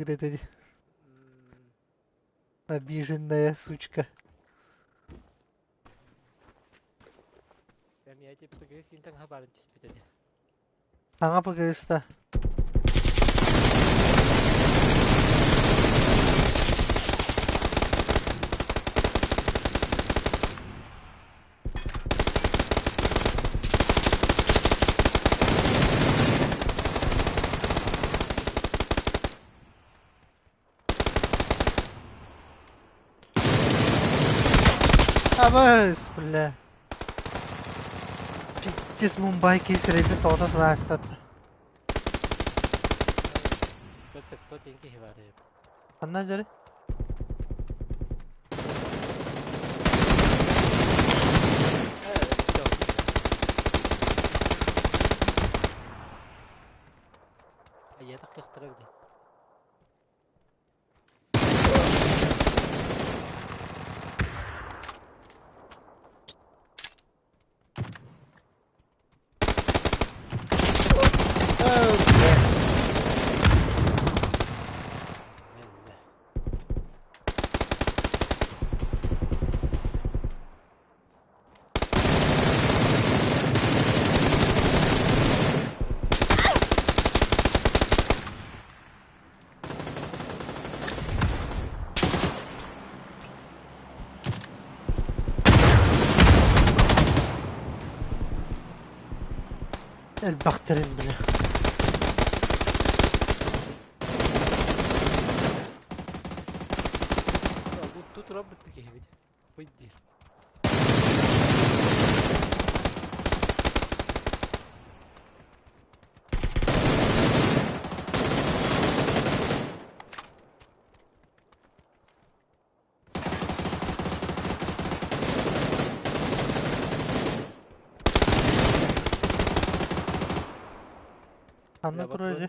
Это обиженная сучка. Эмиэ ПГС таҥаһа баарын түспүт этэ. Саҥа ПГС-та. Абыс, бля. Пиздец, Мумбай кейсерейбин тоҕото сылаастат. 500 тенге бар edi. Ханна дьэри? Айа тахсыахтара били. Oh, бля. Мэллэ. Элбэхтэрин, бля. Бу турар бытты киһибит. Бый диир. Ханна Бля, турар батон. дьэ?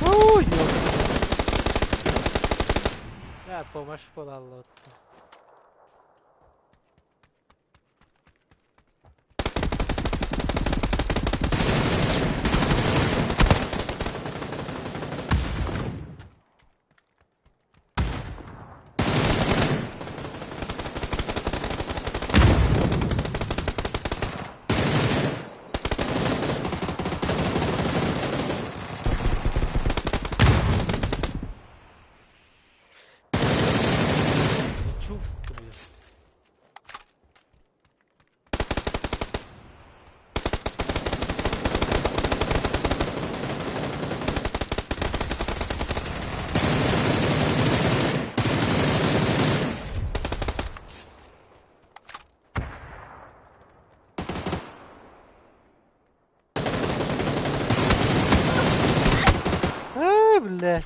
Ой, ё. Да, помощь буолаллар. Не чувствую. Ай, бля.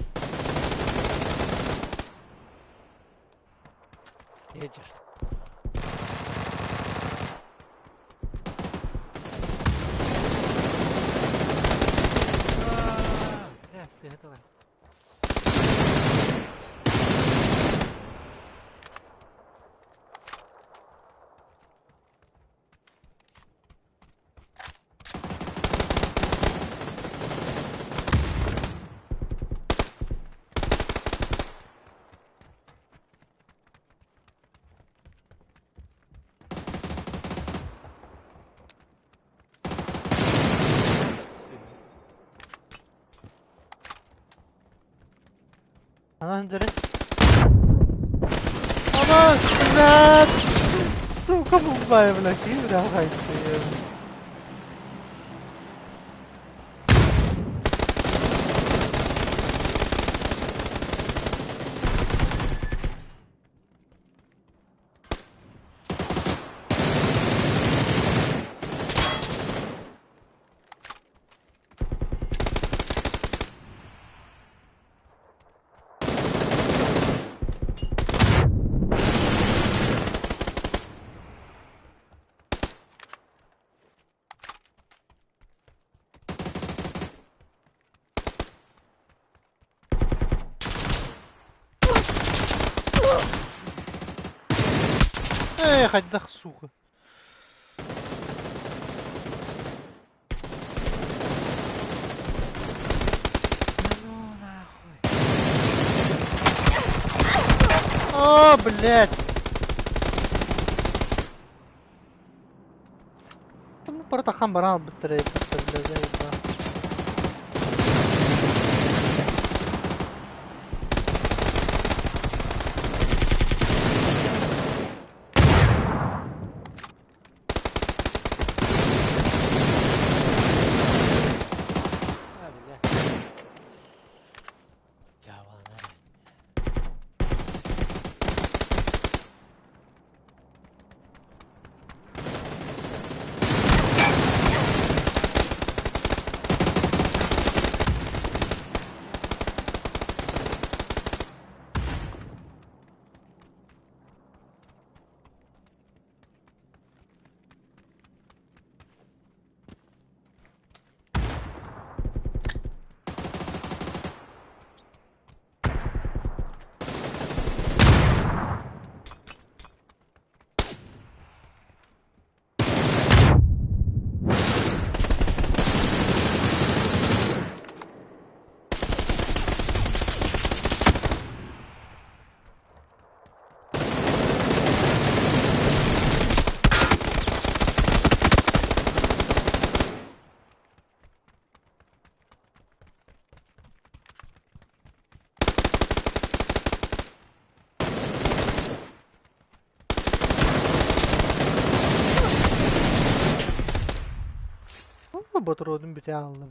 Ечер. Бля, сыһытылар. Анан дьэрэ. Ама, блядь! Сука, мумбай, блядь, киирэ хайты. Ээ, хайдах сука. Да ну нахуй. О, блядь! Бары баран албыттар бля, заебал. А, бля. Дьявол, Ботурудун бүтэ аллым.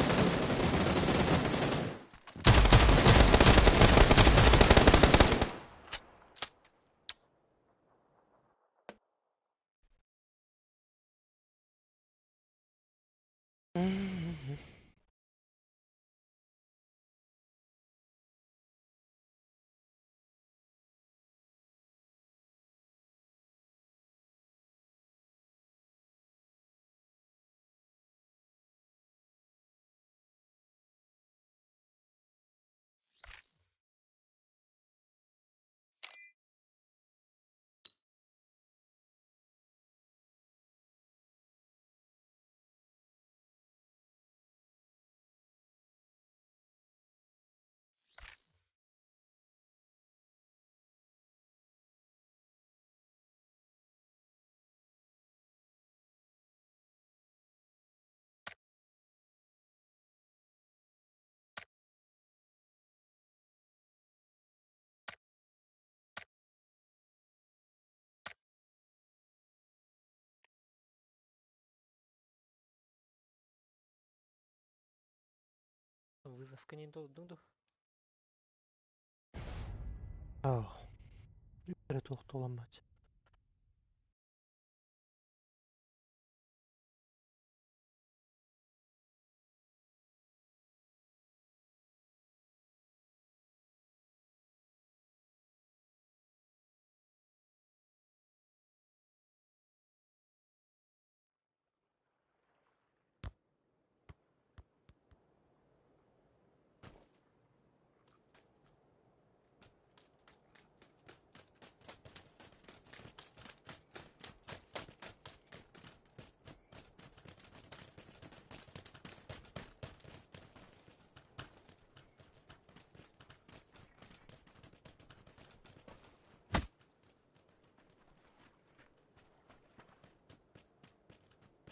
Вызовка не ду. Ох. Туохтуламмат.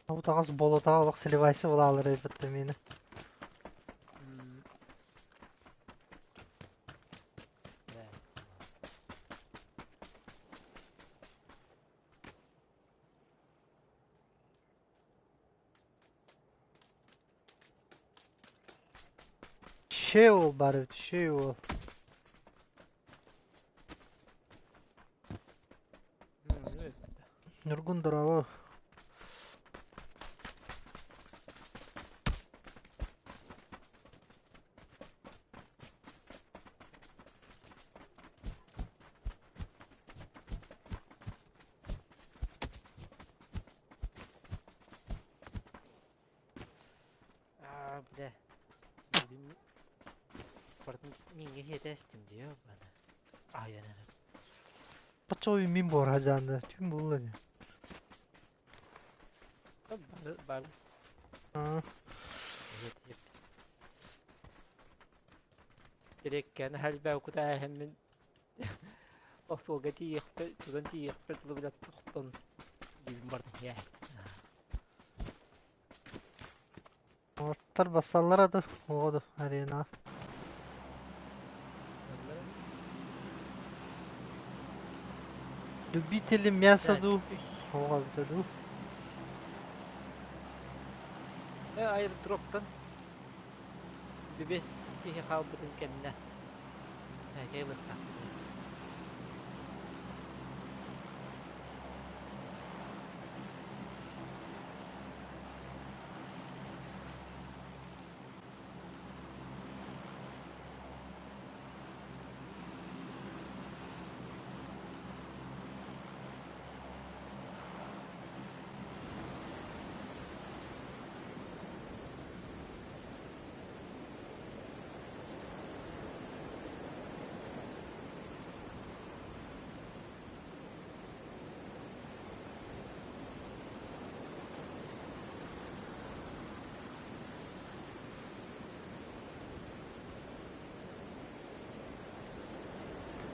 Утаҕас болотаҕа олох сливайся булаалар эбитте миэнэ. Үчүгэй уол баар эбит, үчүгэй уол. Ньургун дорообо. Аа, бля. Бүгүн барытын миҥҥэ хиэтэстим дии бана. Аһыйан эрэр. Бачча мин буор хадьаанда түн булла дии. Бары бары Аа, Тиреккэн хальбэ кутааһыммын остуолга тиийиэхпит, тутан тиийиэхпит тылы тохтон дүүм бардым иһээ. Уолаттар бассаллара ду, оҕо ду аренаҕа. Любители мяса ду, оҕо эбитэ дуу. Аирдроптан бүбэс киһи хаалбытын кэннэ кэлыахтаахпыт.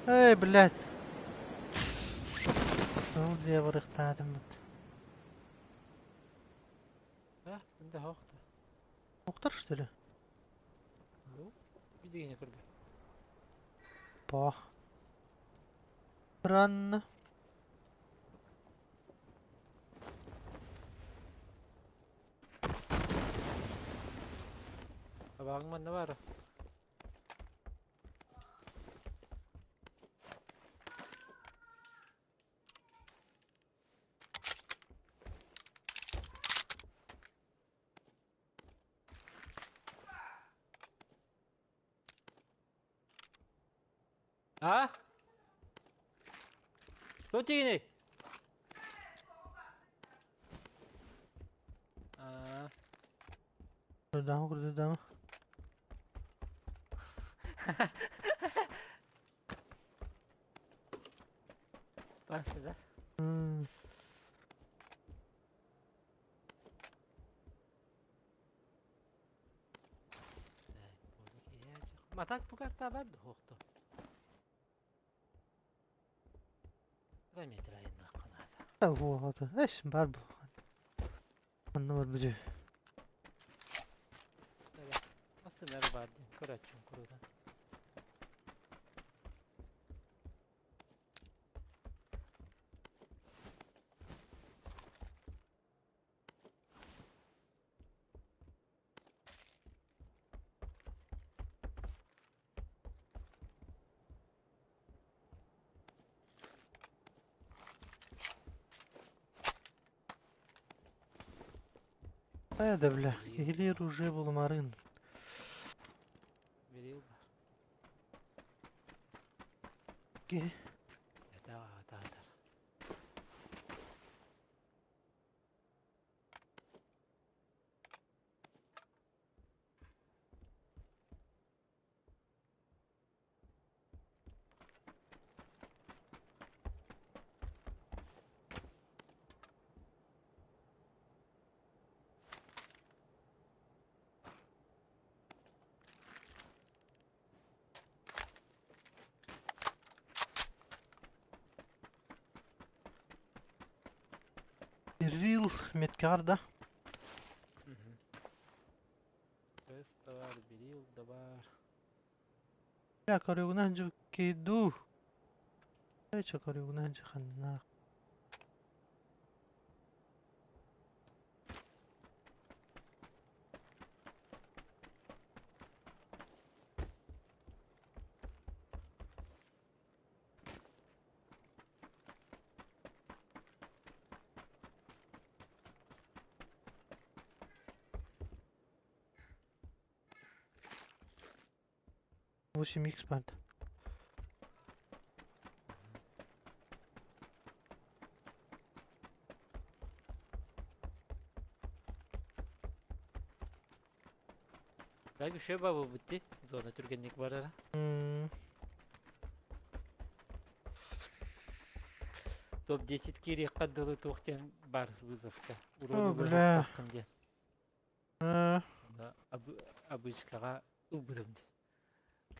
Эй, блядь. Ол дьиэ барыахтаатым. А, да хоохто. Уктар, что ли? Ну, билигини көрбө. По. Странно. Табааҕыҥ манна баара. А? Кто тигиний? А, Курдаама, курдаама. Пасты, да? М, Матак пукарта бар дуохто. Оо, эс бар бу. Онно бар бу. Ассынар бар диэн көрөөччүм куруутун. Э, да бля, киһилиир уже булумарын. Берил бар. Киһи. Атаатар. Берил меткар да. Тест да бар, берил да бар. Я көрүгүнэн жу киду. Эче көрүгүнэн жханна. 8 икс баар. Бәг үшө бабы бутти. Зона түргенник барара. Топ-10 киириэххэ дылы туох диэн бар вызовка. О, Урону бля. быраһыахтааххын диэн. Э, Обычкаҕа ылбытым дии.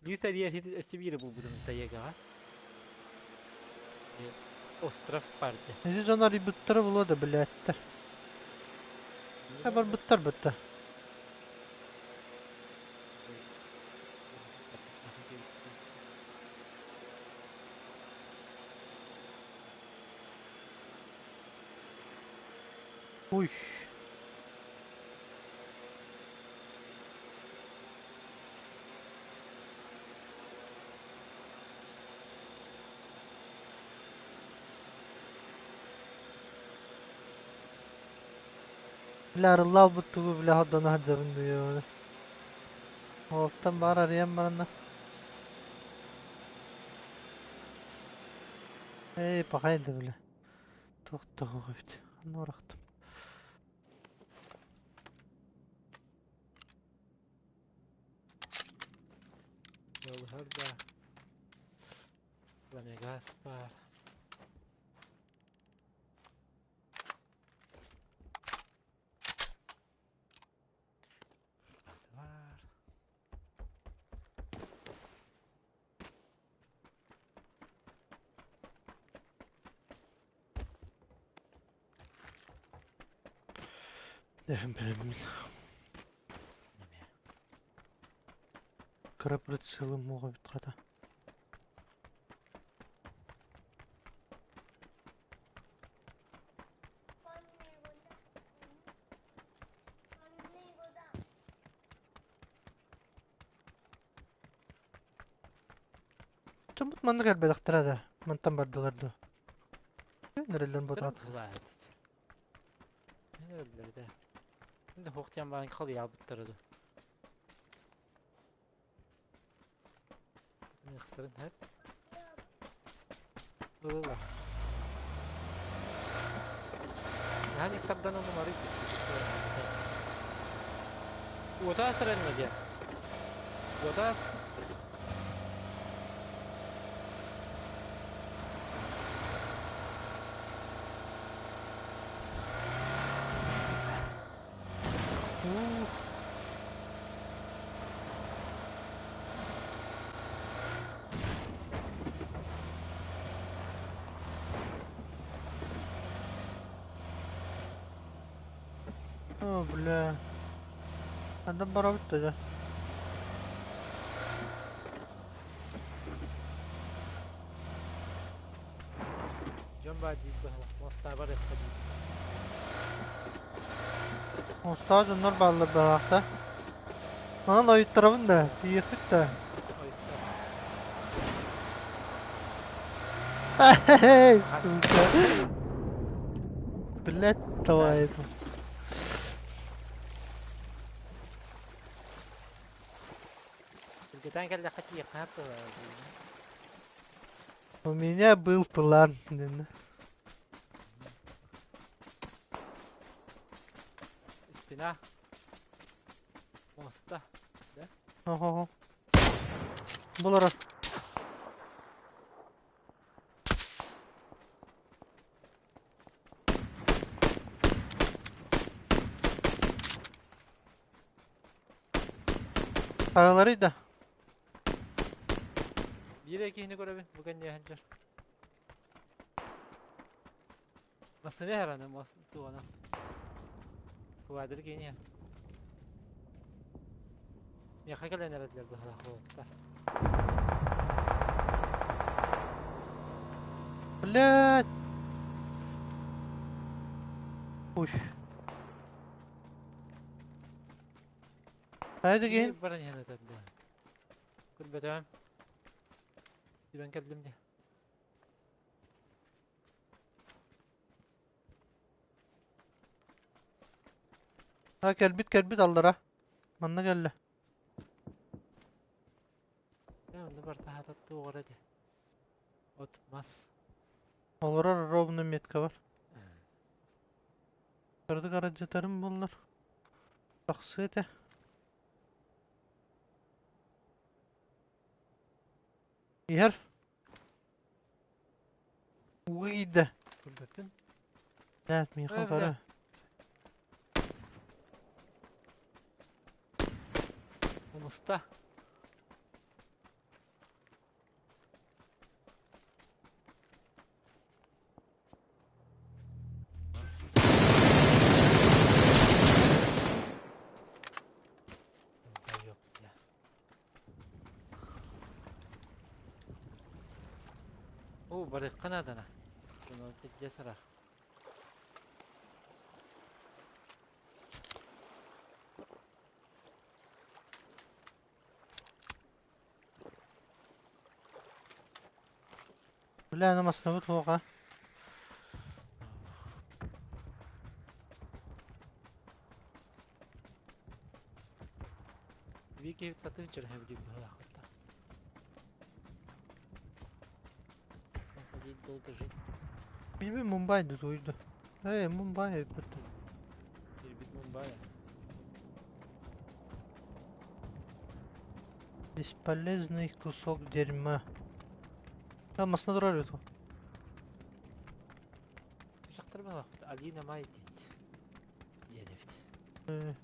Ключ арыйар өссө биири булбутум Таегаҕа. Остров барды. Ити дьон арыйбыттара буолуо да билээттэр. Э, барбыттар бытта. Уй. Бля, арылла албыт тугу бля ходоно сылдьабын дуу. Оттон баар арыйан баранна. Эй, пахай да бля. Туох туох эбит. Ханна барахтым. Yollar да. Ламегас бар. Бар. Дэһэн бэрэммин. Кыра прицелым муоҕа эбит хата. Чоммут манна кэлбэтэхтэрэ да, мантан бардылар дуо? Нэрэллэн ботаат. Нэрэллэрдэ. Инде хуохтиан баан халыйаабыттара ду. Ныхтарын хэп. Ылла. Наһаа никтардан онумары. Уотаас эрэннэ диэн. Уотаас. Ух. О, бля. Хандан барабыт да дьэ. Дьон баар диир быһалах. Мостаабар эххэ диир. Мостаах дьоннор бааллар быһаахта. Онон ойуттарабын да, тиийиэхпит да. Ойуттар. Сука. Блядь, давай это. Түргэтэн кэллэххэ тиийиэххэ У меня был план. Спина. Моста. Да? Ого. Булар. Хайаларый да. Биир киһини көрөбүн бу кэнниэ сылдьар. Массыына иһэр аны мос туона. Квадр киһини иһэр. Миэхэ кэлэн эрэллэр быһалаах уолаттар. Блядь. Уй. Хайда Кини киһин? баран иһэн этэр да. Көрбөтөм. Сибэн кэллим дии. Ha кэлбит кэлбит аллара. Манна кэллэ. Манна барыта хата туох эрэ этэ. От мас. Олорор ровно метка бар. Кырдык арадьытарым буоллар. Тахсыа этэ. Иһэр. Ууга киирдэ. Көрбөппүн. Нет, миэхэ Э, утары. бля. Умуста. Долбоёб, бля. Оо, барыахха наадана. Дьоно дьэ сарах. Бля, аны массыынабыт суох. Вики сатыы чөрөһөбүлүү быһыылаахпыт. Ходить долго жить. Билбин Мумбай дутуйду. Эй, Мумбай эбит. Кирбит Мумбай. Бесполезный кусок дерьма. А, массыына турар эбит. Ушактар быһыылаахпыт. Алина Май диэн. Диэн эбит.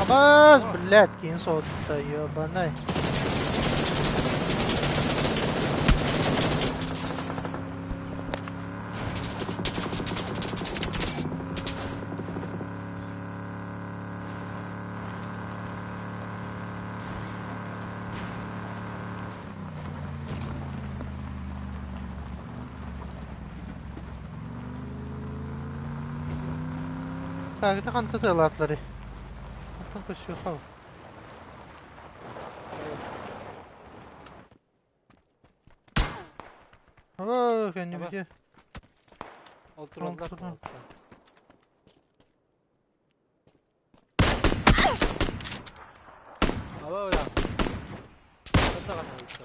Абас, блядь, киин соһутта, ебаный. Так, это ханта тылатлары. Оттон көссүөхэ. Оо, кэнни Абас. бүтүө. Ол тураллар. турар. Ала бля. Хантаҕына ыйытта.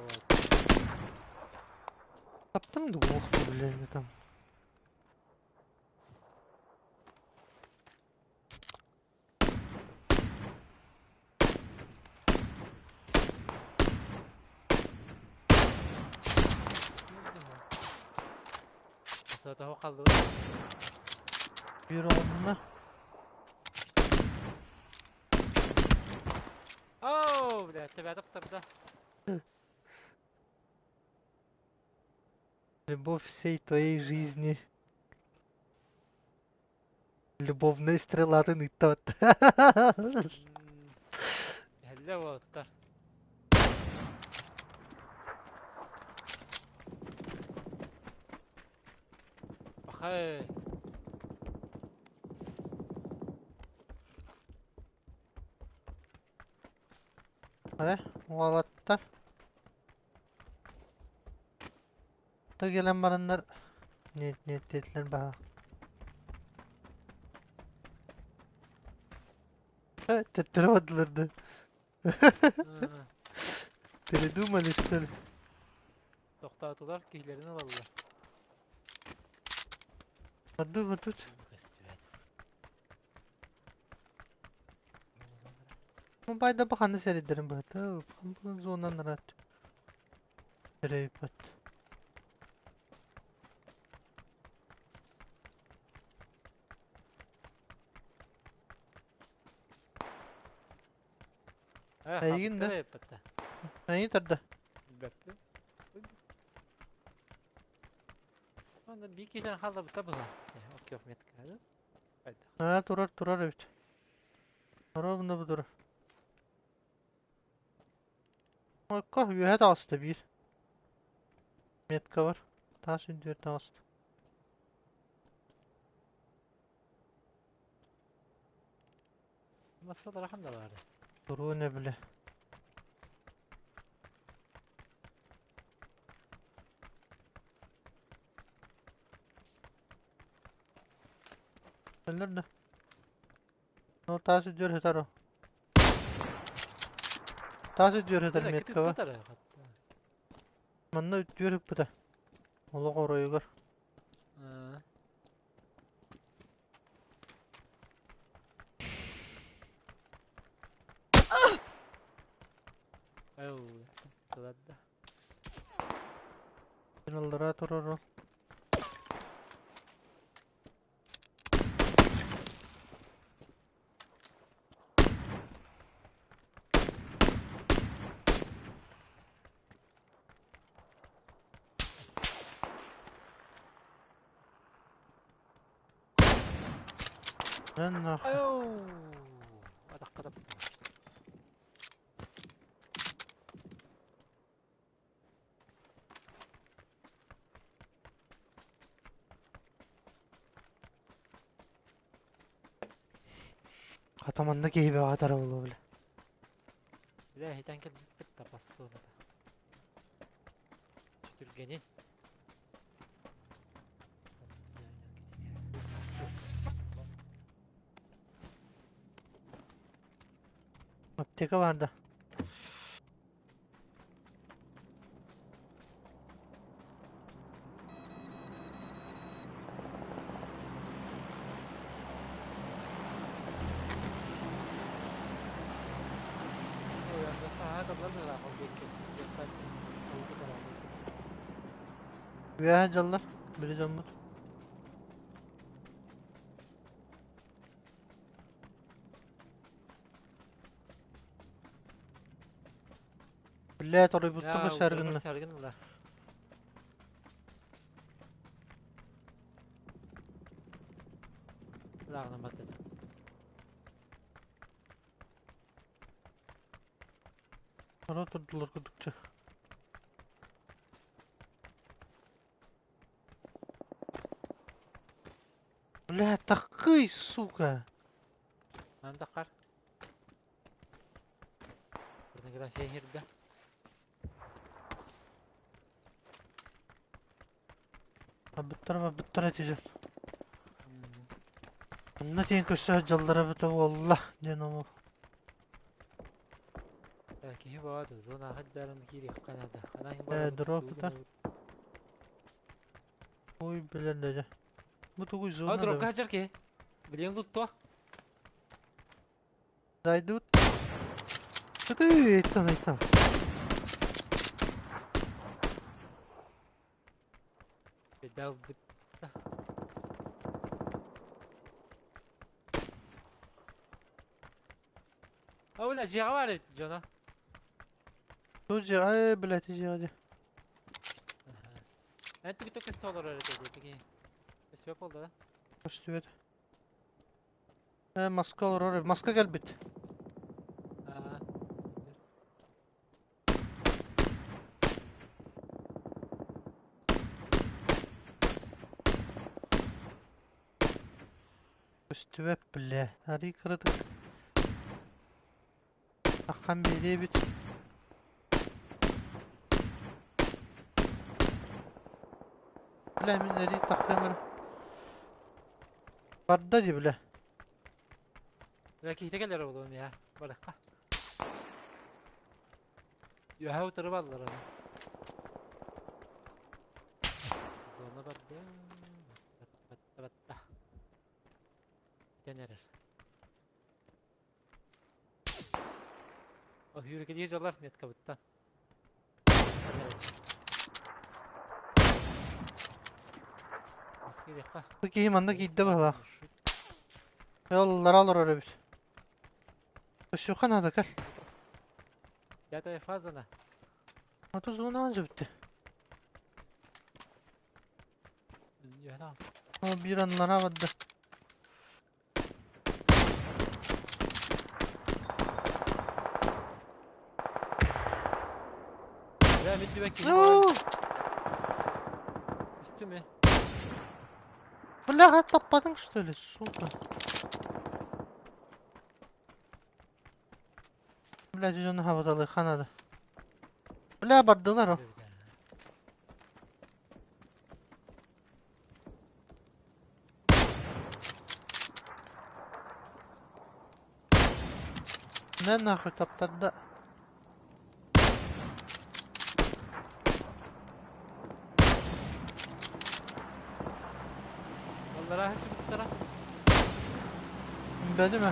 Таптым двух, блин, там. Того қалды. Bir onunla. Оу, бля, тебя тарда. Любовь всей твоей жизни. Любовная стрела ты тот. Хелле болоттар. Бахай. Уолаттар. Та кэлэн бараннар нет нет диэтилэр баһа. Төттөрү бардылар да. Передумали, что ли? Тоқтатулар киһилэрин алаллар. Барды тут. Мобайда баханы сэридерин быһыта. Зонан рат. Рейпат. Эйигин да? Эйигин тарда. Билбэппин. Анда биир киһитэн хаалларбыта быһа. Окей, метка. Аа, турар, турар эбит. Ровно бу турар. Окко, үөһэ таҕыста биир. Метка бар. Таас үрдүгэр таҕыста. Масалар да баар. Туруон эбилэ. Өлөр да. Ну, таас үрдүгэр сытар о. Таас үрдүгэр сытар метка бар. Манна үрдүгэр ыппыта. Олох оройугар. Аллараа турар ол. Нахуй. Хата манна киһи бөҕө тара буолуо бile. Бля, хитэн кэлбиппит тапас суоната. Сүтүргэнин. Аптека бар да. Үөһэ дьаллар, били дьоммут. Блядь, оройбуттан көсөөр гынна. Саргынла. Лағына баттады. Ора турдулар курдукча. Бля, такый, сука. Анда қар. Порнография хирда. Быттар быттар этиже. Онно тиэн көрсө дьаллара быта буолла диэн ому. Киһи баҕа зона хаддаран киири канада. Дроп тутар. Ой, билэр дэ. Бу тугуй А зона дроп да. хажар ки. Билен лутто. Зайдут. Ты эйтан эйтан. Бедал бит. Аула жиға бар жона. Тужи, ай, блядь, иди, иди. Энти бит өкөс толор өрөтө деги. Өспөп болду да. Көстүбэт. Маска олорор, маска кэлбит. Көстүбэт, бля. Ари кырытык. Ахан биэребит. Бля, мин эри тахсамыр. Барда ди, бля. Бля кихте келер болуум я. Баракка. Юха утырып алдылар аны. Зона барды. Батта батта. Кенерер. Сүүрэкэлии дьоллор меткабыттан. Бу киһи манна киирдэ быһыылаах. Оллара олорор эбит. Өссүөххэ наада кэл. Пятая фазана. Аты зонаҕа дьэбитти. Ол биир аннара барда. Үстү Бляха, таппатың что ли, сука? Бля, дьону хабыталыахха наада. Бля, бардылар ол. Не нахуй таптарда? Аллараа сылдьыбыттара. Бэлимэ.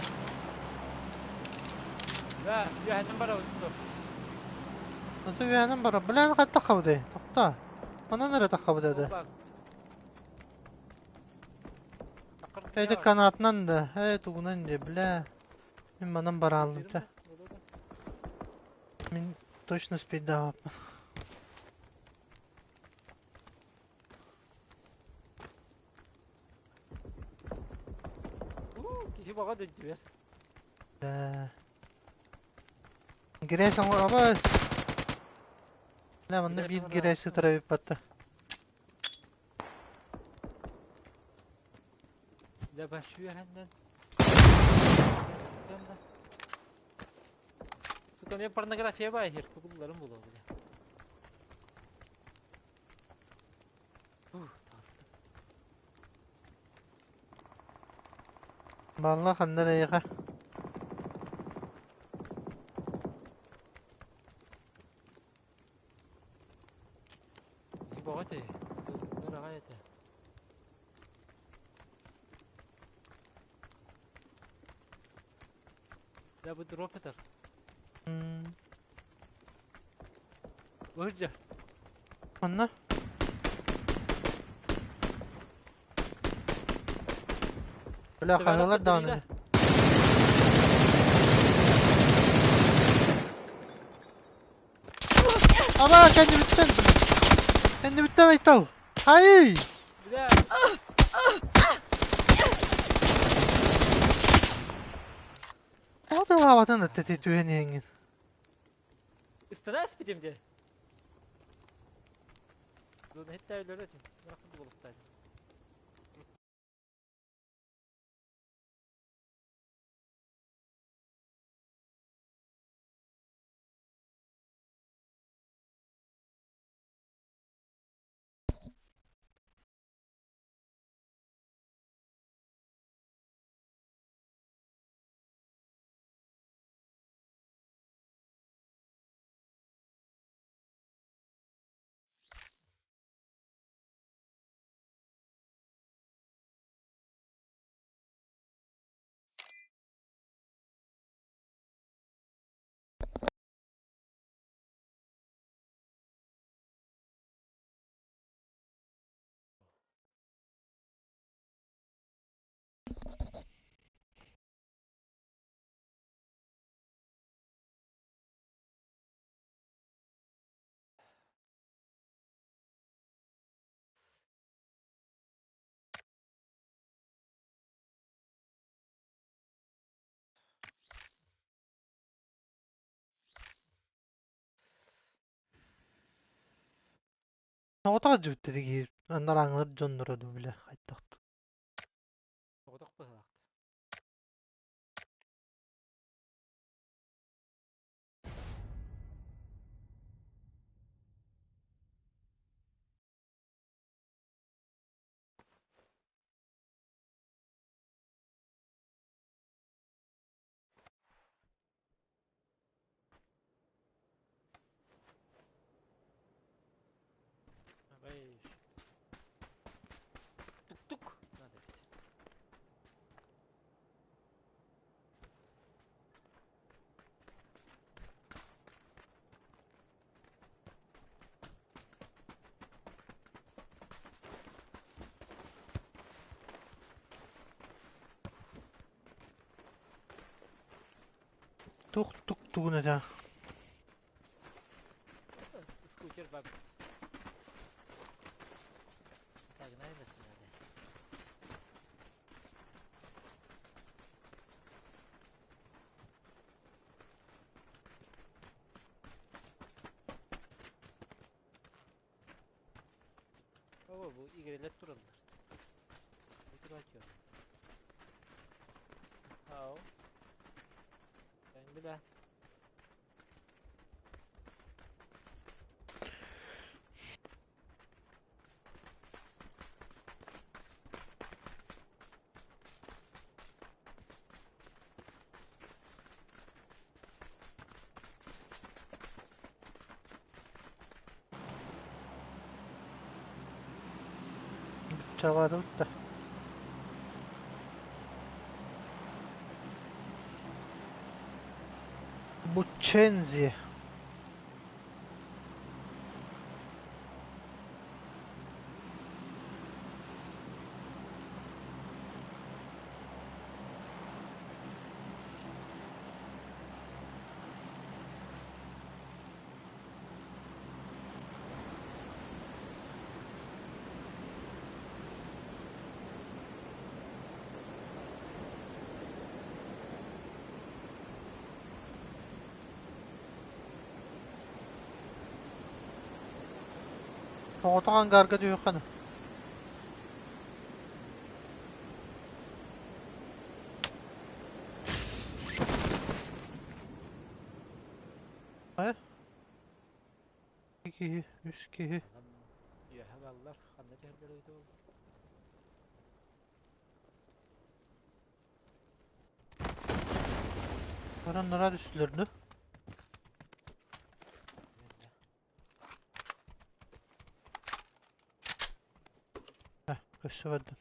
Да, үөһэнэн барабыт дуо? Аты үөһэнэн барар. Бля, хайдах хабытай? Тохтоо. Онон эрэ таххабыт этэ. Эти канатынан да, э тугунан дии, бля. Мин манан барааллым чэ. Мин точно спейдаабаппын. Киһи баҕа дөйдүбэр. Бля. Грязь оҥоробус. Бля, манна биир грязь сытар эбит батта. Дьэ бас үөһэннэн. Сука, мне порнография баар иһэр, кубулларым буолуо бile. Ух, таҕыстым. Балла ханна эрэ эйиэхэ? Киһи бөҕө этэ, ыраҕай этэ. Дьэ бу дроп этэр. Быһырдьа. Онно? Бля, хаһыалар даҕаны. Ама кэннибиттэн кэннибиттэн айтал Ай! Бля! Тоҕо тылаабатын эттэ түһэн иһэҥҥин? Ыстана испитим дии. Зона хиттээбилэр этим. Бырахпыт Оҕото дьүбүттэ киһи анарааҥылар дьонноро дуу бile хайдах Соҕотох быһыылаах. Тук-тук. Тух тук тугун этэ. Скутер баб. Погнали надо. Баба бу игрелер тураллар. Бу турачу. Ау. Ben bile. Чалаатыбыт да. Бучензи. Соҕотох ангарга түһүөххэ. Хайа? Икки киһи, үс киһи. Үөһэ баллар, ханна түһэллэр эбитэ буолла? Баран нара түстүлэр дуу? Көссө бардым.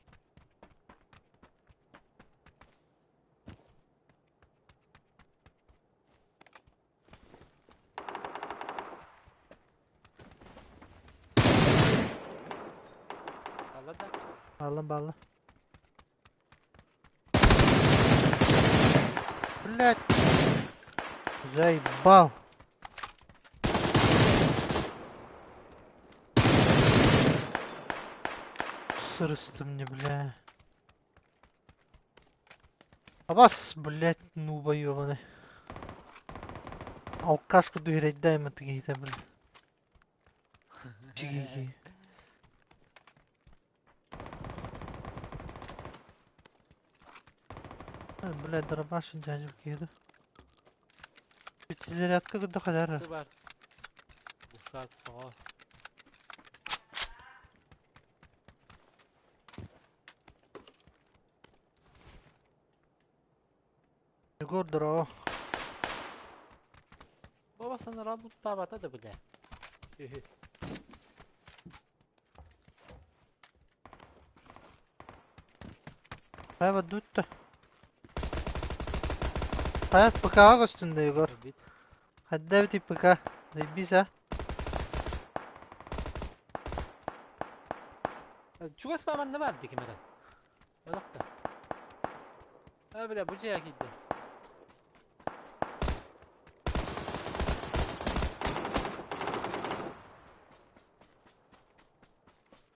Балла да. Баллам балла. Блять! Заебал! Сырысты мне, бля. А вас, блять, нуба ёбаный. Алкашка дуһирайдаем это бля. Чиги. Блядь, дробаш дядя киду. Зарядка куда хадара. Бар. Ушак, о. Егор, здорово. Баба санарал буттабата да бля. Хайва дутта. Хайа ПК көстүндө Егор. Бит. Хадда бити ПК. Заебись, а? Чугас баманна бар дики мера. Олақта. А бля, бу жая кидде.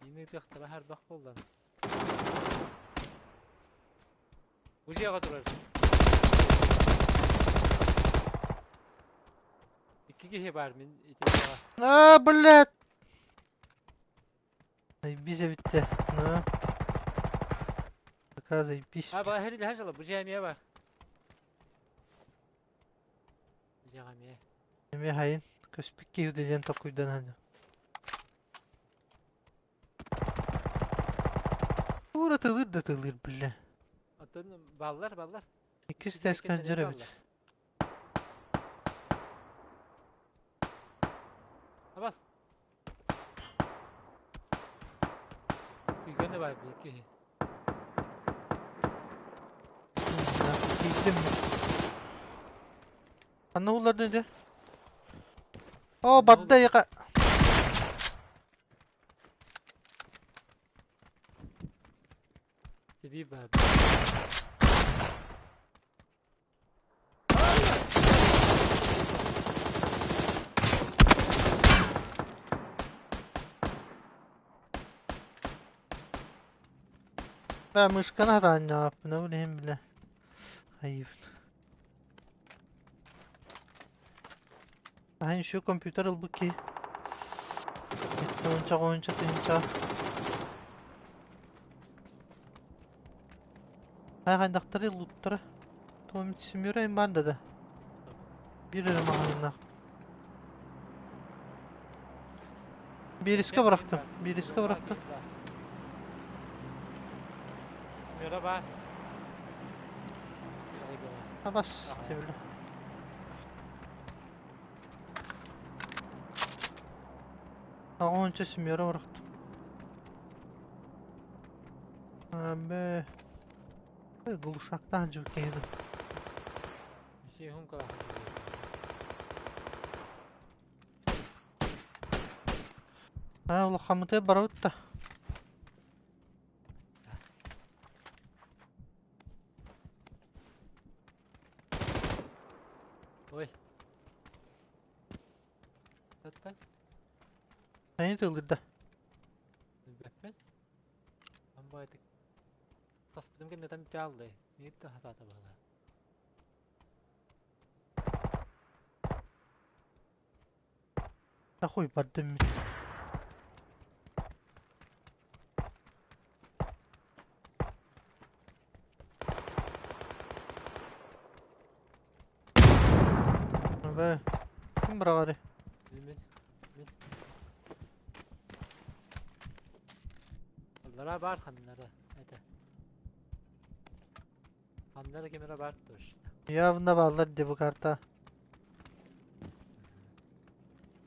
Yine тахтара хар бах болдан. Бу жаяга турар. Икки киһи бар мин ити А, блядь! Заебись битте. Ну. ПК заебись. А ба хери хажала бу жая бар. Бу жага ме. Эме хайын. Көспүкки үдеден токуйдан ханы. Ура тылыр да тылыр, бля. Атын баллар баллар. Иккис тэс канжара бит. Абас. Күйгені бар bir киһи. Кийдим. Анна уларды ди. О, бадда яка. Себи бар. Бээ, мышканы хатаанньаҕаппына бу иһин билэ хайыыбын. Аһын еще компьютер ылбыт киһи. Уонча уонча тыһыынча. Хайа хайдахтарый луттара? Том семеро им баар да Биир эрэ маҕаһыыннаах. Биэрискэ бырахтым. Биэрискэ бырахтым. Семеро баар. Абас тебілі. Аҕа семеро бырахтым. Бе глушактаах дьыл киһи. Аа, улахаммытыгар барабыт да. Ой. Таtta. Эйни тыллырда. Билбэппин. Амбайтык. Саспытым кэннэ там чааллай. Миир да хатаата баһыла. Нахуй бардым. Бэ, ким быраҕарый? Мин, мин. Аллара баар ханнара это. Ханнара ким эрэ баар точно. Явно бааллар дии бу карта.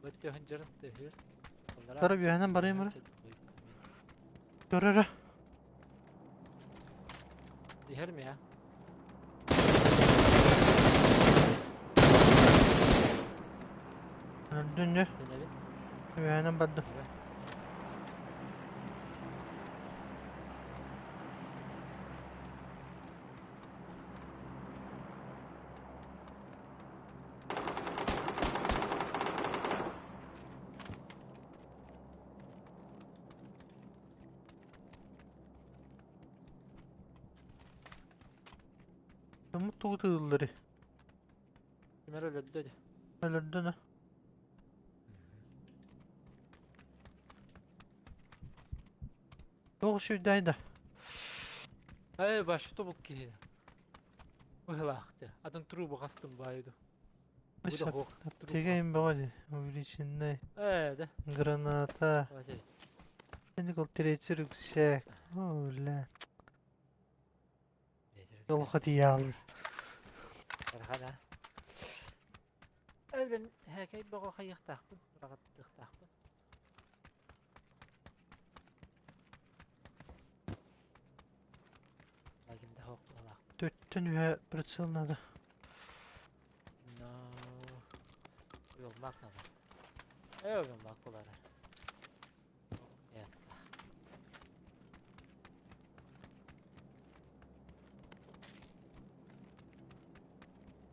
Бөттөһүн дьарын төһүр. Тара үөһэнэн барыйым эрэ. Көр эрэ. Иһэр ми Өлдүн дьэ. Дэнэбит. Үөһэнэн бардым. Тумут тугу тыыллары? Ким эрэ өлөрдө дии. Өлөрдө да. Туох үчүгэй да. Эй, баш тобук киһи. Быһылаахты. Атын трубу хастым баайду. Бу да хуох. Аптека им бөҕө дии. Увеличенный. Ээ, да. Граната. Синикл третий рюкзак. О, бля. Долго тиийэҕин. Ыарахан Өлөн һээкэй бөҕө хайыахтаахпын, быраҕаттыахтаахпын. Ким да суох быһалаах. Төрттөн үһэ прицел надо. Но уйулмак надо. Э, уйулмак булара.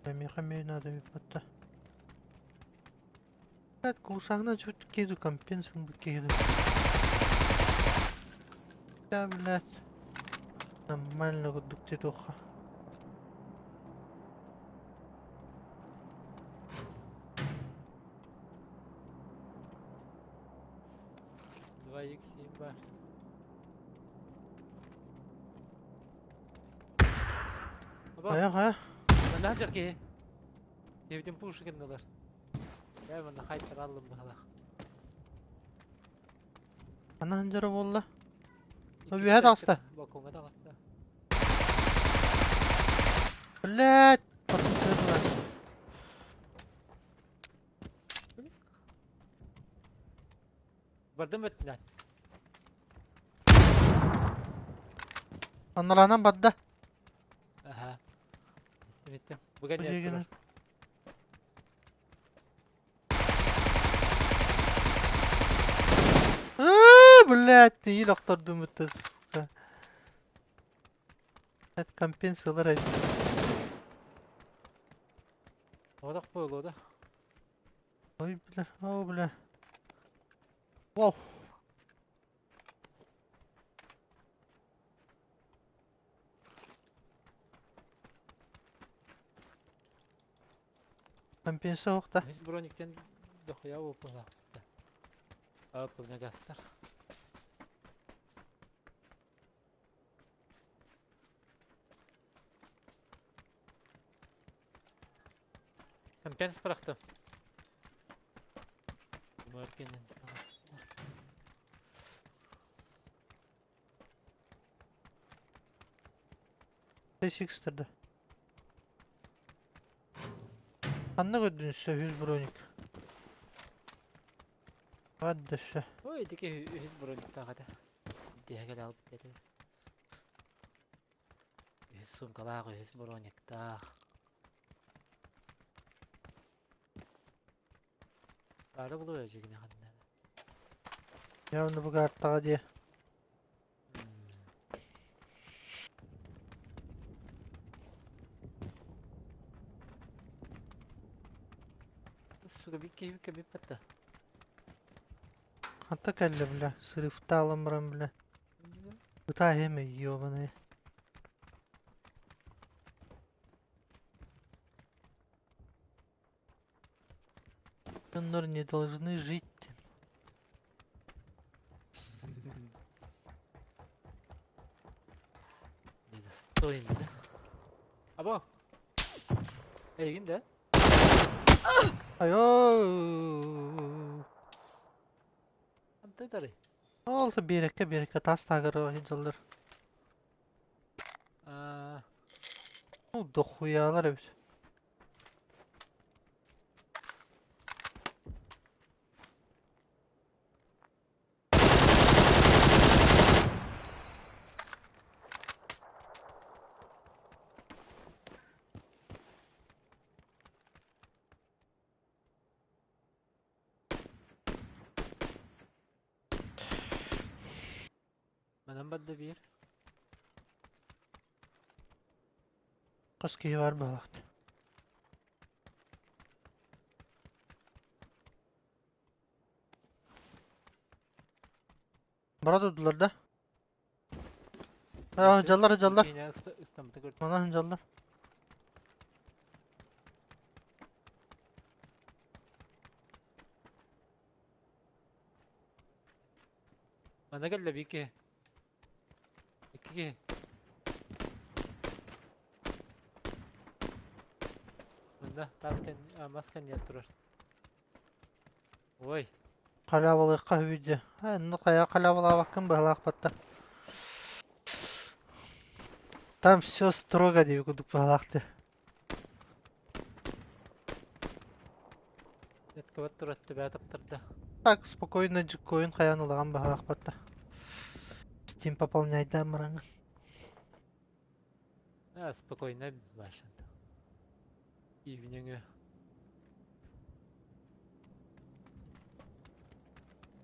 Миэхэ эмиэ надо эбит Блядь, кулусаҕына чуть киһи компенсин киһи Да, блядь. Нормально курдук титуха. Два икс семь бар. Хайа хайа. Манна сылдьар киһи. Диэбитин пушка гыннылар. Ээ манна хайтараллым быһалаах. Ханна сылдьара буолла? Үөһэ таҕыста. Балкоҥҥа таҕыста. Блядь! Бардым өттүнэн. Аннараанан барда. Аха. Иттим. Бүгэн турар. Блядь, иил охтордум это, сука. Это компенсиялар айт. Одох буолуо да. Ой, бля, о, бля. Вол. Компенса суох да? Үһүс брониктан дохуя буолбулаахпыт. А, пулмегастар. Компенс бырахтым. Мөркенин. Сикстерде. Ханна көрдүн үс броник? Ад дөссө. Ой, итики үһүс брониктаах этэ. Диэхэ албыт этэ. Үһүс сумкалаах, үһүс брониктаах. Баара булуо дьигинэ ханна. Я оны бу картаҕа дии. Сука, бикки бикки биппетте. Ханта кэллэ бля, срывтаалан баран бля. Ытаа эме ёбаный. Донор не должны жить. Недостойный, да? Або! Эйигин да? Айоо. Антыдары. Ол биэрэккэ биэрэккэ таас таагары сылдьаллар. Аа, Ну, дохуялар эбит. Манан барда биир. Хас киһи баар буолаахт. Бара турдулар да? Аа, дьаллар, дьаллар. Киинэ ыстаммыты көрдüm. Манан дьаллар. Мана кэллэ биир киһи. Икки киһи. Мында таас кэн, мас кэнниэр турар. Ой, Халявалыахха үһү Онно хайа халявалаабаккын быһалаахпатта. Там все строго диэби курдук быһалаахты. Эткабат турар төбө таптарда. Так, спокойно дьуккуойун хайаан улахан быһалаахпатта. Steam пополняйдаан бараҥҥын. А, спокойно башен. Иибинөҥө.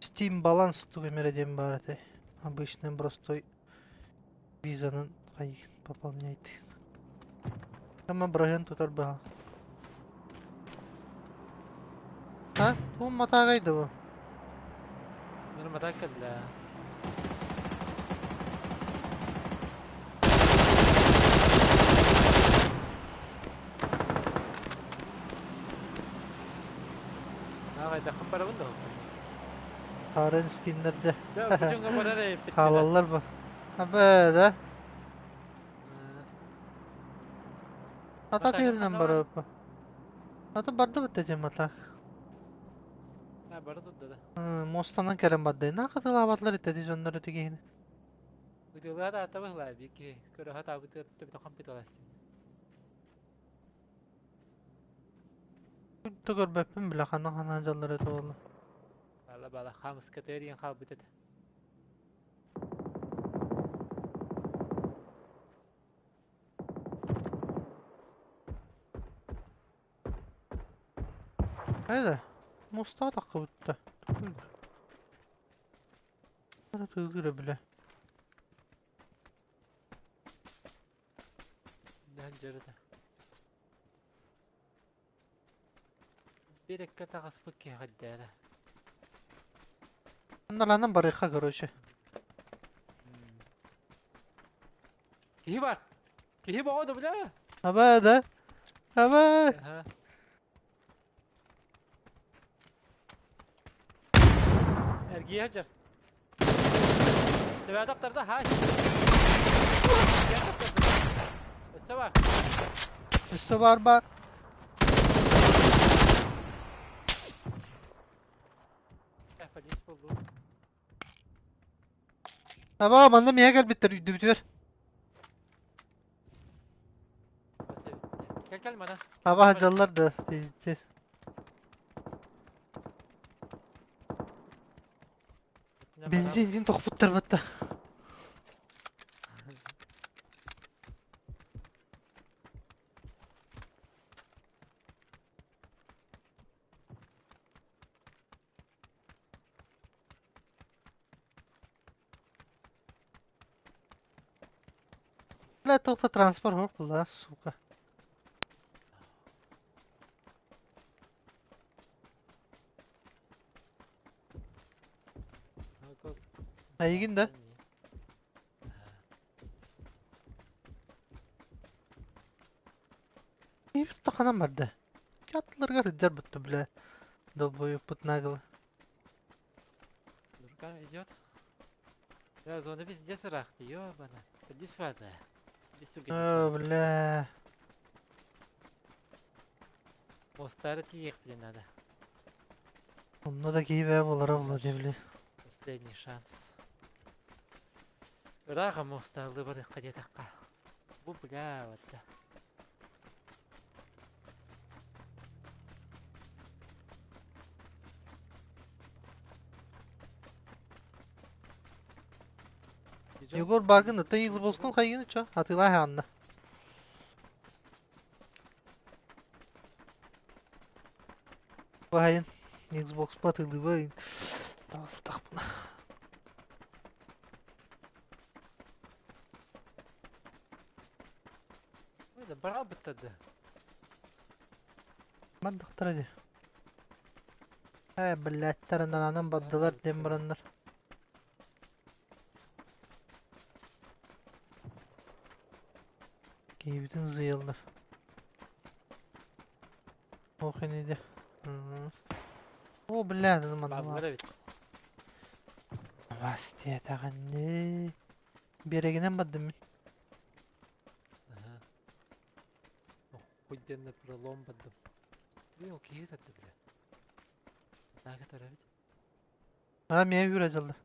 Steam баланс тугу эмэрэ диэн баар этэй. Обычный простой визанан хайыгын пополняйдыгын. Ама быраһыан тутар быһа. А? Тугун матаагай да бу? Маны матаак кэллэ. Аҕайдаххын барабын да Хаарыан стимнэрдэ Да, бу дьоҥҥо барар эбиппит. хаалаллар бу. Абэ да. Атак Матаагын иһинэн ханна бар? барыппа. Ата барды бытта дьэ матаак. А, бара турда да. Мостанан кэлэн барды. На хатылаабатлар итти дьоннор итигиһини. Ытыалаа да ата быһылаа бики. Көрө хатаабыты төбөтө компьютер Күнтэ көрбөппүн билэ ханна ханна дьаллар этэ буолла. Бала бала хамыска тыарыйан хаалбыт этэ. Хайда? Мостаҕа таххыбытта. Тыылыыра билэ. Дэһэн дьарыта. Биэрэккэ таҕыспыт киһи хайдара. Анналаанан барыахха короче. Киһи бар! Киһи боҕо да бля! Аба да. Аба. Аха. Эргийэ сылдьар. Төбө таптарда, хай. Өссө бар. Өссө бар бар. Полис булду. Аба, манна миэхэ кэлбиттэр үрдүбүтүгэр. Кэл кэл мана. Аба сылдьаллар да, пиздец. Бензин тохпуттар батта. Бля, тоқта транспорт хоп була, сука. Эйигин да? Ханан барда? Аттыларыгар сылдьар бутта, бля. Долбоебпут нагло. Дуркан везет. Да, зона везде сырахты, ёбана. Иди сюда. Иди сюда. О, бля. Мостары тиих, блин, надо. Онно да киһи бэйэ буолара буолуо дии, били. Последний шанс. Ыраах мостаалы барыахха диэтэххэ. Бу, бля, вот да. Егор Баргын ытын Xbox'тун хайгын чо атыылаа анна. Баайын Xbox атыылыба таҕыстахпына. Это барабыта да. Мандахтара дии. Ээ, блядь, тарананан бардылар диэн бараннар. Киһибитин сыыйаллар. Ох инидэ. О, блядь, аны манна Бааллар эбит. Бас диэтэҕинни. Биэрэгинэн бардым мин. Ага. Охуенно пролом бардым. Блин, киһи татты, бля. Наага эбит. А, миэ үүрэ дьаллар.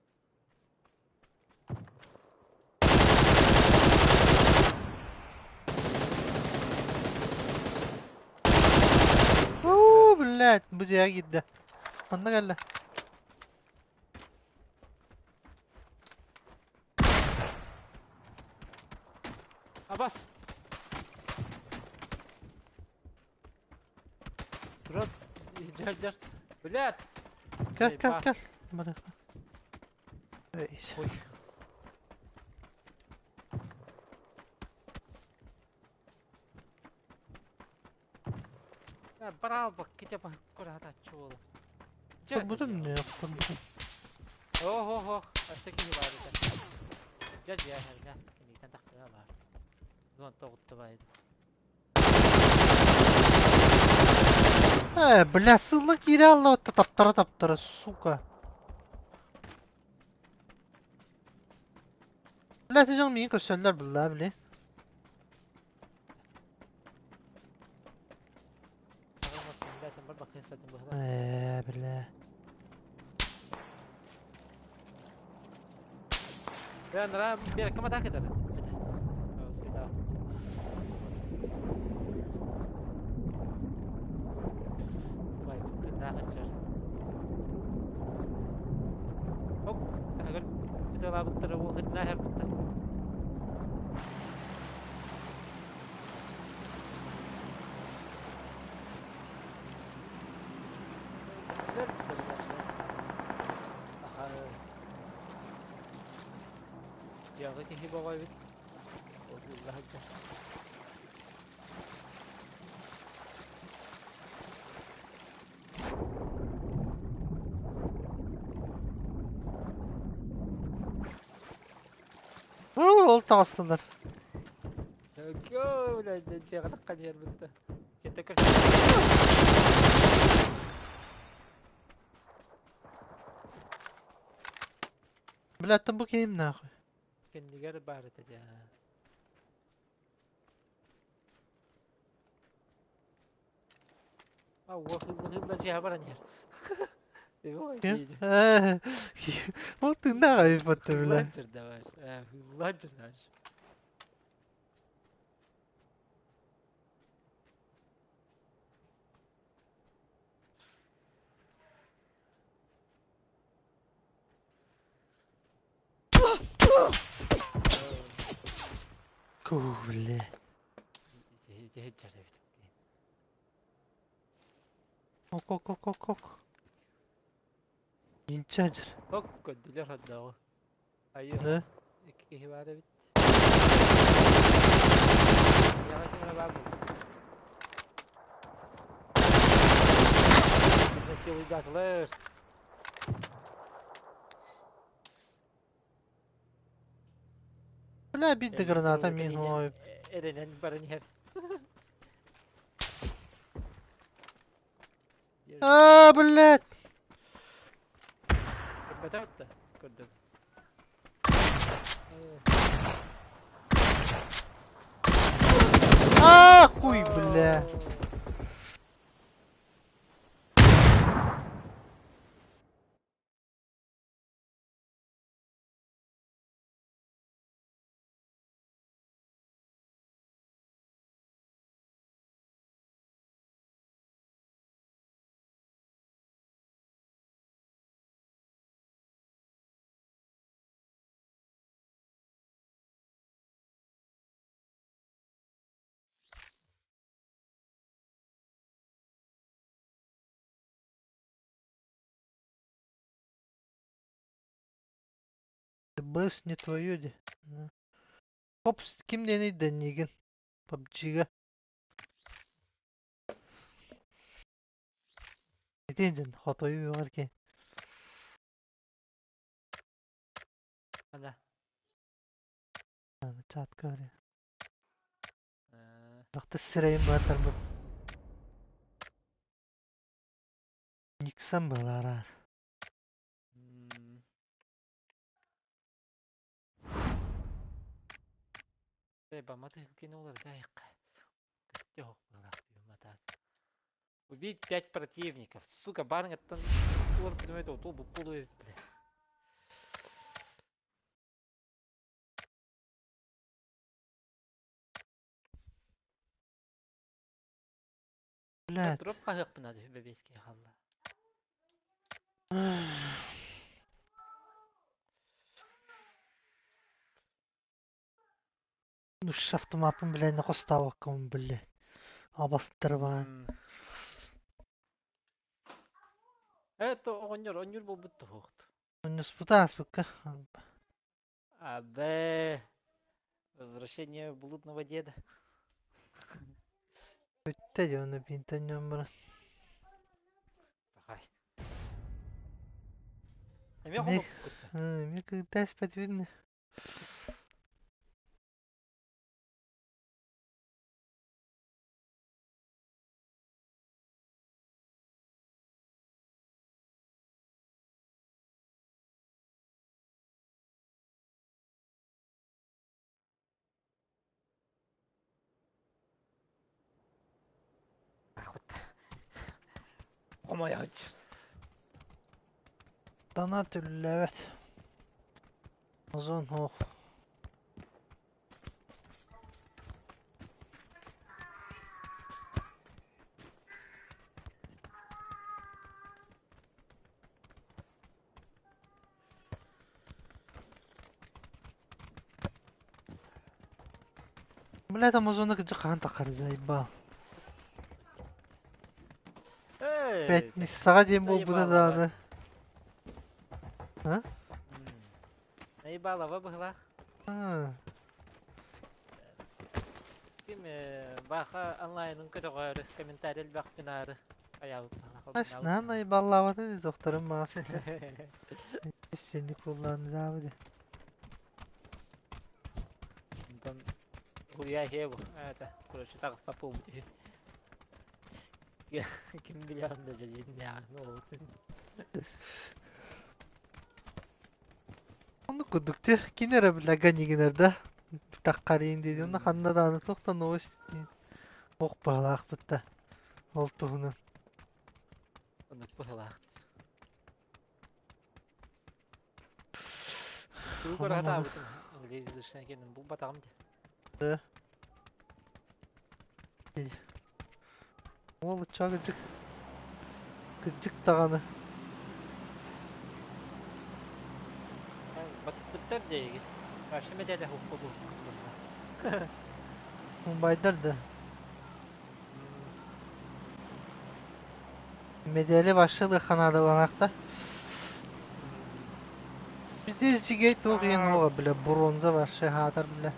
Оо, блядь, бу дьиэҕэ киирдэ. Манна кэллэ. Абас! Рот, жар-жар. Блядь! Кэл, кэл, кэл. Барыахха. Эй. Ой. Барал бак, ките ба, куратаччы буола. Турбутум не, турбутум. Ох-ох-ох, өссө киһи баар этэ. Дьэ дьэ, дьэ, киниттэн тахтыга баар. Зон тоҕутта баайды. Э, бля, сылла киирэ алла таптара-таптара, сука. Бля, дьон миигин көрсөллөр булла, били. Э, бля. Киһи боҕойбут. Ол Ол таҕыстылар. Көө, блядь, дьиэҕэ таххан иһэр бытта. Дьиэтэ Блядь, там бу ким нахуй? Кэннигэр баар этэ дьэ. А уох ылла дьиэҕэ баран иһэр. Ким? Ол тыыннаах эбит батта бля. Хыллаан дьырдаваш. Хыллаан дьырдаваш. Ку, бля. Ити дьар эбит. Ок ок ок ок ок. Инчажыр. Ок көрдүлэр хордооҕу. Айыы Да? икки киһи баар эбит. Дьиэҕэ ким эрэ баар буолбут. Насилуйдаатылар. Бля, биир да Эргин граната туруга мин кэлиинэн ой. эрэнэн баран иһэр. А, блядь! Көрбөтөх да көрдүм. А, хуй, бля. Бэс не твое де. Хопс, ким диэний дэннигин? PUBG-га. Итин дьон хотойу үөҕэр ки. Ана. Чатка бere. Бахта сирэйин баатарбыт. Никсан балаараар. Убить пять противников. Сука, барыҥыттан туор күнүмэт оту буппулу бля. Блядь. Дроп хаһыахпына бэбиэскэ халла. Ну автомаппын блядь, хостаабаккабын блядь. Абастырбаан. Это оҕонньор, онньур буолбут туһуохт. Онньуспута ааспыкка. А Б. Возвращение блудного деда. Бүттэ дии ону биинтэн ньон баран. Пахай. Эмиэ хомоппуккут. Эмиэ кыытааспат видно. Хомойоч. Донат үллээбэт. Озон суох. Блядь, Амазона кыдьык хаһан таххар заебал. Пятницаҕа диэн буолбута даҕаны. А? Наебалова быһылаах. Ким баха онлайнын көтөҕөөрү комментарий элбэх гынаары айаабыт. Наһаа наебаллаабатын дии докторым маас. Сени kullandı abi. Онтон хуя хебу. Это, короче, так попал. Ким билион да жажинняан ол. Оннук курдук дии. Кини эрэ бля ганигинэр да таххарыйын диэн уонна ханна даҕаны туох да новость ох баһылаахпыт да ол туһунан. Оннук быһылаах. Тугу Онон көрө аны сатаабытым англиязычнай кэннин булбатаҕым дии. Да. Уол ычча кырдьык кырдьык даҕаны. Батыспыттар диэги. Вообще метеле хуппа буһуккун Мумбайдар да. Медали вообще ханаадаланаахта. Бізде жигей туох иэн уоҕа бля бронза вообще хаатар бля.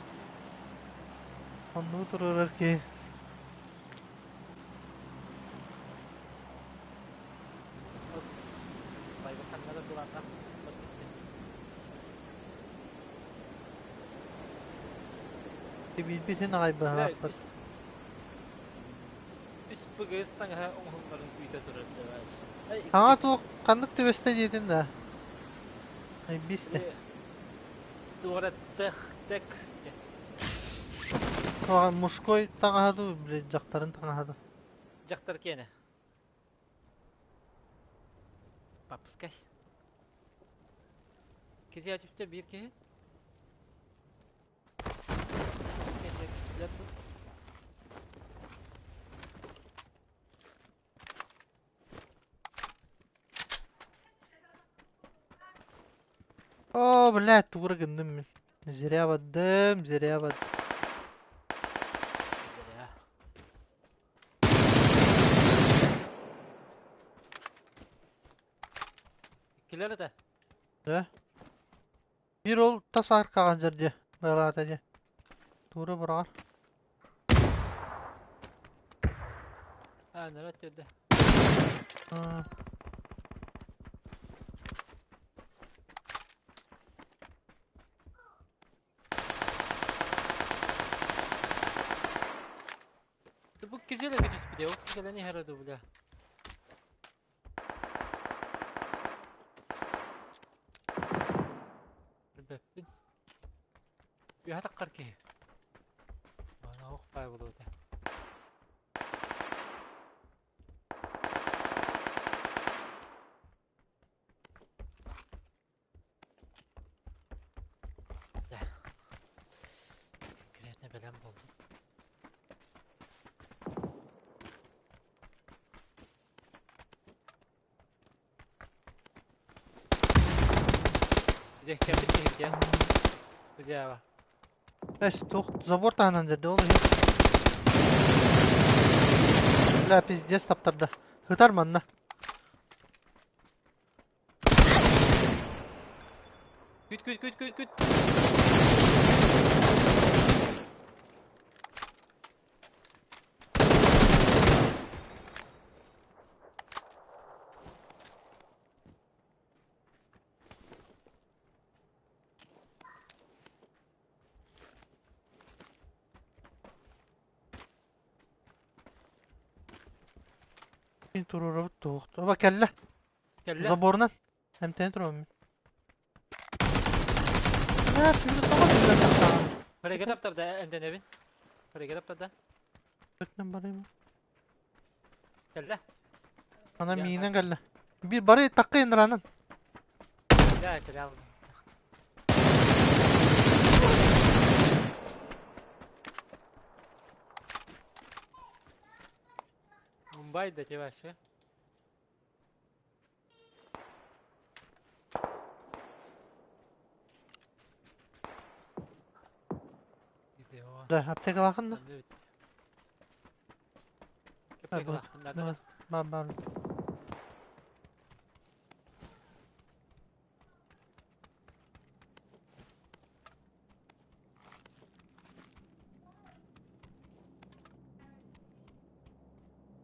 Оннугу туруорар киһи. Билбитин аҕай быһаахпыт. Үс ПГС таҥаһа оҥоһулларын күүтэ турар Саҥа туох ханнык түбэстэ диэтин да? Бистэ. Туора тех тек Мужской таҥаһа дуу, блядь, дьахтарын таҥаһа дуу? Дьахтар киэнэ. Папскай. Киһи түстэ биир киһи. О, блядь, тугура гынным мин. Зря бардым, зря бардым. Зря. Иккилэр этэ. Да? Биир ол тас аркаҕа дьэр дьэ, быалаата дьэ. Туура быраҕар. А, народ төрдө. Бу кизеле түспүтэ, ол кэлэн иһэр ду бля. Билбэппин. Үөһэ таххар киһи. Ана ох баай буолуо этэ. Да. Конкретно бэлэм буоллум. Дьэ, кэлбит киһи диэн. Хозяева. Эс, туох забор таһынан дьэрдэ ол иһин. Бля, пиздец таптарда. Ытар манна. Күт, күт, күт, күт, күт. Мин туруорабыт туох. Оба кэллэ. Кэллэ. Заборунан. Эмтээн туруом. Бля, түнде тоҕо түнде тахсаҕын? Харыга таптарда эмтэнэбин. Харыга таптарда. Өтүнэн барыйм. Кэллэ. Ана миинэн кэллэ. Bir бары такка ындыранан. Да, кэлэ алдым. Мумбай да те вообще. Да, аптекалаахын да? Бар, бар.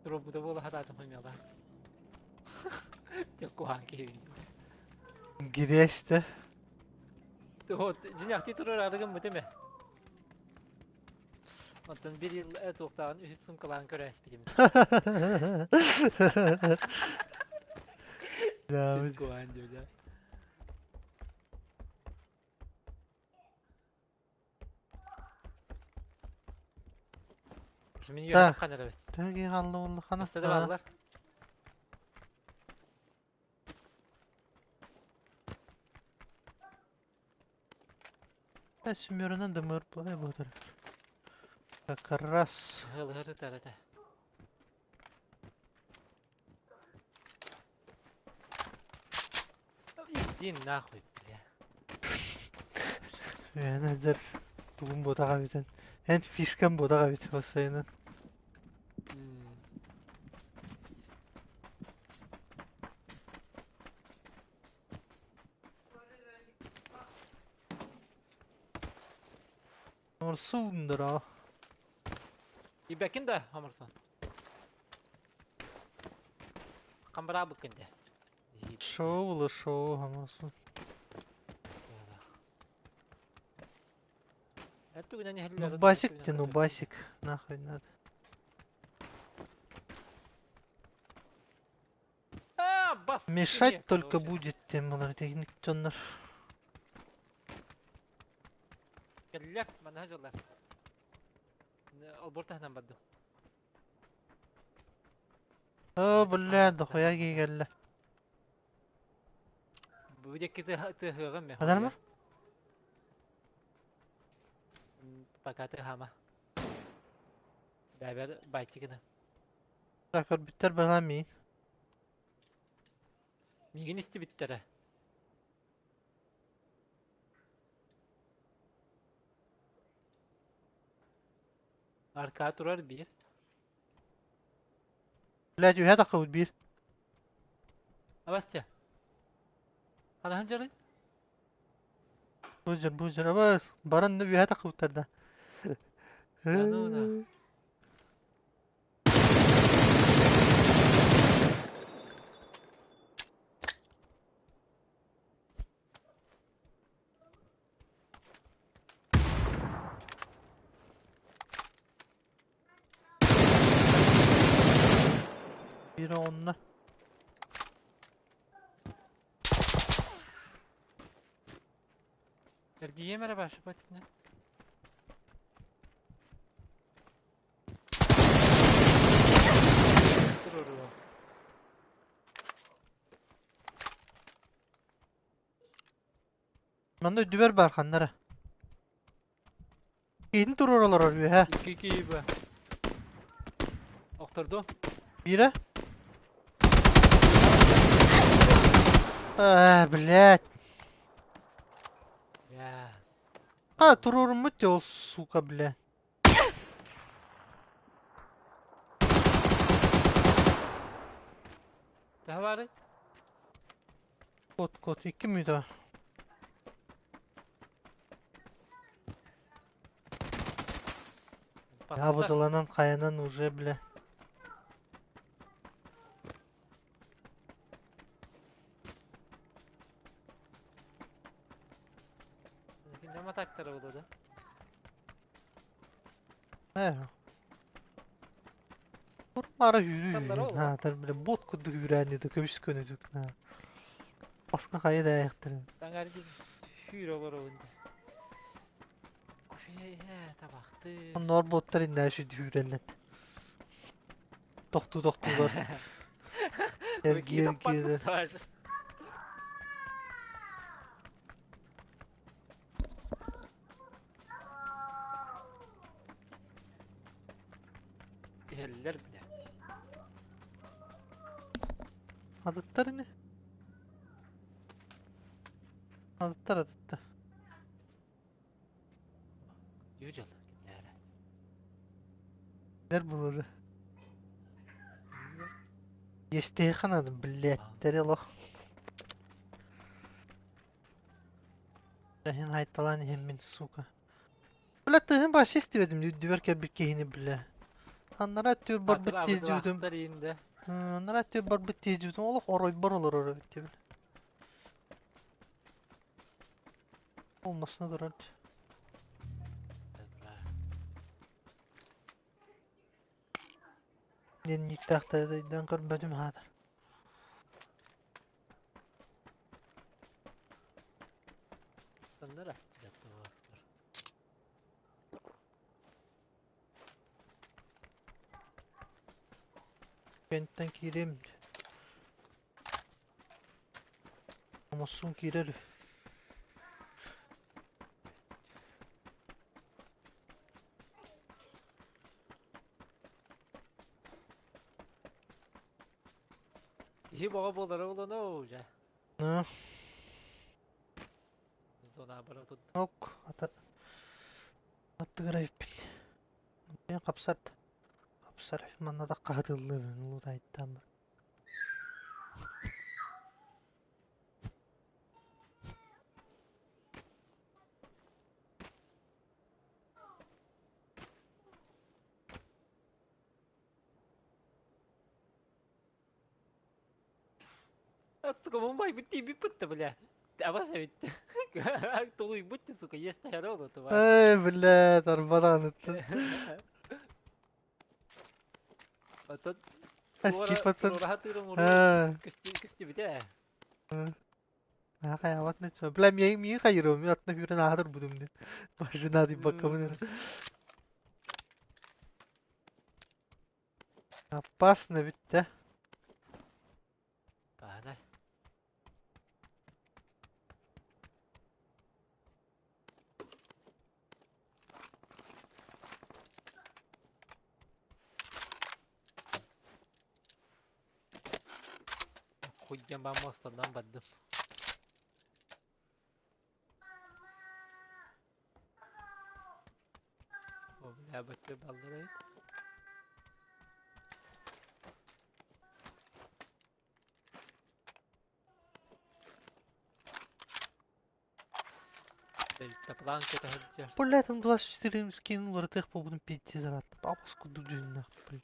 Турбута буола сатаатым хомуйалаан. Дьэ куһаҕан киһи. Гириэстэ. Вот, дьиҥнээхтии турар арыгым бит эмэ. Оттон бир yıl туохтааҕын үһүс сумкалаан көрө испитим. Да, Куһаҕан диэбитэ. Мин Так. үөһэ ханар эбит. Төһө киһи хаалла буоллаххына? Өссө да бааллар. Семерынан да мөр буолар. Как раз. Ыһылыһар ытар этэ. Иди нахуй, бля. Үөнэдэр тугун буотаҕа бүтэн. Эн фишкам буотаҕа бүт бассайынан. Оморсуундара. Ибекин да оморсон. Камбарабыккын де. Шоу шоу оморсун. Ну басик ты, ну басик. Нахуй надо. Мешать только будет тем техник дьоннор. Кэллэр, манна дьыллар. Олбор таһынан бардым. О, бля, дохуя кигэллэ. Бу диэки тыаһыаҕым мен. Адарма? Пока тыаһаама. Бэбэр байтигына. Так, көрбүттэр бала миин. Миигин истибиттэрэ. Аркаа турар биир. Блядь, үһэ таххыбыт биир. Абастя. Анаһын дьарый? Бузер, бузер, абас. Баран да үһэ таххыбыттар да. Да ну на. Биирэ онно. Эргийиэм эрэ баашыпат итинэ. Туруоруо. Манна үрдүбэр баар ханнара. Киһини туруора олорор үөһэ. Икки киһи ба. Охторду. Биирэ. Аа, блядь. Я. А, туруоруммут ол, сука, бля. Төһө баарый? Кот, кот, икки мүнүүтэ. Абыдыланан хайанан уже, бля. Нема тактара буолуо да? Ээ. Турмара үүрүү. Наатар бile бот курдук үүрээн да көбүс көнөдүк. Баска хайа да айахтарын. Таҥар сүүр олоробун да. Кофе табахты. Онноор боттар иннää сүдү үүрэннет. Тохтуу тохтуулар. Эргиэ эргиэ. Иһэллэр бile. Атыттар ини. Атыттар атытта. Үдьэл кинилэрэ. Нер булары. Естехан ады, блядь, лох. Тэһин хайталаан иһэммин, сука. Бля, тыһын башы истибэтим, үрдүбэр кэлбит киһини, бля. Аннара өттүгэр барбыт тиэдьибитим. Аннара өттүгэр барбыт тиэдьибитим, олох оройбор олорор эбит диэбин. Olmasına durar. Диэн ииттэхтэрэ көрбөтүм хаатар. Соннор астыгат буолар. Кэнтэн киириэм. Оҥостон киирэр. Киһи бөҕө буолара буолуо дьэ. Аа. Зона бара тут. Ок, ата аттыгар эбиппин. Мен хапсат. Хапсар. Манна да хаһытыллыбын улутайттан бар. Сука, Мумбай бит бутта, бля. Абас эбит. Тулуйбут, сука, есть таһара тварь. Эй, бля, тарбадан ыттын. Оттон Типа туора көстүбүтэ. Хайабат не Бля, миин хайырым, мен атына хүрен аһатыр будум ден. Машина деп баккамын. Опасно бит да. Ана. Хуйдям бамостанан бардым. О, бля, бачча баллар эбит. План көтөһөрдьөр. Бля, там 24 скинул, РТХ по будем пить зарат. Папа скуду джинна, блин.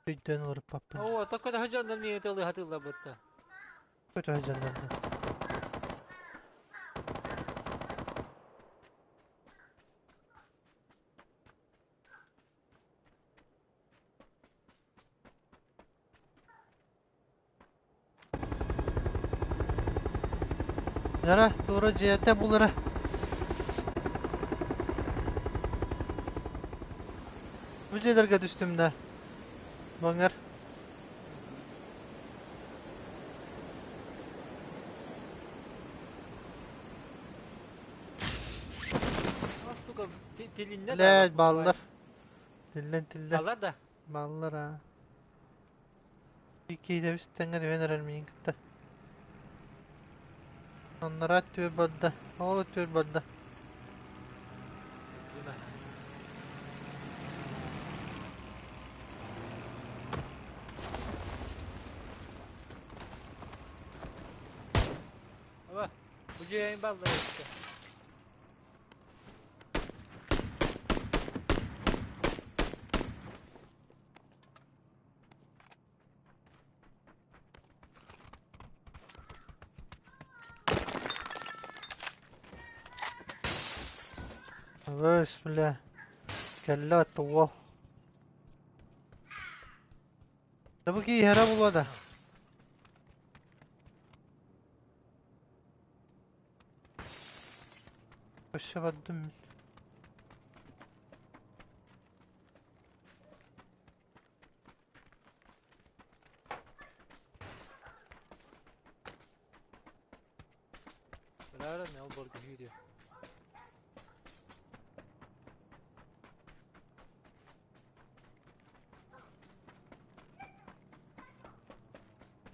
Өйдөн олору папа. Оо, то көтөһөрдьөннөн миин тылы хатылла бытта. Көтөһөрдьөннөн. Яра, тура дьиэтэ булара. Бу дьиэлэргэ түстүм да. Баҥар. Сука, тилиннэ Блядь, баллар. Тиллэн тиллэн. Баллар да? Баллар а. Иккидэбис тэҥҥэ түһэн эрэр миин кытта. Оннора түөр барда. Ол түөр барда. Аба, бу дьиэйин баллар эбит. Бисмилля. Кэллэ туо. Да бу киһи буолуо да. Өссө бардым. Бля, не ол борду хүйдү.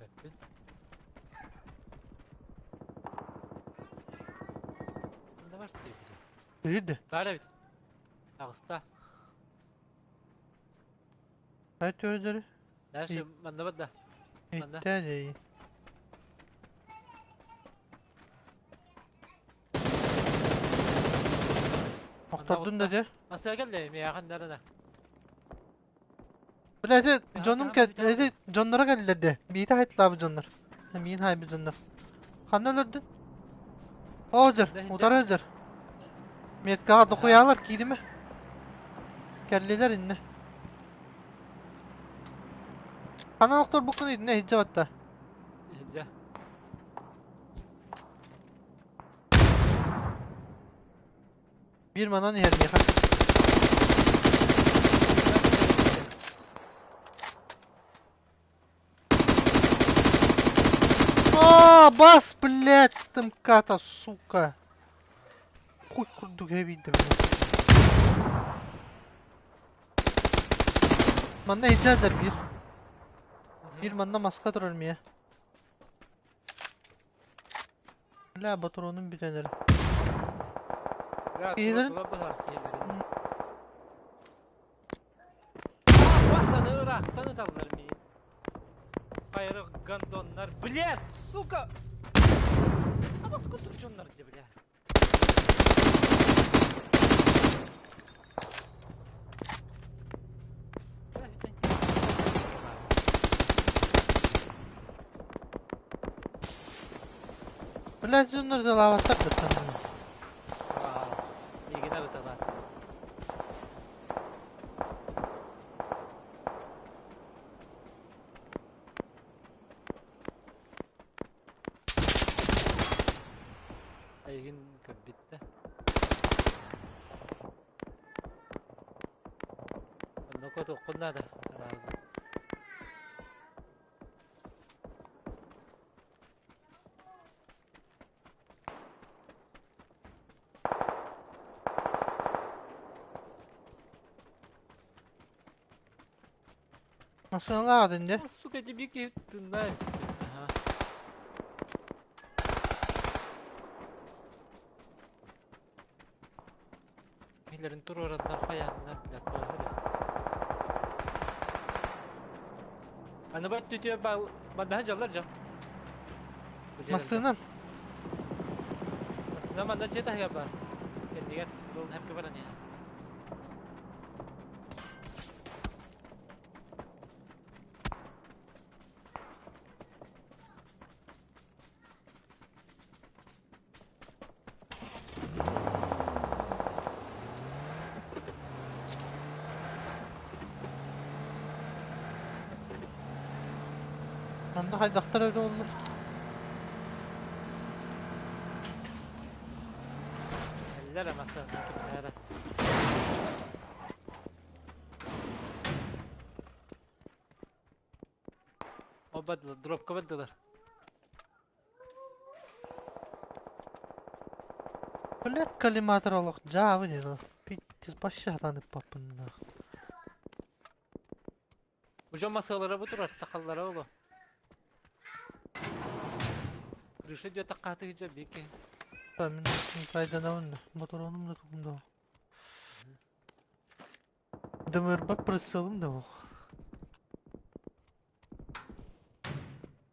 Өппүн. Ханна бар диэбитим. Үйдü. Бар эбит. Аҕыста. Хайт өрдөрү. Дальше манна бар да. Манна. Иттэ Охтордун да дьэ. Масыа кэллэ миэхэ нарана. Бля, ити дьонум ити дьонноро кэллилэр дии. Биитэ хайтлаабыт дьоннор. Миин хайбыт дьоннор. Ханна өлөрдүн? Оозер, утары озер. Меткаҕа дохуйаалар кииримэ. Кэллилэр иннэ. Ханан охторбуккун итиннэ иһдьэ батта. Иһдьэ. Биир манан иһэр миэхэ. Лабаз, блядь, тымката, сука. Хуй курдук эбийдэ, блядь. Манна иһдээдэр биир. Биир манна маска турар миэ. Бля, ботуруонум бүтэн эрэ. Бля, Киһилэрин тула быһаар киһилэрин. Бастаны ыраахтан ыталлар миин. Хайры гондоннар. Бля, сука! Абас кутур дьоннор де, бля. Бля, дьоннор дьалаабаттар да саннына. Миигин арыталаат. Эйигин көрбүттэ. Онно котуоххун наада. Массыыналаах этин дьэ. Сука, тебе тынна. Ага. Киһилэрин туруораннар хайааннар билэр тоҕо Аны бат түтүө маннаһа дьаллар дьон. Массыынан. Массыына манна дьиэ таһыгар баар. Кэннигэр дол хэмке баран иһэр. Манна хайдахтар эрэ оллар. Эллэр эмаса кимнээрэ. О бардылар, дропка бардылар. Блядь, коллиматор олох дьаабы дии Пиздец, вообще сатаан ыппаппын Уже масалара бу турар, тахаллара оло. Крыша диэ таххаатыгыдьа бики. Мин пайданабын мотороонум да тугум да Дымырбат прицелым да ох.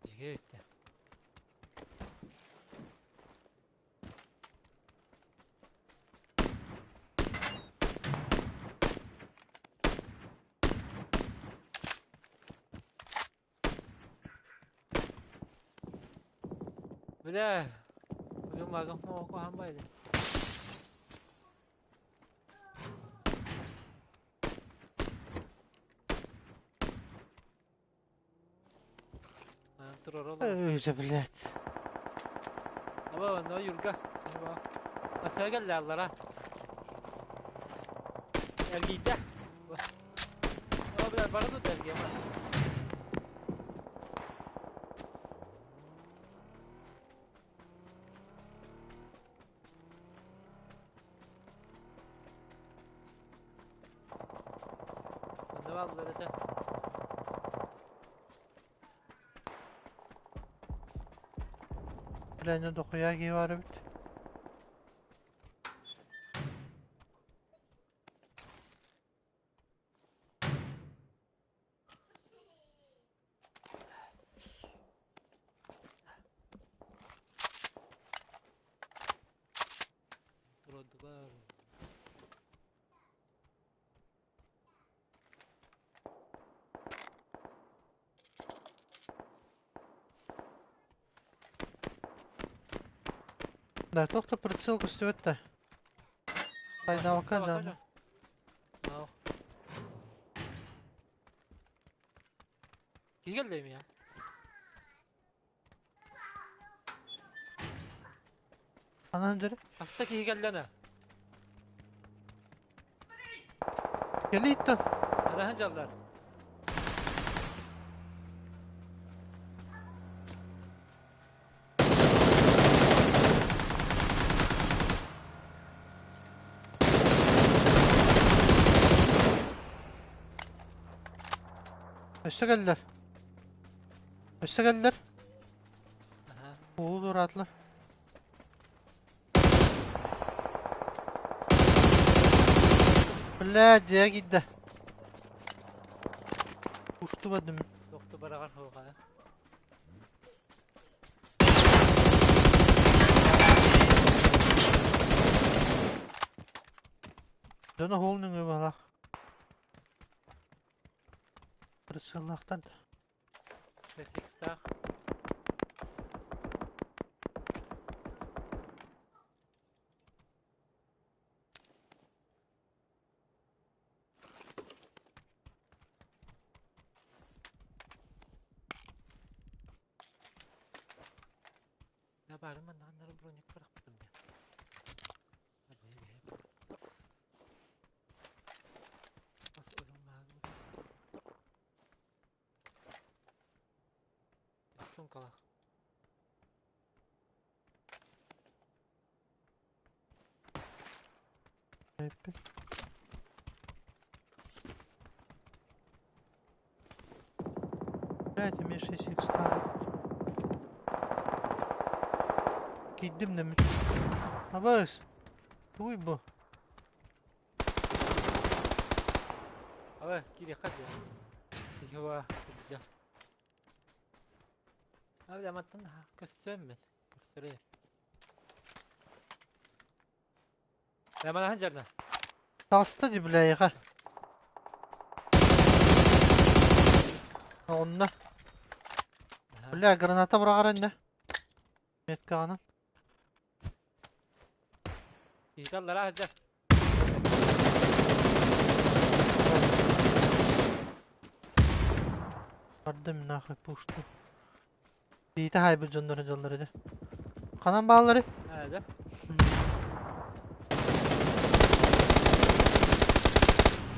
Дьигэ өттө. Бля, уйумагым око хамбайды. Өйдө, блядь. Аба, но Юрга. Асыга келлаллара. Эргийдэ. О, бля, бара тут эргийэ. Манна бааллар этэ. Бля, не дохуя киһи эбит. Туродулар. Да, туох да прицел көстүбэт да. Пайдавака да. Киһи келлэми я. Анан дьэрэ. Аста киһи келлэне. Кэлииттэн. Анаһын жаллар. Өссө кэллэр. Өссө кэллэр. Аха. Уолу туораатылар. Бля, дьиэ киирдэ. Устубадым. Тохту бараҕар хоҕа. Дьоно уол нөҥүө баҕалаах. Прицеллаахтар да. Сикстаах. Я баарым маннаҕаннары броник бырахпытым дии. Сумкалаах. Эппит. Блядь, у меня 6 икс Киирдим да Абаас! Тугуй бу? Ала, киириэххэ дьэ. Киһи дьэ. Ала, мантан көстүөм мин. Көрсөрөө. Яманаһын дьарна. Таҕыста дии бля эйиэхэ. Онно. Бля, граната быраҕар иннэ. Меткаҕынан. Киһиталлара сылдьар. Бардым нахуй пушку. Биитэ хаайбыт дьонноро дьоллор этэ. Ханан бааллары? Да.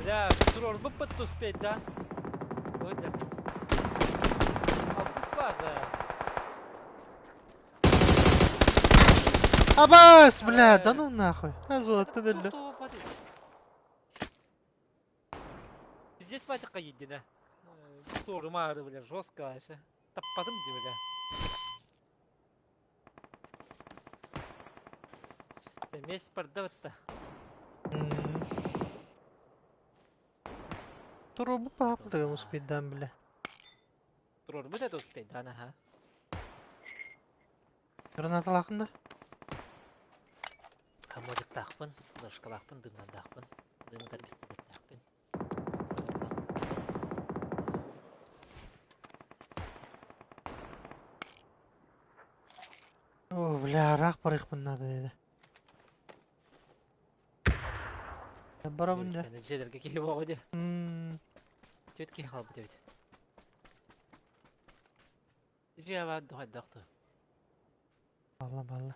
Бля, туруорбуппут туспейт да. Ой, Алтыс бар да. Абаас, бля, да ну нахуй. А золото дэллэ. Здесь батика едина. Туорумаары, бля, жестко вообще. Таппатым дии, бля. Месяц барда бытта. Туруорбут паапытыгым успейдаан, бля. Туруорбут это успейдаан, аха. Гранаталаахын да? Хамодиктаахпын, флешкалаахпын, дымнардаахпын, дымытар бистилеттээхпин. О, бля, ыраах барыахпын наада диэтэ. Барабын дьэ. Дьиэлэргэ киһи буоҕу дии. Түөрт киһи хаалбыт эбит. Дьиэ баар хайдах ту. Балла балла.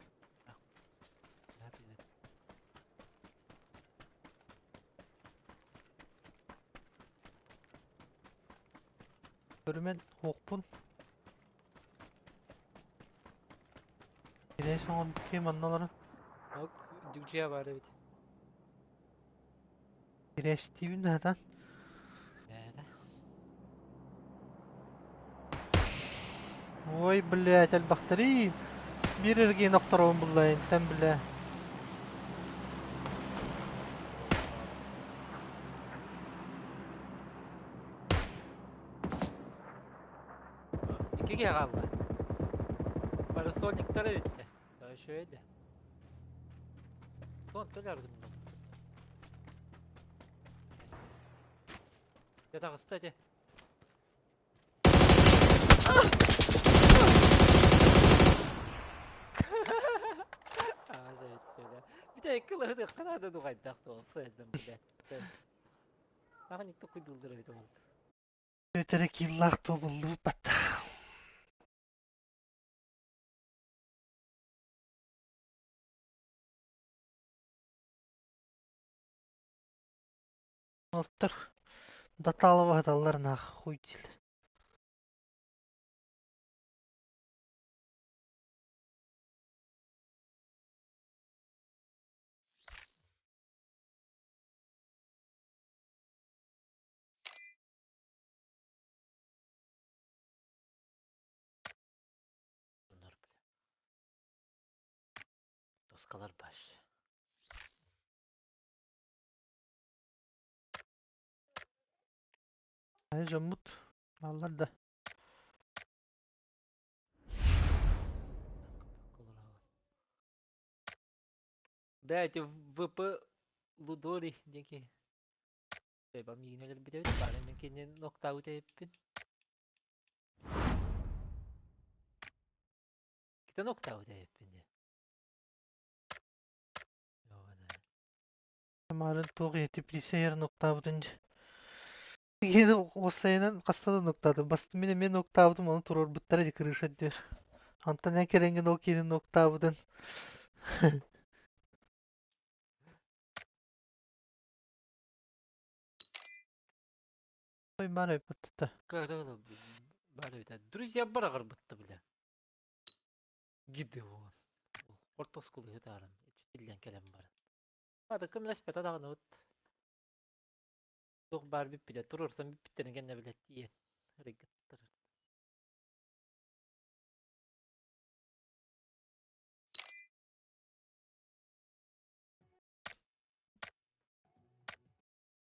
Көрүмэн хуохпун. Кирээс оҥорбут киһи манна олорон. Ок, дьиэ баар эбит. Кирээстиибин наһатан. Да. Ой, блядь, элбэхтэрий. Биир эргиэн охторобун булла интэн бля. Икки киһи хаалла. Парасольниктара бүттэ. Үчүгэй Тон төлөрдүм. Дьэ таҕыста дьэ. Бүтэ кылыһыдыахха наада дуҕайдаах туолсайдым блядь. Аҕа никто куйдууллар эбит ол. Өтөрө кииллаах туобуллубут. Оттор даталова сыталлар наах хуй дииллэр. Доскалар баш. Ай дьоммут бааллар да. Да, эти ВП Лудори диэки. Ба миигин өлөрбүт эбит, баары мин кинини ноктаабыт эбиппин. Кита ноктаабыт эбиппин дии. Марын туох ийэ теплица ноктаабытын Киһини уоссайынан хаста да нуктаатым. Бастакы мин эмиэ нуктаабытым, ону туруорбуттара дии крыша диэр. Онтон эн кэлэҥҥин ол киһини нуктаабытын Ой, баар эбит Баар эбит. Друзья бараҕарбытта бile. Гидеон. Орто оскуолаһы тааран, иллэн кэлэн баран. Ата көмөлөспөтө даҕаны вот туох баар бүппүтэ туруорсан бүппүттэрин кэннэ билэ тиийэн ырыгыттар.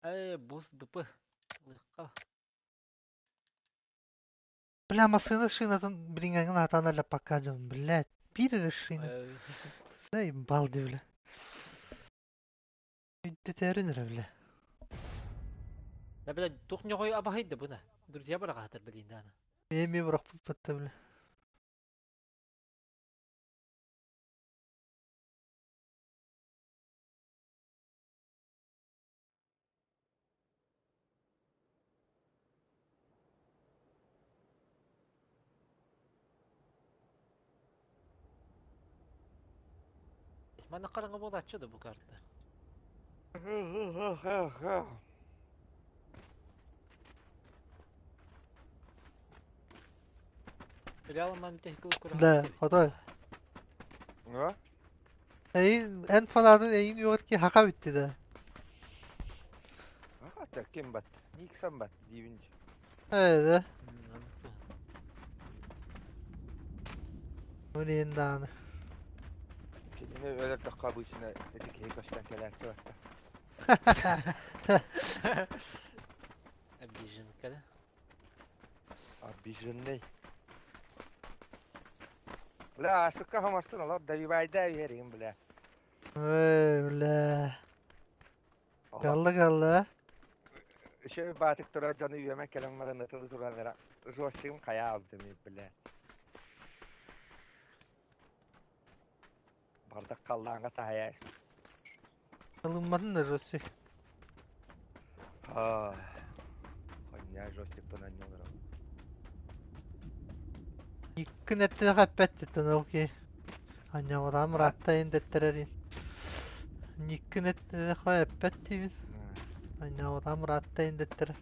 Э, бус ДП. Лыхха. Бля, массыына шинатын билиҥҥэҥин аатаан лаппакка дьон, блядь, биир эрэ шина. Заебал дии, бля. Өйдөтөөрүн эрэ, бля. Да, бля, туох ньоҕой абаһый да бына. Друзья быраҕаһатар билин даана. Эми бырахпыт бля. Манна хараҥа буолааччы да бу карта. Да, хотой. Эйин эн фанатын эйин үөҕэр хака бүтти да. Аха, ким бат? Никсон бат диибин. Ээ, Блин, дааны. Кинини өлөрдөххө обычно эти киһи көстөн кэлээччи барта. Обиженка, да? Обиженный. Бля, сука, хамастын олор добивайда берин, бля. Ой, бля. Kallı kallı. Еще баатык турар дьону үөмэн кэлэн баран ытылы туран эрэ жостигым хайа алдым, бля. Бардак халлааҥҥа таһайа. Alınmadın da Rossi. Аа. Хонья жостикпын анньылар. Иккин эттэ хаппэттиттэн ол ки. Анньаҕараам ырааттайын дэттэрэрин. Никкин эттэ эппэт диибин. Анньаҕараам ырааттайын дэттэрэр.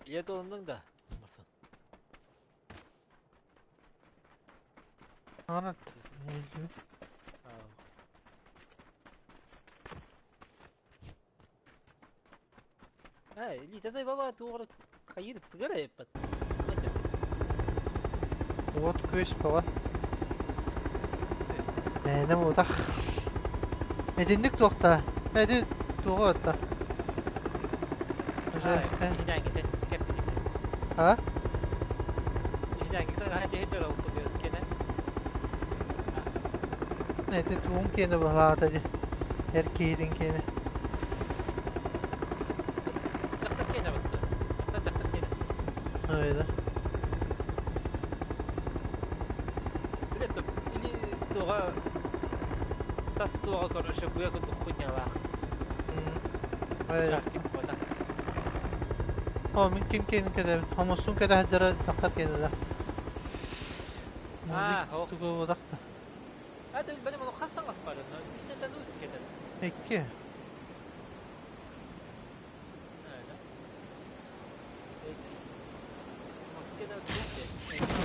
Илиэ толуннуҥ да? Марсан. Анат. Эй, илиитэ баба туоҕар хайыр тыгар эппэт. Вот күөс баҕа. Мээнэ буотах. Этинник туохта. Эти туоҕа отта. А? Эти туун киэнэ баһлаата дии. Эр киһитин киэнэ. Öyle. Öyle. О, мин ким киэнин кэтэбин. Хомусун кэтэ сылдьара тахсар киэнэ да. Музык тугу буолбатах да. Икки.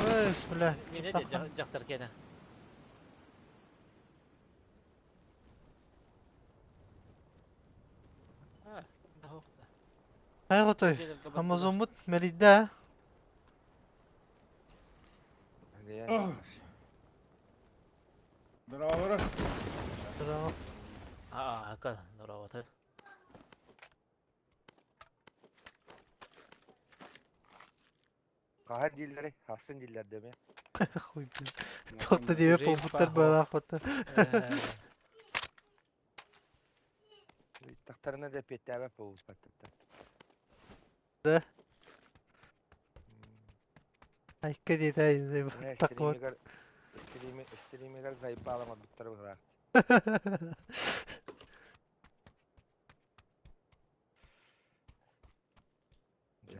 Ой, бля. Дьахтар киэнэ. Хайа хотой. Амазоммут мэлийдэ. Здорово. Здорово. Аа, ака, здорово. Хаһан дииллэрий? Хахсын дииллэр дэмэ. Хуй блин. Туох да диэбэт буолбуттар быһалаах Ыйыттахтарына да эппиэттээбэт буолбуттар. Да. Айка диэтэ такой. Стримигэр заебало оҥорбуттара быһалаах.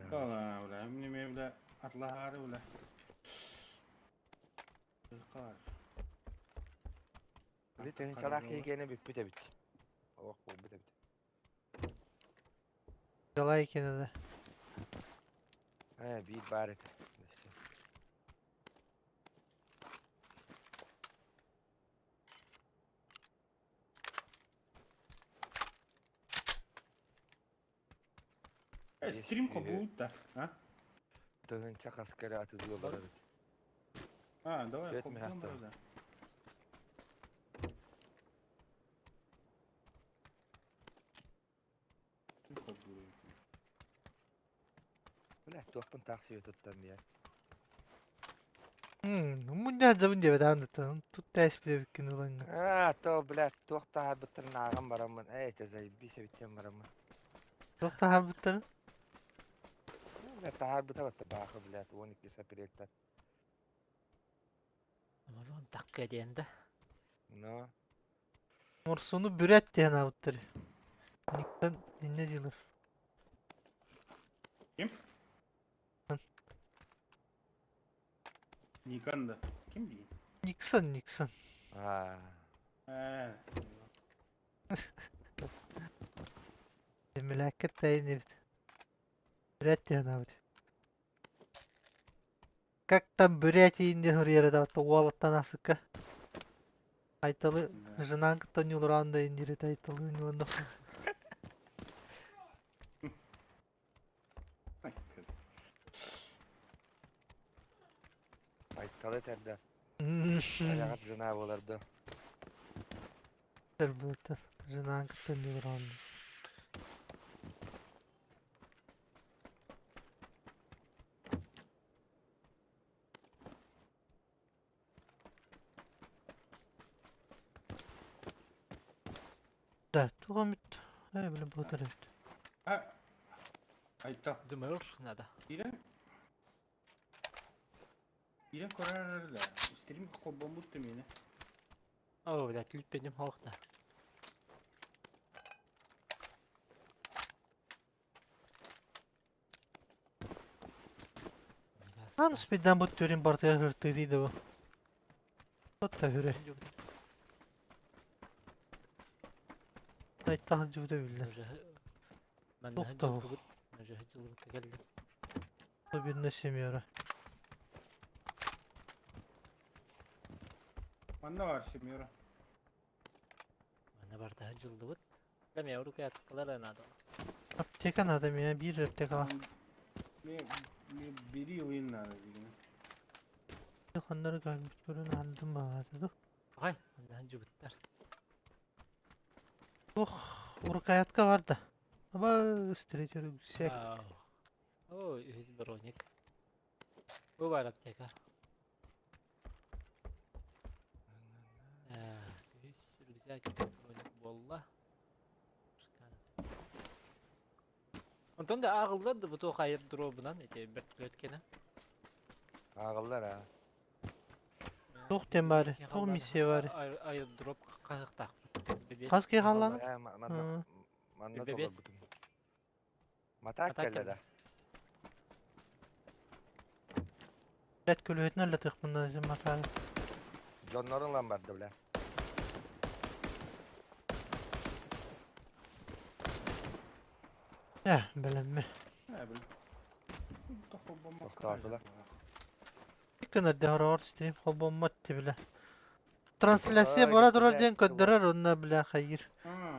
Бля, мне бля, атлаһаары бля. Били тыһыынчалаах киһи киэнэ бүппүт эбит. Олох буолбут эбит. Далай киэнэ да. Ээ, биир баар этэ. Стрим хобуут да, а? Тыһыынча хаска эрэ атылыы олорор эбит. А, давай, Түөрт хобуун миһаахтаах. да. Бля, туохпун таах сиэ туттан биэр. Мунньа сылдьабын диэбэт аан тут тээспит эбиккин ылаҥҥа. Аа, то, блядь, туох таһаарбыттарын ааҕан бараммын. Эй, это заебись эбиттэн бараммын. Туох таһаарбыттарын? Бля, таһаарбыта батта баахы, блядь, 12 апрельтан. Амазон такка диэн да. Но. Морсуну бүрээт диэн аабыттар. Никтан инньэ дииллэр. Ким? Никан да. Ким дии? Никсон, Никсон. Аа. Ээ, Мэлээккэ тэйин эбит. Бүрээт диэн аабыт. Как там Бурятия диэн суруйар этэ уолаттан асыкка. Айталы жена кытта ньулураан да индиир этэ Айталы ньулуна. Айталы этэрдэ. Айаҕар жена буолар да. Тэрбиттэр. Жена кытта ньулураан. Да, туох эмит ээ били буотар эбит. А, Айта. Дымыр надо. Ирен. Ирен көрөр да. Стрим холбоммут мені. О, блядь, лүппеним хоохта. Аны спиддан бу төрүн бартыга хыртыы да бу. Тотта хүрэ. Айта сылдьыбыта биллэр. Манна Туох сылдьыбыт. Уже сылдьыбыкка кэллим. Особенно семеро. Манна бар семеро. Манна барда сылдьыбыт. Кэм урукаткалар надо. Аптека надо меня, биир аптекала. Мне мне бери уин надо деген. Ханнары кэлбит көрөн алдым баҕатыды. Ай, манна сылдьыбыттар. Ох, урукаятка бар да. Аба встреча рюкзак. Ой, үһүс броник. Бу бар аптека. Үһүс рюкзак броник буолла. Онтон да ааҕыллар да бу туох айыр дробунан ити бөртүлүөт кэнэ. Ааҕыллар аа. Туох диэн баары? Туох миссия баары? Айыр дроп хаһыахтаахпыт. Хас киһи хааллаҕын? Ээ, манна манна Бэбиэс. толорбутум. Матаак Матаак кэллэ да. Блядь, көлөһөтүн аллатыахпын да матаага. Дьоннорун ылан барда бля. Э, бэлэммэ. Ээ, бил. Тохтоотулар. Иккин эрдэ хороҕор стрим холбоммот бile. Трансляция Ой, бара турар блядь, диэн көрдөрөр онно бля хайыр.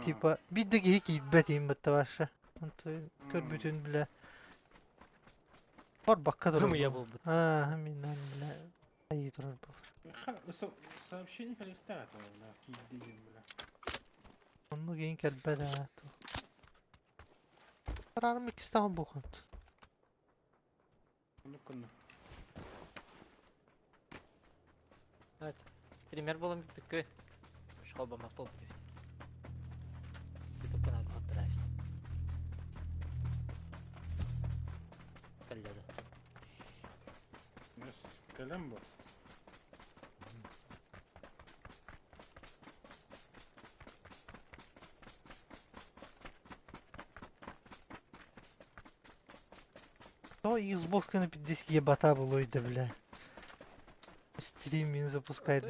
Типа биир да киһи киирбэт иһин батта ваша. Онто көрбүтүн бля. Барбакка турар. Хымыйа буолбут. Аа, миннан бля. Айыы турар буолар. Сообщение кэлиэхтээх этэ бля, киирдэ диэн бля. Оннук иин кэлбэт ээ. Араарым иккистээх буолхунт. Оннук гынна. Evet. Стример буолан бүппүккүн. Школбаммат буолбут эбит. Ютуб каналга оттураабит. Кэллэ да. Кэлэн бу. То Xbox кына пиздец ебата булуйда, бля. Стриминг запускает.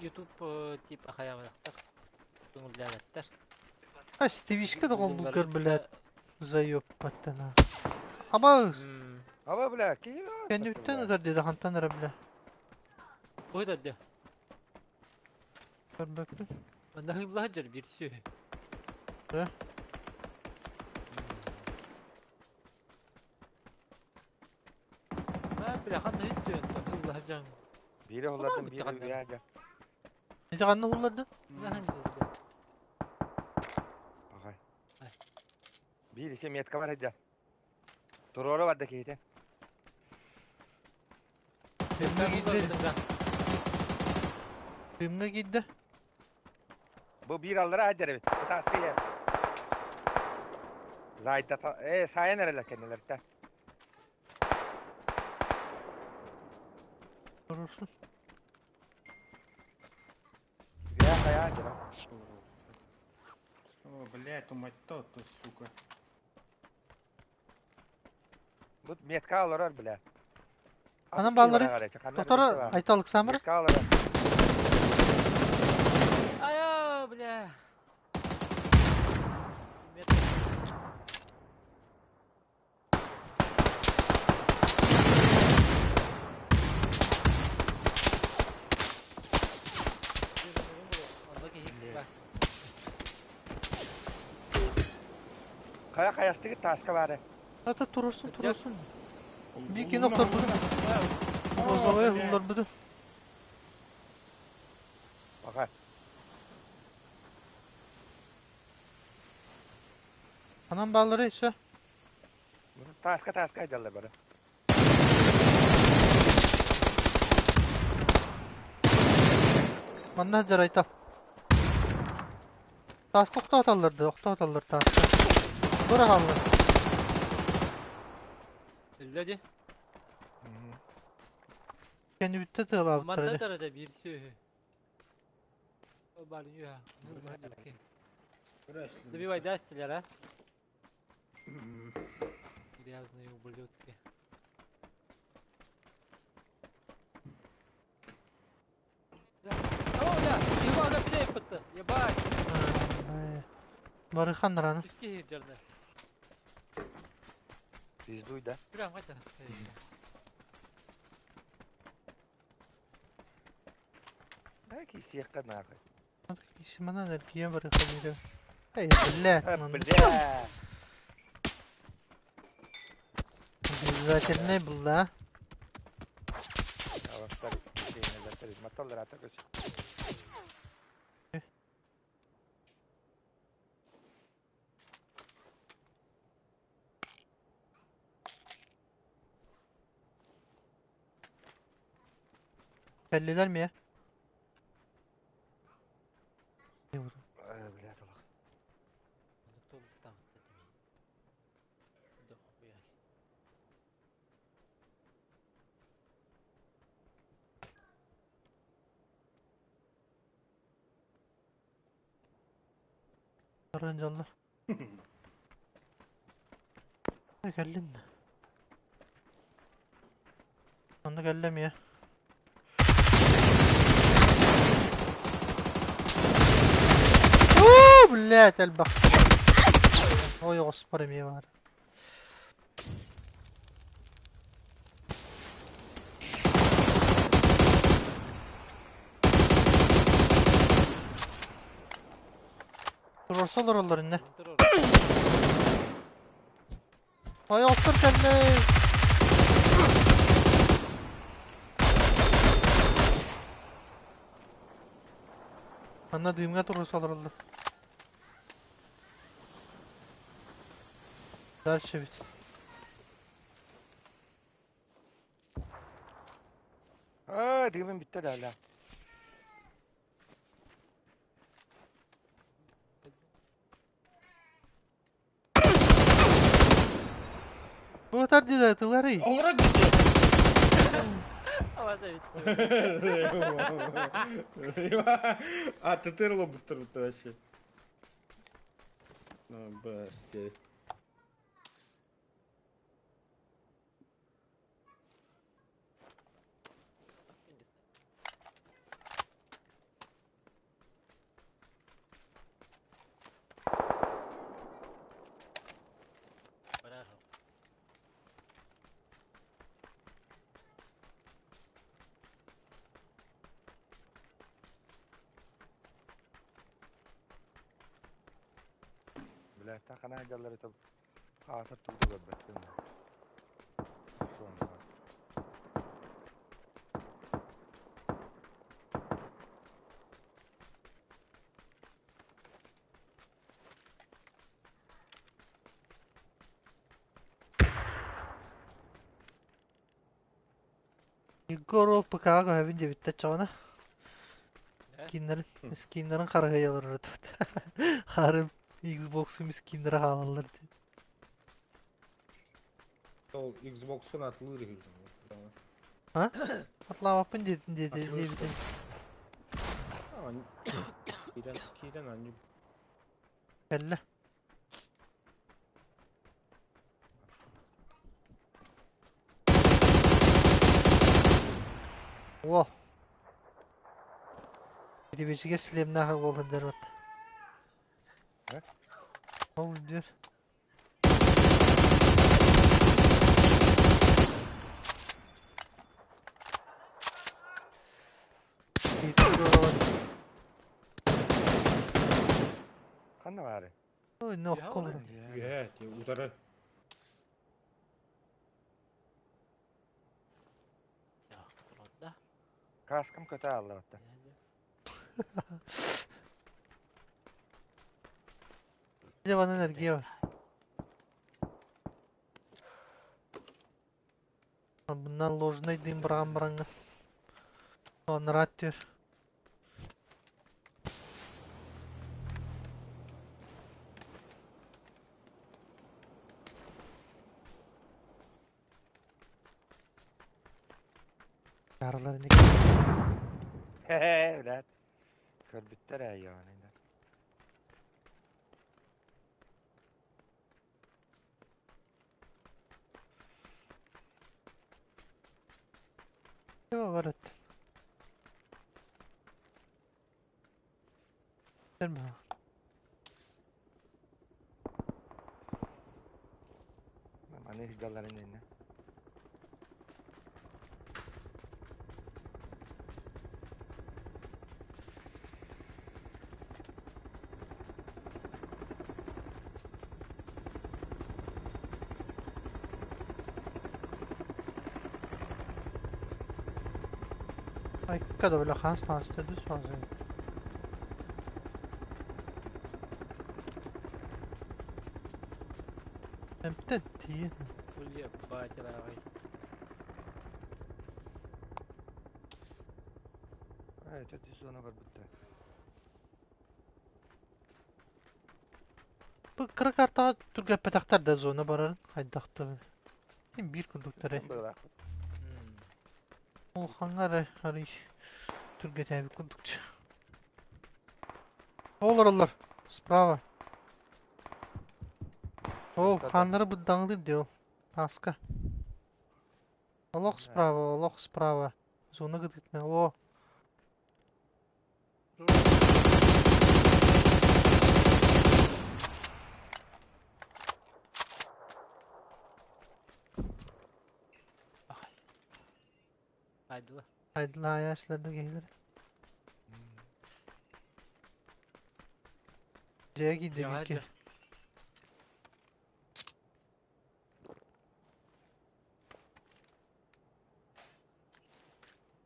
YouTube типа хайаабатахтар. Көҥүллээбэттэр. А стивишка да холбукар, блядь, заеб паттана. Аба! Аба, бля, киһи Кэннибиттэн ытар диэдэ, хантан эрэ, бля. Ой да дьэ. Көрбөппүн. Манна хыллаһа дьэр биир сүөһү. Да? А, бля, ханна үттүөн хыллаһа дьаҥ. Биири холлардым, биири үһэ. Ити ханна hullardın? Ахай. Биир ise метка бар эдэ. Туруора барда киһитэ. Дымҥа киирдэ. Дымҥа киирдэ. Бу биир аллара сылдьар эбит. Ытааска иһэр. Зайда э сайан эрэлэр кэннилэртэн. Турурсун. Я хайаан дьэ. О, блядь, умать-то, то, сука. Бу метка олорор, бля. Анан баалары. Тоторо Айта Александр. Метка олорор. Ая, бля. Хайа хайастыгыт тааска баары. Ата турурсун, турурсун. Bir iki nokta budu. Bozovaya hullar budu. Баха. Анан баалары еще. Тааска тааска дьаллар бары. Манна сылдьар Айта. Тааска охтооталлар да, охтооталлар тааска. Быраҕаллар. Өллө дии. Кэннибиттэ тыалаабыттара Манна дии. тарата биир сүөһү. Бары үһэ. Добивай дастилер, а? Грязные ублюдки. О, да! Ебать, да, Ебать! Барыхан раны. Үске жерде. Пиздуй, да? Прям это. Да, кисиэххэ нахуй. Манан эргийэн барыхан дире. Эй, блядь, Э, ман. бля! Обязательный был, да? Аластар, Маталлар ата көс. Кэллилэр mi? Э, блядь, олох. Баран дьаллар. Кэллин. Онно кэллэм я. Оо, блядь, элбэх. Ой, оспор эмиэ баар. Турарса олороллор инне. Ой, оспор кэллэ. Манна дыымҥа туруорса олороллор. Дальше ведь. Аа, дыымым бүттэ да Бу тардыда тыларый. Олорор дии. Аваса бүттү. А, тытырылы буттырбытты вообще. Бысте. Бля, хана дьаллары топ хаатар тугу көрбөттүм. Егор ол ПК-ҕа көһөбүн диэбиттэр чаҕына. Скиннарын, скиннарын харыһыйалар Харым Xbox-ум скиннэрэ хаалаллар дии. Ол Xbox-ун атылыыр үһү. А? Атлаабаппын диэтин диэти диэбитин. Киирэн киирэн анньы. Кэллэ. О! Перевечигэ слемнаах буолан сылдьар Ол үрдүөр. Ханна баары? Ой, ноккол. Үһэ, утары. Каскам көтө ааллабатта. Дьэ манан эргиэ бар. Bundan ложный дым быраҕан бараҥҥа. Оннораат түөр. Араларын Хе-хе, блядь. Көрбүттэр ээ, ёбаный. Бар эт. Баа. Маны сылдьалларын иннэ. Айка да бля ханс ханс дүс ханс. Эмтен тиийэн. Улья батя Ээ, төрдүс зона барбытта. Бу кыра картаҕа түргэппэтэхтэр да зона барарын хайдахтар. Биир курдуктар. Быылаахпыт. Улахаҥҥа эрэ арый түргэтээбит курдукчу. Олороллор. Справа. Ол хааннары быддаҥылыыр дии ол. Таска. Олох справа, олох справа. Зона кытыытынан. О, Айдыла. Айдылаа яшларда киһилэр. Дьиэ киирдэ бииргэ.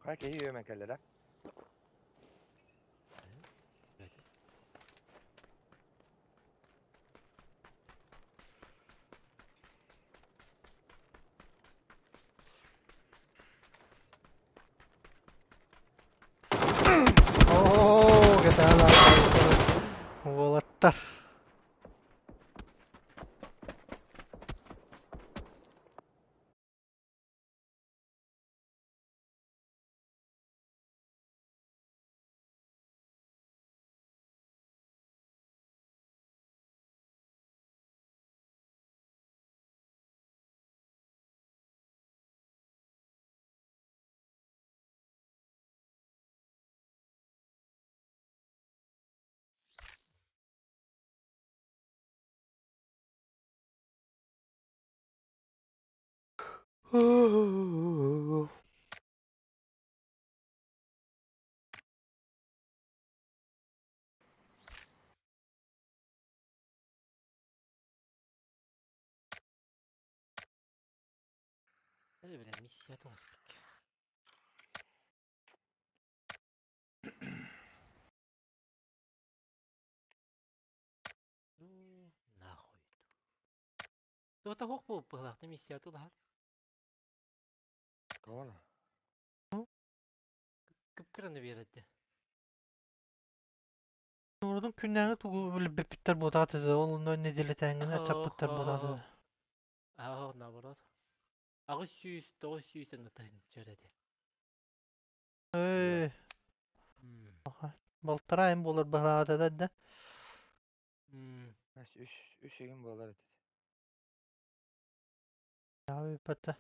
Хайа киһи үөмэн кэллэ да? Hadi bile миссия оҥостубут. Ну, нахуй. Туота хуох буолбут миссия тулаһар. Кого? Кып-кыраны биэрэрдэ. Ордун күннээҕи тугу билбэппиттэр буотаҕа да ол онно нэдиэлэтээҥҥини аччаппыттар буотаҕа да. Аа, наоборот. 800, 900 тыһыынча этэ. Ээ, балтараа им буолар быһаата да да. Үс үс игин буолар этэ. Бата.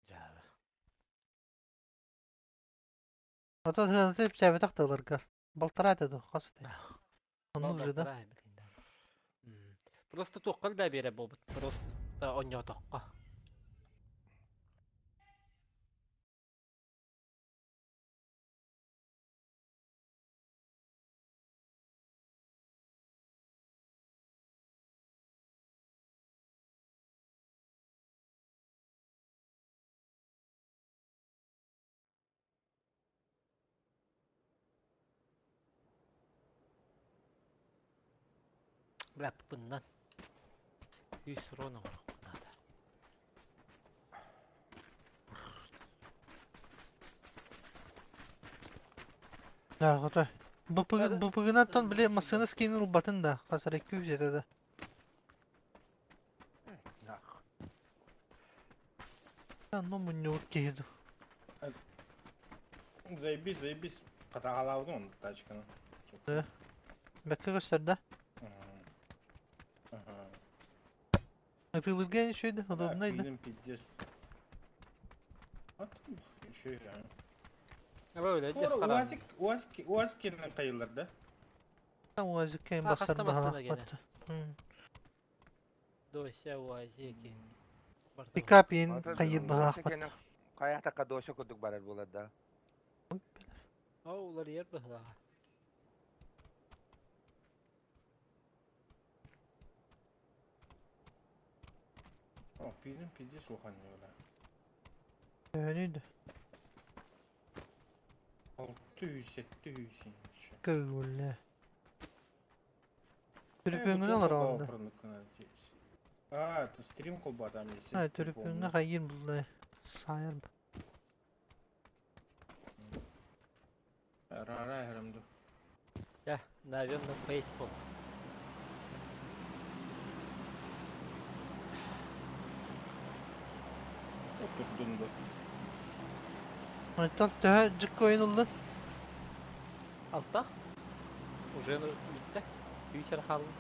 Дьаабы. Ата сыаната ипсээбэтэх тыларгар. Балтараа этэ ду, хас этэ? Оннук же да. Просто туохха элбээ биэрэ буолбут. Просто онньоотоххо. Бля, Үс рон оҥоруохха наада. Да, хотой. БПГ-наттан били массыына скинин ылбатын да, хас эрэ 200 этэ да. Ну мунньубут киһи ду. Заебись, заебись. Хатаҕалаабытым онно тачканы. Да. Бэккэ көстөр да? Ага. Ытыылырга үчүгэй да, удобнай да. Пилим пиздец. А там еще и Аба өлө Ора УАЗик, УАЗик, УАЗик кэлэн хайыллар да? УАЗик кэм А, басар хаста массыына баһа. гene? Дося УАЗик. Пикап иин хайыр баһаахпат. Хайатакка доша курдук барар буолар да. О, улар ер быһылаҕа. О, пилим пиздец улахан бля. Өнүйді. 600, 700 инч. Көңүллэ. Түрүпүөҥҥүн олор онно. А, это стрим колба там есть. Ай, түрүпүөҥҥэ хайыр булла. Сайыр. Рара херэмду. Я, наверное, бейсбол. Отурдун да. Айтал төһө дьыкка ойын уллун? Алта. Уже бүттэ. Күүсэр хаалла.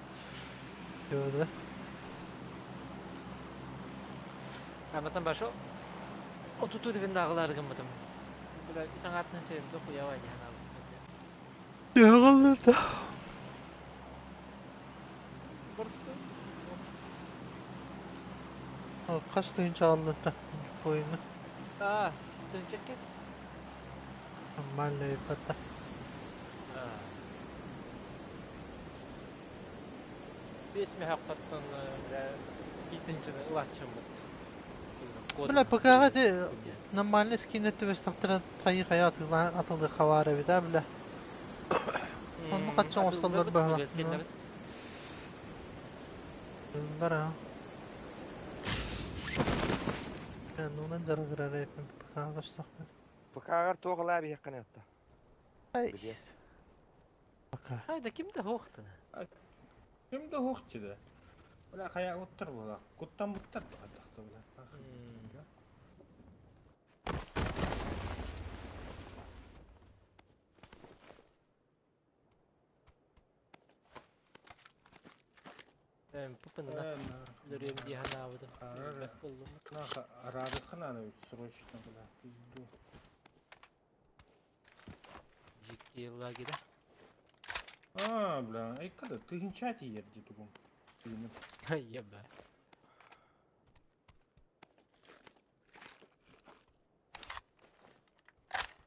Жөдө. Аматан башо. Отуту дибин дагылар гыммытым. Бля, саңартын чейин дохуя диян алып. Төһө қалды да? Просто Хас тыынча алды да? Ойыны. А, тынчекке. Нормально ипата. Бес мехаққаттан бля итинчини ылаччыммыт. Бля, пока те нормальный скин өттүбэс тахтыран хайы хая атылы хавара бит, бля. Онну каччан остоллор баһа. Бара. Нунан жарыгырар эпин пока гостохпун. ПК-гар туох ылаа биһиэххэ отто. Ай. Билиэ. Пока. Хайда ким да хоохтана. Ким да хуохчы да. Бля, хая оттар була. Куттан буттар бу бля. Эм пупына лөрөм диханаабыдым. Боллум. Наха, радыхана срочно, бля, пизду. Жикки лагеря. А, бля, ай когда ты хинчати ерди тугум. Еба.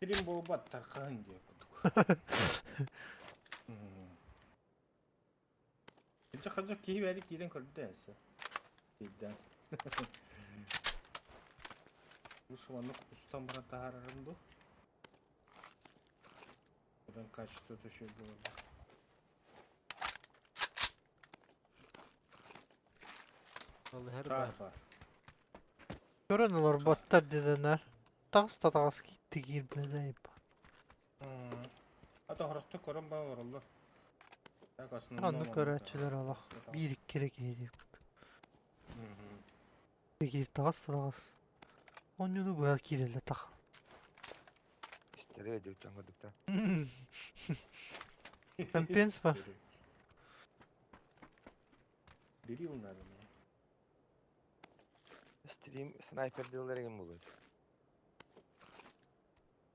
Стрим буолбат тархаһын диye курдук. Кырдьык кырдьык киһи бэйэтэ киирэн көрдө эсэ. Биирдэ. Лучше маннык устан баран таһаарарым дуу. Одан качествота үчүгэй буолар. Алыһар Шар баар. бар. Көрөн олорботтор деденер. Таҕыс да таҕыс киирди киирбэтэ Ата хорохто көрөн баа олороллор. Так основном Оннук көрөөччүлэр олох биир икки эрэ киһи диэбит. Киир таҕыс да таҕыс. Оонньууну быһа киирэллэр тах. Истэрэ дьон курдуктар. Компенс бар. Бери надо мне. Стрим снайпердыыллар игин буолуой.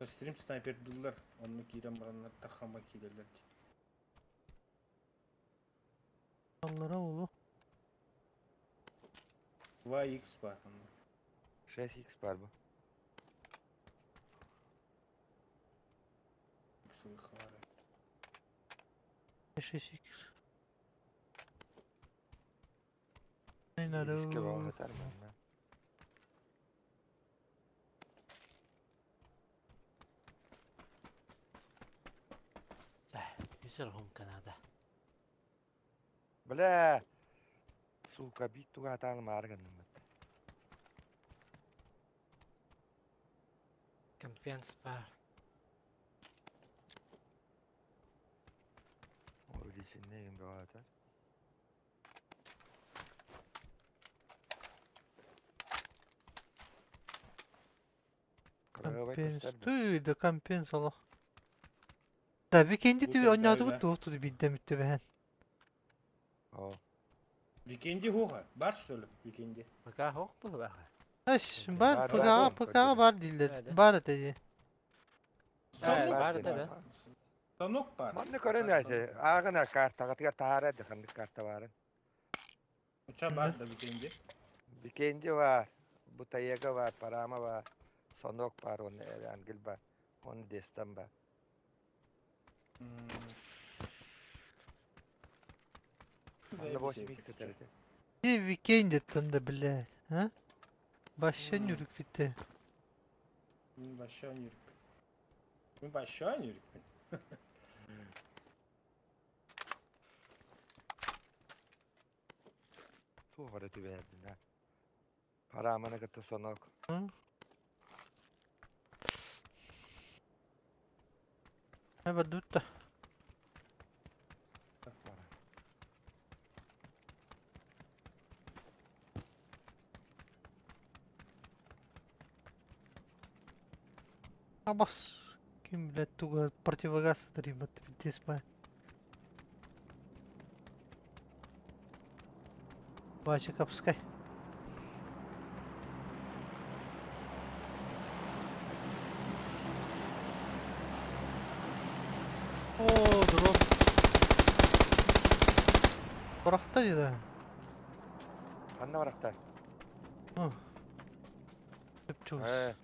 Стрим снайпердыыллар, онно киирэн бараннар таххама киирэллэр дии. Аллара улу. 2x бар онно. 6x бар бу. X бар. 6x. Иске бағытар манна. Үсэр Канада. Бля! Сука, бит туга атааны маары гынным. Компенс бар. Увеличение игин бағытар. Компенс. Түй да компенс олох. Да викенди Бу тү оонньоотубут көрдөргө. туох туту биирдэ мүттэ бэһэн. О, Викенди хоға. Бар что ли? Викенди. Пока хоқ бұлаға. Аш бар Бар, ПК бар, ПК бар дииллэр. Эдэ. Бар этэ дии. Сонок бар бар. да, да. Сонок бар. Манны көрөн әйте, ағына картаға тигер таһара дыханнык карта барын. Уча бар да Викенди. Бикенди бар, Бутаега бар, Парама бар, Сонок бар, он Ангел бар, он Дестан бар. Онда бош микс этерде. Ди викенди тында блядь. А? Башын yürük bitti. Мен башан yürükпін. Мен башан yürükпін. Туғары түбәрдин ha. Параманы кытты Сонок. Evet dutta. Абас. Ким, блядь, туга противогаз даримат пиздец бай. Вача капскай. О, дроп. Бырахта деді. Ханна барақта? Деп чугас. Э,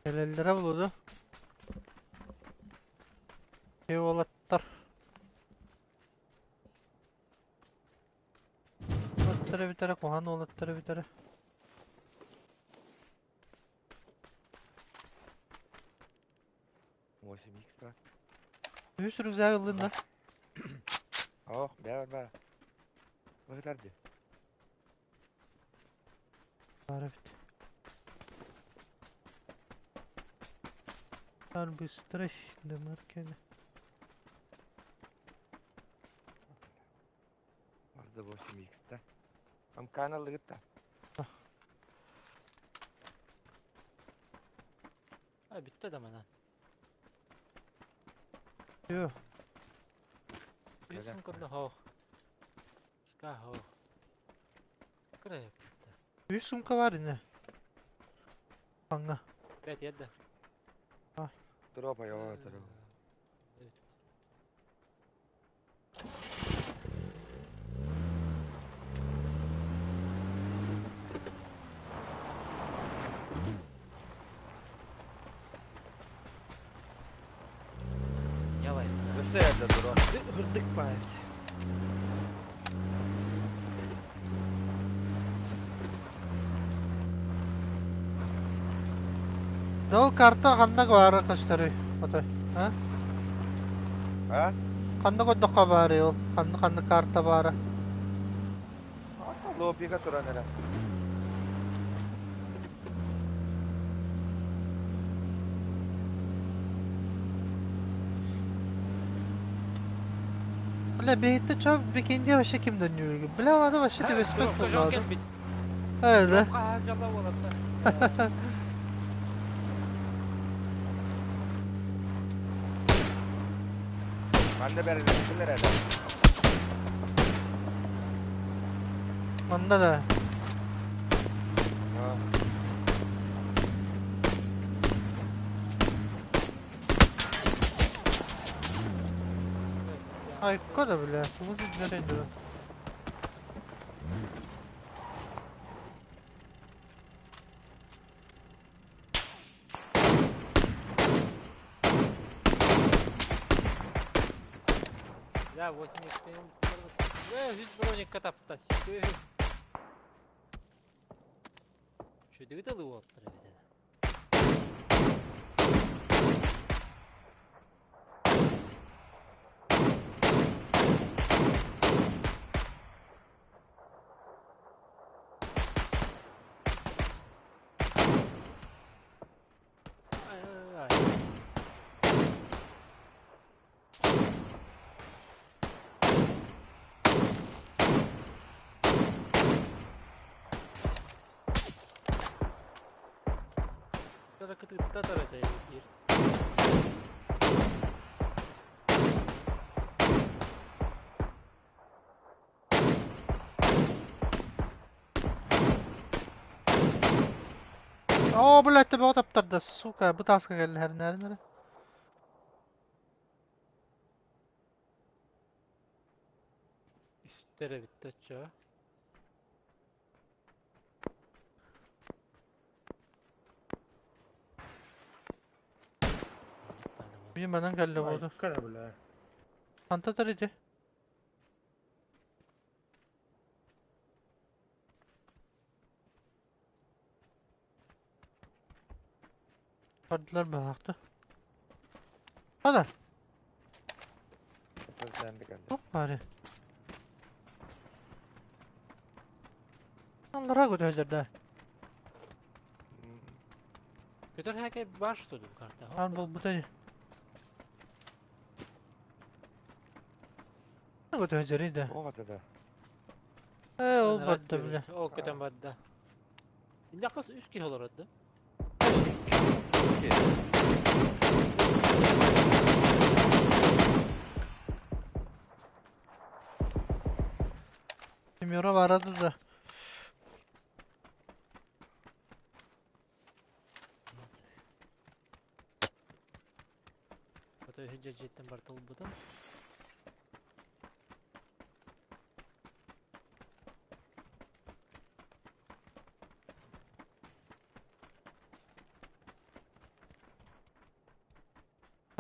Элеллere buldu. Eyvallahlar. Олаттары битере, кухан олаттары битере. 8x бар. Үс рюкзак ылдың да. Ох, бәр бар. Бағытарды. Бар бит. Бар быстро демаркене. Барда 8x-та. Амкан алыгытта. А, бітті да манан. Йо. Үс сумка хоох. Ска хоох. Кыра. Үс сумка бар ine. Ханга. Бэт yedda. Дроп айоо, дроп. Явай. Өссө yerde дроп. Hırdık баар. Дол карта ханна баара көстөрүй? Отой. А? А? Ханна көрдөххө баары ол? Ханна ханна карта баара? Ата лоббига туран эрэ. Бля, бэйэтэ чо бикинди вообще ким дönüyor? Бля, оларды вообще түбэспэт Дропка жон буоллаҕа. кэлбит. Öyle. Дропка хаалдьалла буолатта. Манна бэрилэр эрэ. Манна да. А. Айка да, бля. Тугу дьэрэн дуу. Да, 8 Э, үс броник катапта. Чөдүгү да луоттар эбит. Ай, ай, ай. Тара кытыытта тарата биир. Оо, блядь, төбөҕө таптарда, сука, бу тааска кэллэһэринээрин эрэ. Үстэр эбит оччо. Биир манан кэллэ буолду. Айка да, бля. Ханта тарыйды? Бардылар баахты. Хада, Сен де келди. туох баары. Аллара көтөһөллөр Көтөр хәкә бар что ли карта? Ан болбута ини. Көтөһөллөр да. Оҕата да. Э, ол барда бля. Ол көтөн барда. Инде кыз үс киһи олорор да. Икки. Семеро барады да. Ото үһү жеттен бар толбутум.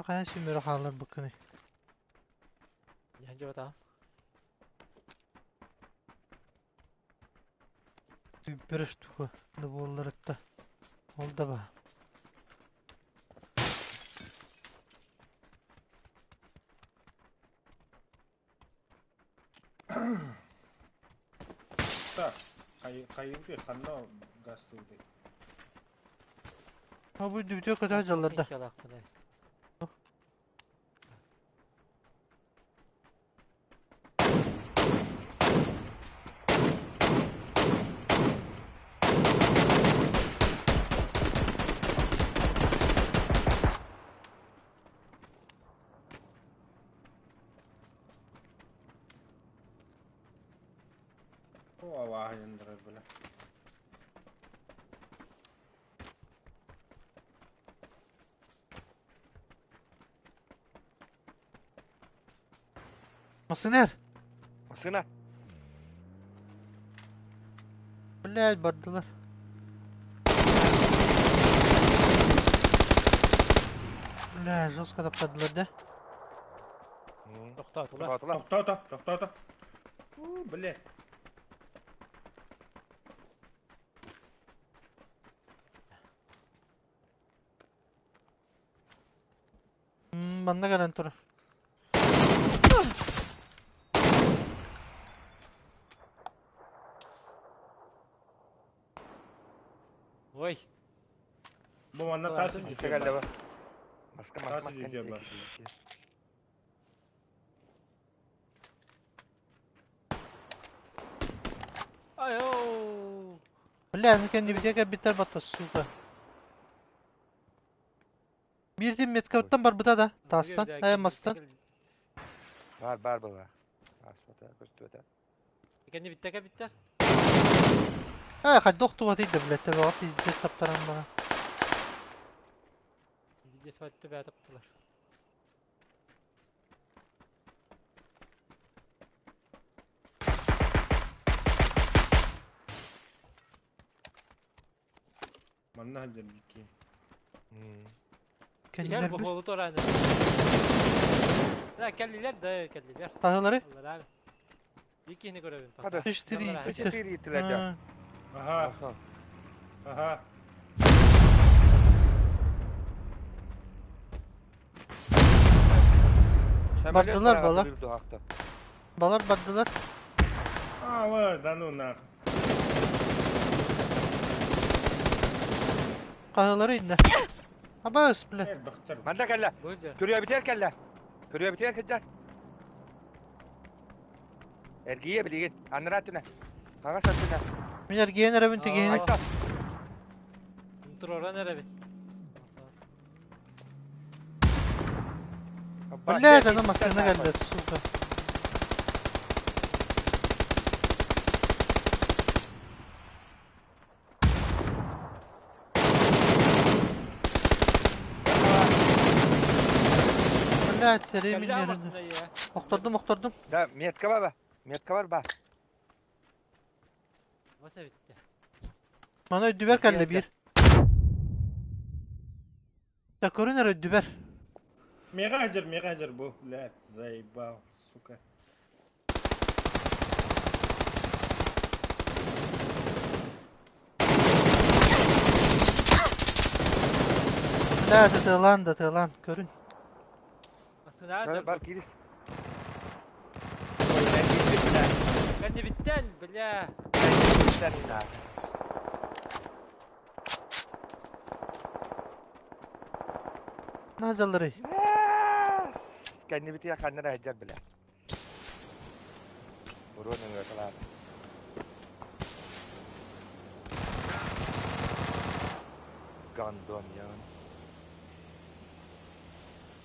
Хайа семеро хаалар букканы. Ян жабата. Бір штука да боллар этта. Ол да ба. Так, кайын ханна газ туды. А бу дүбүтө көтө жаллар да. Миссиялаах бына. турар бля. Масынер. Масына. Блядь, бардылар. Бля, жестко таптадылар да. Тохтоотулар. Тохтоотулар. Тохтоото, тохтоото. У, блядь. Манна кэлэн турар. Ой. Бу манна таас Маска кэллэ ба. Маска, маска, Таас маска. үтүө бар. Ай-оу. Бля, ну кэннибитигэр кэлбиттэр батта, сука. Биирдин меткаттан барбыта да, таастан, э, мастан. Бар, бар была. Аспата, көстүбэтэ. Кэнни битте кэлбиттэр. Э, хайдах охтубатый да, блядь, төбөҕө пиздец таптаран бара. Видео сватты бää таптылар. Манна сылдьар дикки. Иһэр Кэннилэр бу бит. хуолу туорааны. Да, кэллилэр да, кэллилэр. Таһылары. Аллараа. Иккини көрөбүн. Хада. Четыре Аллараа. битер. Четыре иттилер да. А, Аха, аха. Бардылар, балар. Балар бардылар. А, вот, да ну нахуй. Хаһылары иннэ. Абаас, бля. Элбэхтэр. Манна кэллэ. Бу же. Көрүө битэр кэллэ. Көрүө битэр кэллэ. Эргийэ билигин. Аннара түнэ. Хаҥас өттүнэ. Мин эргийэн эрэбин тигиһини. Айта. Туроран эрэбин. Блядь, ана массыына кэллэ, сука. Блядь, сэрии мин Кэллэ yerinde. амартына я. Охтордум, охтордум. Да, метка бар ба. Метка бар ба. Маса битте. Мана өйдүбэр кэллэ биир. Да көрүн эрэ өйдүбэр. Мега сылдьар, мега сылдьар бу. Блядь, заебал, сука. Да, тылан да тылан, көрүн. Масына Бар, жар. бар кирис. Ой, эргийди, бля. Кэнни биттен, бля. Эргийдиттер, да. Наjalары. Кэнни битиэ ханнара сылдьар, бля. Буруон өҥөтөлаата. Гандон ян.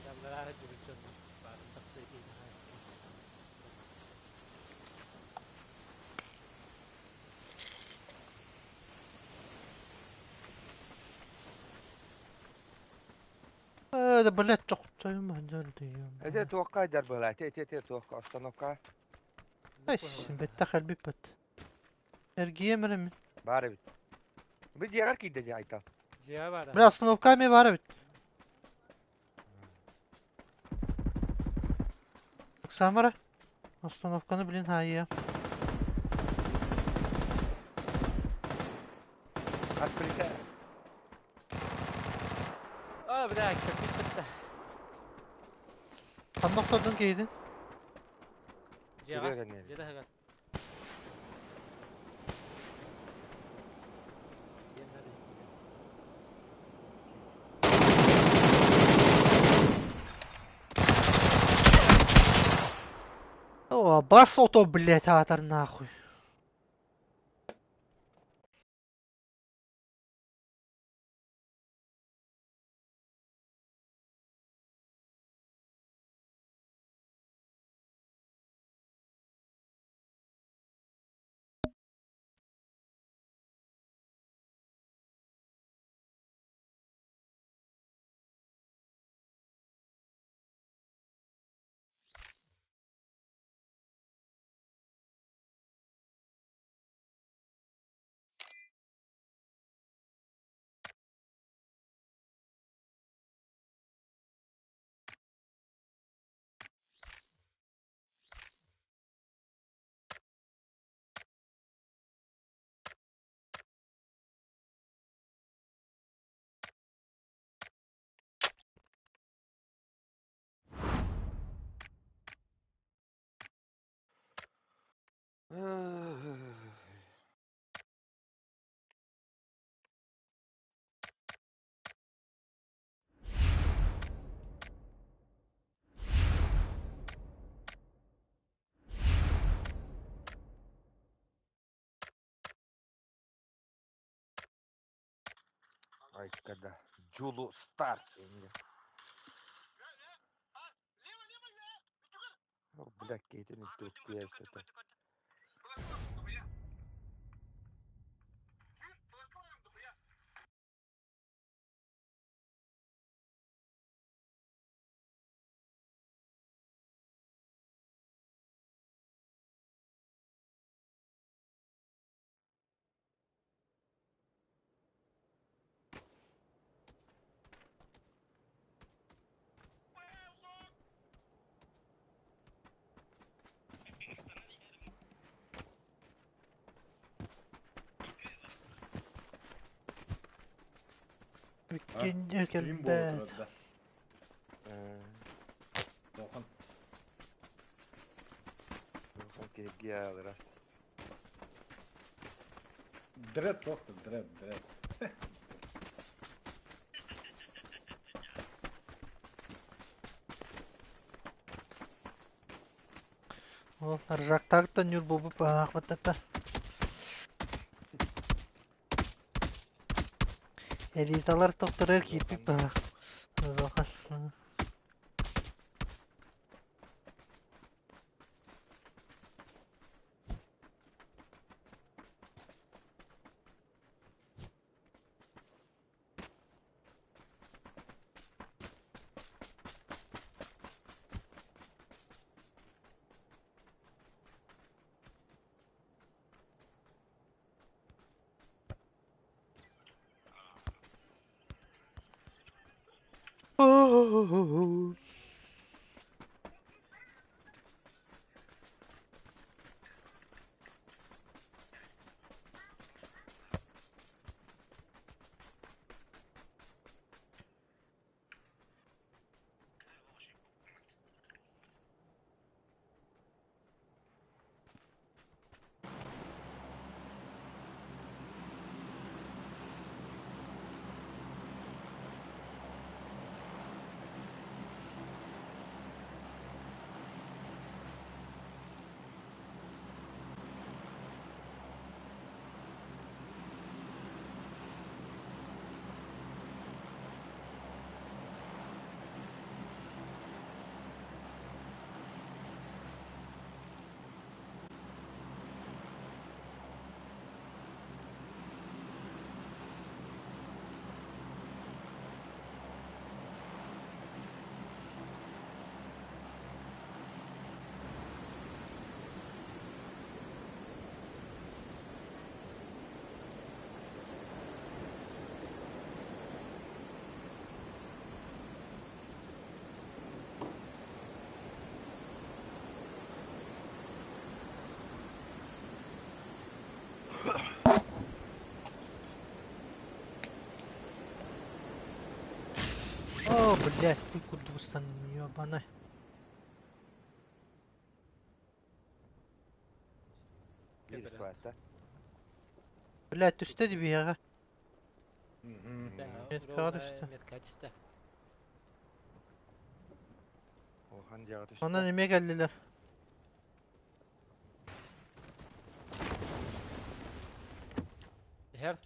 Яллара жүрүчөн. Барын тахсы дейdi. Э, да, блядь, чохтойм ханжарды. Эте туохха сылдьар буолаа. Те те те туохха остановка. Ай, бетте халби бат. Эргийем эрэм. Бар эбит. Бу дьиэҕэр киирдэ дьэ Айта. Жия бар. Бля, остановка ми бар эбит. Самара. Остановканы блин хайя. Отвлекай. А, бля, кэлбит битте. Ханна охтордун кейдин. Жияга. Жүрүө кэннэ. Жия да хагар. О, бас ото, блядь, аатар нахуй. Айка да. Джулу Стар. Бля, киһитин үттүөттүө сытар. Иккинчи Стрим буола кэлбэт. турар да. Улахан. Улахан киһиргии аалара. Дред туох да дред, дред. Ол ржактаактан ньур буолбут баҕаахпыттата. Элиталар тохторугар киирбит баҕах. Зохан. О-о-о-о. О, блядь, ты кудустан, ёбаный. Биир склад Блядь, түстэ дибиэҕэ. Мгм. Меткаҕа түстэ. Метка түстэ. Улахан дьиэҕэ түстэ. Онон эмиэ кэллилэр. Иһэр.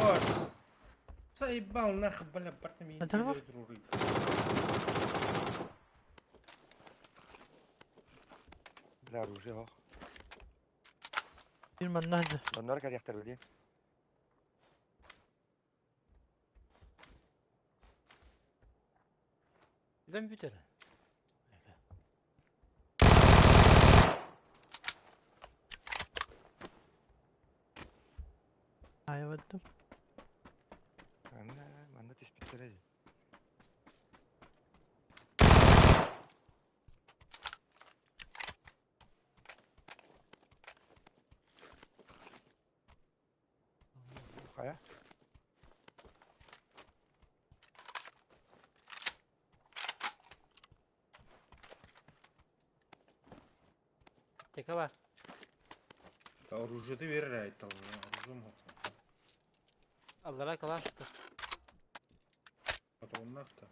Ой, Заебал нахуй, бля, апартаменты Это вот? Бля, оружие ох. Биир манна сылдьар. Оннор кэлиэхтэр билиим. Үлэм бүтэр. Аайбаттым. Манна, манна түспүттэрэ дии. Хайа? Тека бар. Оружие берер айтал. Оружие мог. Аллара калашты. Патроннах-то.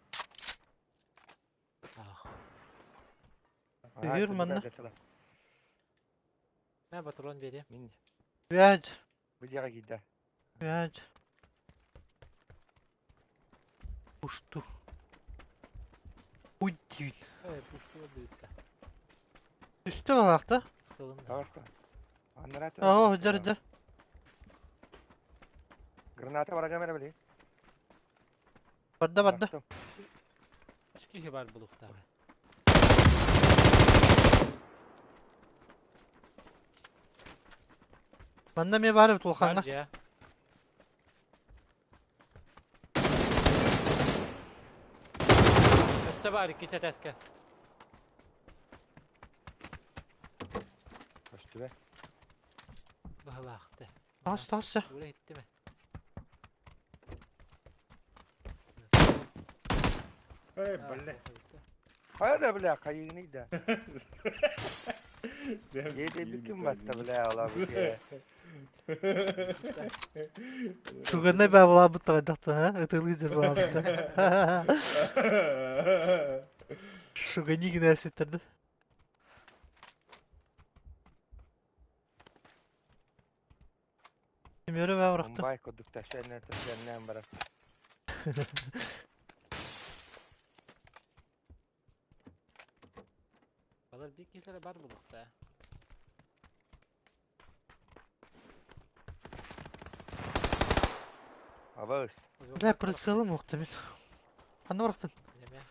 Ах. Аа, Үһүр манна. кэллилэр. Мэ патрон берем. Мин Блядь. Бу дьиэҕэ киирдэ. Пять. Пушту. Удивит. Э, пушту быытта. Үстэ балаахта. Сылын. Таҕыста. Аннара Оо, дьэр дьэр. Граната барагам эрэ били. Барда барда. Үс киһи бар булуктаҕа. Манна эмиэ баар эбит улахаҥҥа. Бар дьэ. Өстө баар икки сэтээскэ. Көстүбэ. Быһалаахты. Таас таас сэ. Ура иттиме. Эй, бля. Хайа бля, хайыгыный да. Еде бүтүн батта бля, ола бля. Туганай баабылаабыт таҕайдахта, ха? Ытылыы дьырбаабыта. Шугани гына сүттэрди. Семеры баабырахты. Мумбай курдук тэпсэннэн тэпсэннэн барар. Балар бир киһилere бар булукта. Абыс. Бля, прицелым уохта мин. Ханна барахтын? Неме.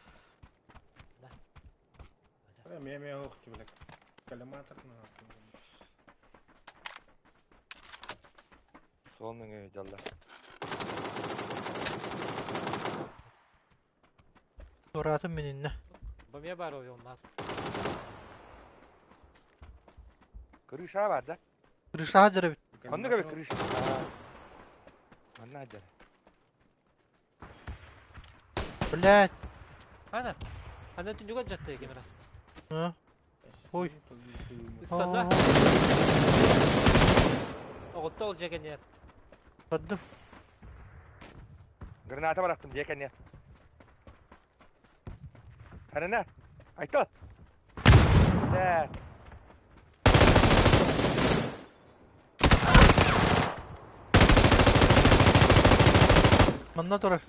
Да. Ме охти, бля. Коллиматор на. Суол дьалла. Тураатым мининне. Бу бар ойолмаз. Крыша бар да? Крыша дьэр эбит. Оннук эбит крыша. Манна дьэр. Блядь. Ана. Ана түнүгө жатты камера. А? Ой. Истанда. Оготто ол жекенер. Бардым. Граната барахтым дьиэ кэннэ. Харана. Айта. Бля. Манна турар.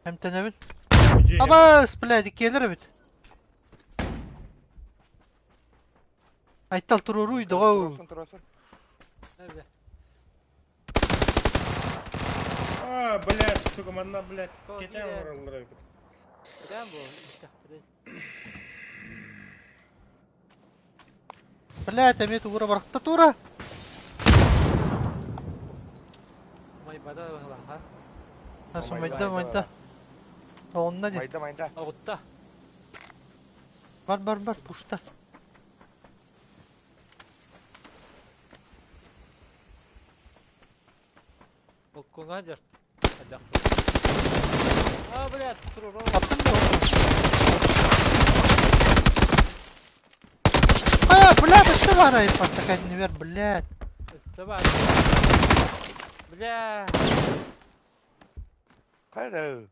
Эмтэнэбин. Абас, блядь, иккиэлэр эбит. Айтал туруруй доҕоо. Туросун, туросун. Эбе. А, блядь, сука, манна, блядь, То кетен киирэ. ороллор. Кыдан бу. Иттахтыры. Блядь, эмиэ тугура барахта тура. Май бада бахла. Майда майда. Онна ди. Майда, майда. Оготта. Бар бар бар пушта. Оккуңа жар. Ажак. А, блядь, турур. Аттым да. А, блядь, это бара и такая невер, блядь. Өстө бар. Бля. Хайда.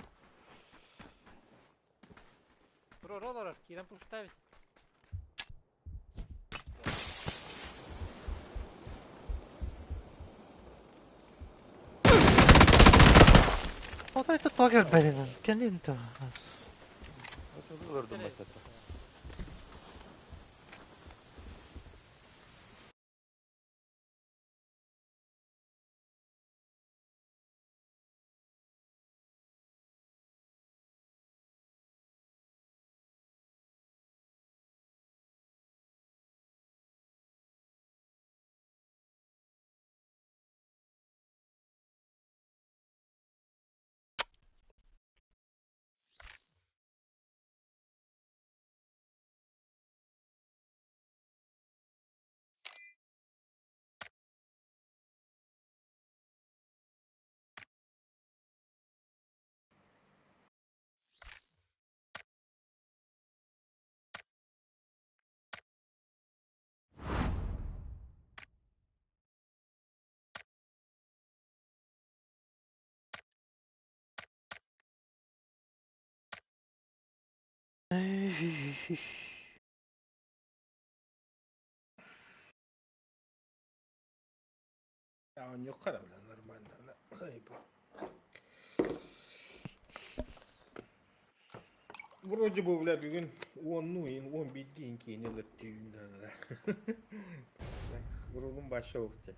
Турур олорор. Кирен пуштабит. Вот это тогер бэринэн. Кэлин то. Олордум басата. Эй. Оонньуохха эрэ бля нормально бля. Вроде бы бля бүгүн уоннуу иин уон биирдии иин киини ылар түүн да. Бурулум баша уохча.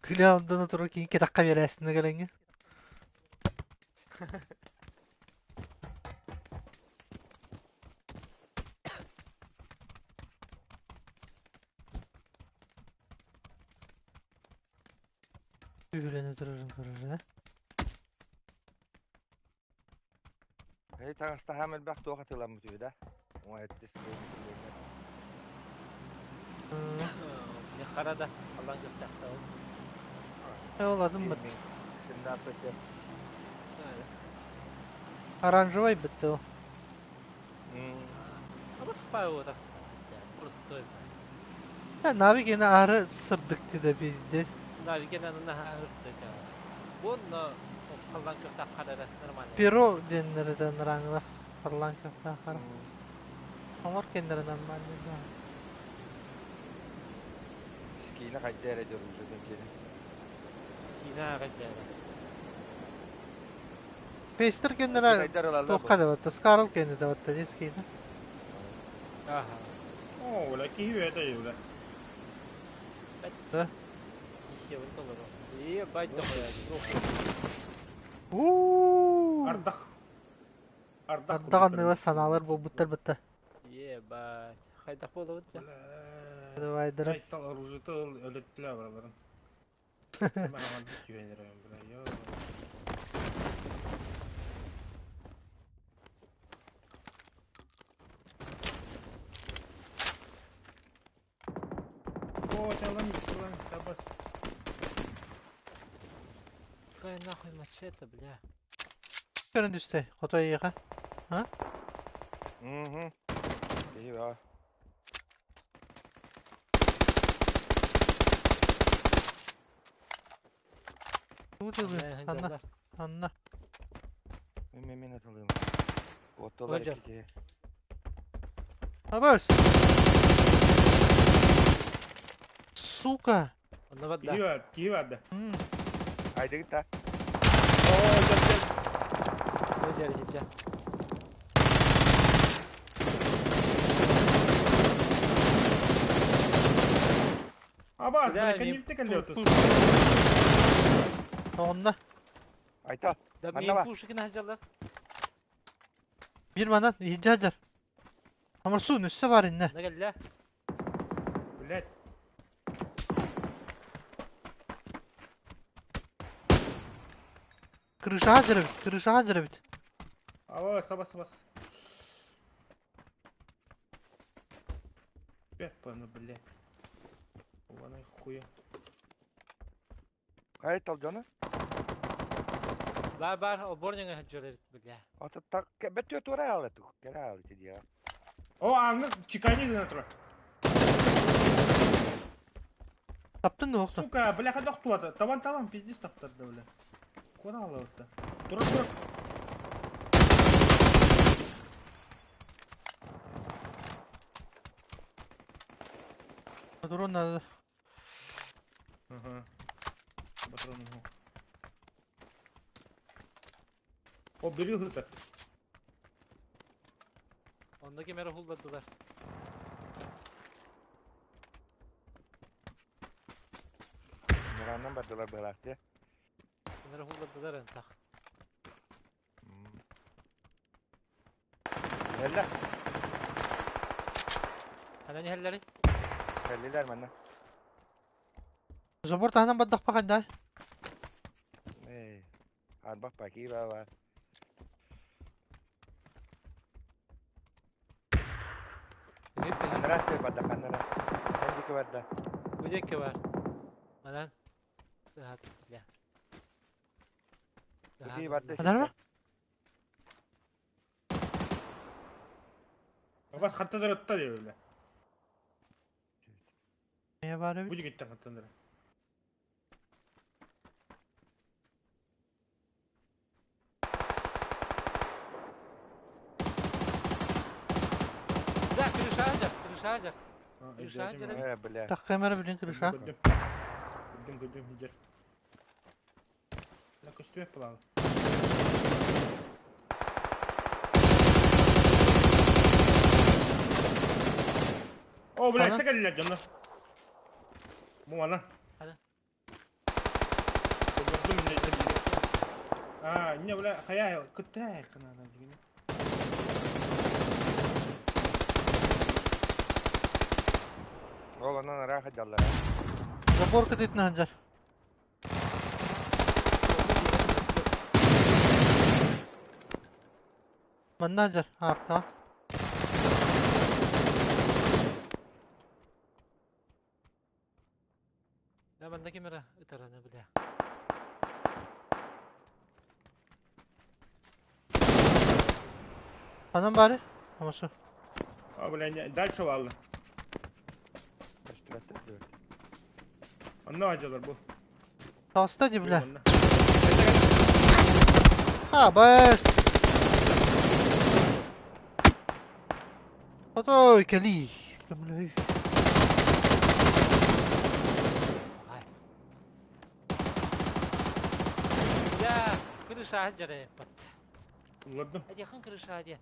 Күлэ алдана турар киһи кэтэххэ биэрээсинэ кэлэҥҥэ. Үһүлэнэ турарын көрөр ээ. Эй таҥастаһаам элбэх туох атыыламмыт үһү да? Уҥа эттис Хара да алан көхтөөхтөө. Ол атын быт. 17 Оранжевый бытты ол. Распаю так. Простой. Нави гene ары сырдыкты да пиздец. Нави гene наһаа ырдык. Буонна халлан көхтөөх хара нормально. Перо деннерден раңла халлан көхтөөх хара. Оҥор кеннere нормально да. Киинэ хайда эрэ дьоруужатын киинэ. Киинэ хайда эрэ. Пейстер кеннere туохха да батта, Скарл кенне да батта дес киинэ. Аха. Оо, бля, киһи үөтэ бля. Да. Исебин толору. Е, байда қояды. Уу. Ардах. Ардах. Ардах анныла санаалар буолбуттар бытта. Е, бать. Хайдах болобут жа. Давай дырап. Айтал оружиты өлөттүлэ бараларын. Мен аңа бит жүйенерем, бля. Йо. О, чалам, чалам, сабас. Какая нахуй мачете, бля. Көрөн түсте. Хотой иха. Угу. Киһи баа. Тугу Анна, Анна. Мен мен атылыым. Оттолар Roger. киһи. Абас. Сука. Онно бадда. Киһи бар, киһи бар да. Айдыгыт та. О, жал, жал. Өжер жа. Абас, Бля, бля, коннекте кэллэ Онна. Айта. Да Манна мен бар. пушикин хажалар. Bir манан иджаджар. Амар суу нүссе бар инне. Нагелле. Блядь. Крышаға жырабит, крышаға жырабит. Абас, абас, абас. Пеппа, ну, блядь. Вон хуя. Айта дьоно. Бар бар обор нөҥө сылдьар эбит бля. Ото так бөттүө туора аала тух. Кэлэ аала ити диэ. О, ааҥҥа чекани гына турар. Таптын да охто. Сука, бля, хайдах туата? Табан табан пиздец таптарда, бля. Кура аалабытта. Турар турар. Патрон надо. Ага. Патрон уһу. О, бери ыһыта. Онно ким эрэ уһуллардылар. Мырааннан бардылар быһалаахтыа. Ким эрэ уһуллардылар ынтах. Кэллэ. Ханан иһэллэрий? Кэллилэр манна. Забор таһынан бардахпа хайдай? Эй, арбах пакиба бар. Анара барда ханара. Эндики барда. Бу диэки бар. Манан. Сыһат, бля. Бу барда. Ханара? Бас хаттадар ытта диye öyle. Нее бар Бу эбит. жигиттен хаттандар. Да, крыша жар, крыша жар. Крыша жар. Э, бля. Тахха эмэр билин крыша. Көрдүм. Көрдүм, көрдүм, жер. La көстүбэт булаалы. О, бля, Ана? сәкәлләр дьонно. Бу ана. Ана. Көрдүм инде А, не, бля, хая, кытта кынана дигин. Ол онон ыраах дьаллара. Забор кытытын ханжар. Манна ханжар. Арта. Да, манна ким эрэ ытараны бля. Ханан бары? Амасы. А, бля, не, дальше валлы. Көстүбэттэр Онно ажалар бу. Таста ди бля. Онно. Ha бэс. Отой кели. Бля. Ай. Да, крыша жар эппат. Улардым. Адихан крыша диэн.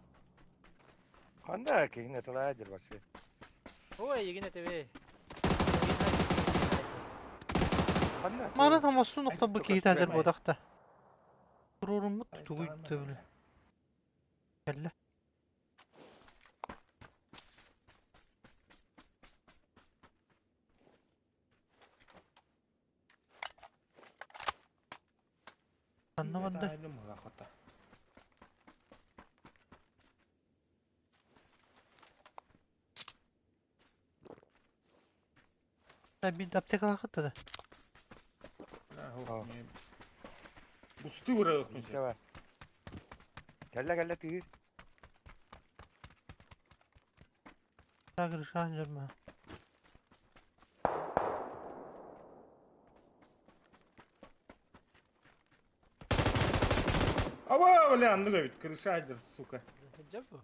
Ханда киһини тылаа дьир басы. Ой, егин этебе. Ханда. Марын хамасын нокта бу киһи тәжер Көстүбэт. бодақта. Туруруммут тугуй төбүлэ. Кэллэ. Ханна банда. Bir аптекаға хатта да. Усты бұрайық Бар. Кэллэ кэллэ тыыр. Крыша жүрмө. Аба, бля, анны бит, крыша адер, сука. Жабу.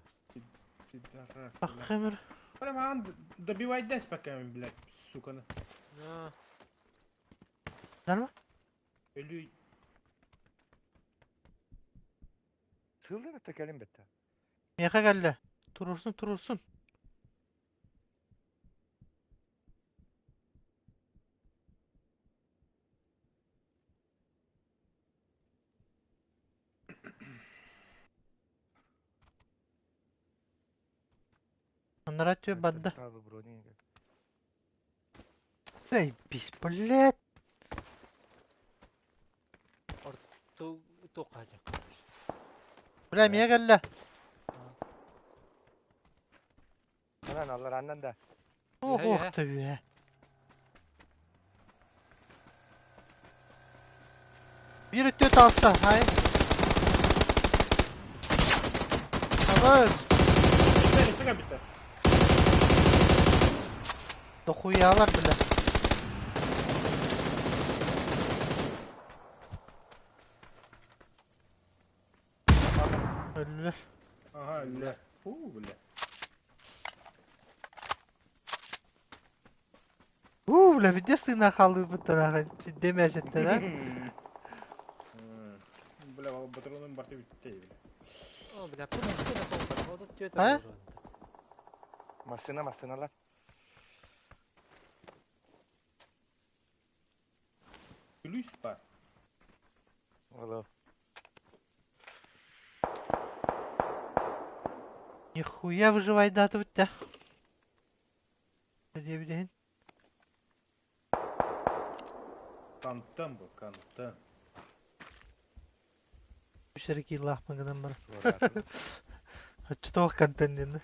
Пидорас. Аххемер. Бля, маған добивай дес пока, блядь, сука. На. Дарма? Өлүй. Сылдыр өттө кэлин бетте. Меха кэллэ. Турурсун, турурсун. Аннара түйе бадда. Заебись, блядь. Ту тоқажа. Бля, мия кэллэ. Анан аллар аннан да. Ох, Иә, ох иә. төбе. Bir өттө таста, хай. Ой! Өссө кэлбиттэр. Дохуялар, бля. Өллүлэр. Аха, өллө. Фу, бля. Уу, бля, пиздец тыыннаах хааллыбыттар аха. Дэмээчеттер, а? Бля, батронум барты бүтте, бля. О, бля, бу массыына буолбатах, 34 А? буолуон. Массыына, массыыналар. Күлүүс бар. Оло. Нихуя выживайдаатыбыт да. Диэбитин. Контент бу, контент. Үс эрэ киилаахпын гынан баран. Туораатым. Оччотоох контент диэн.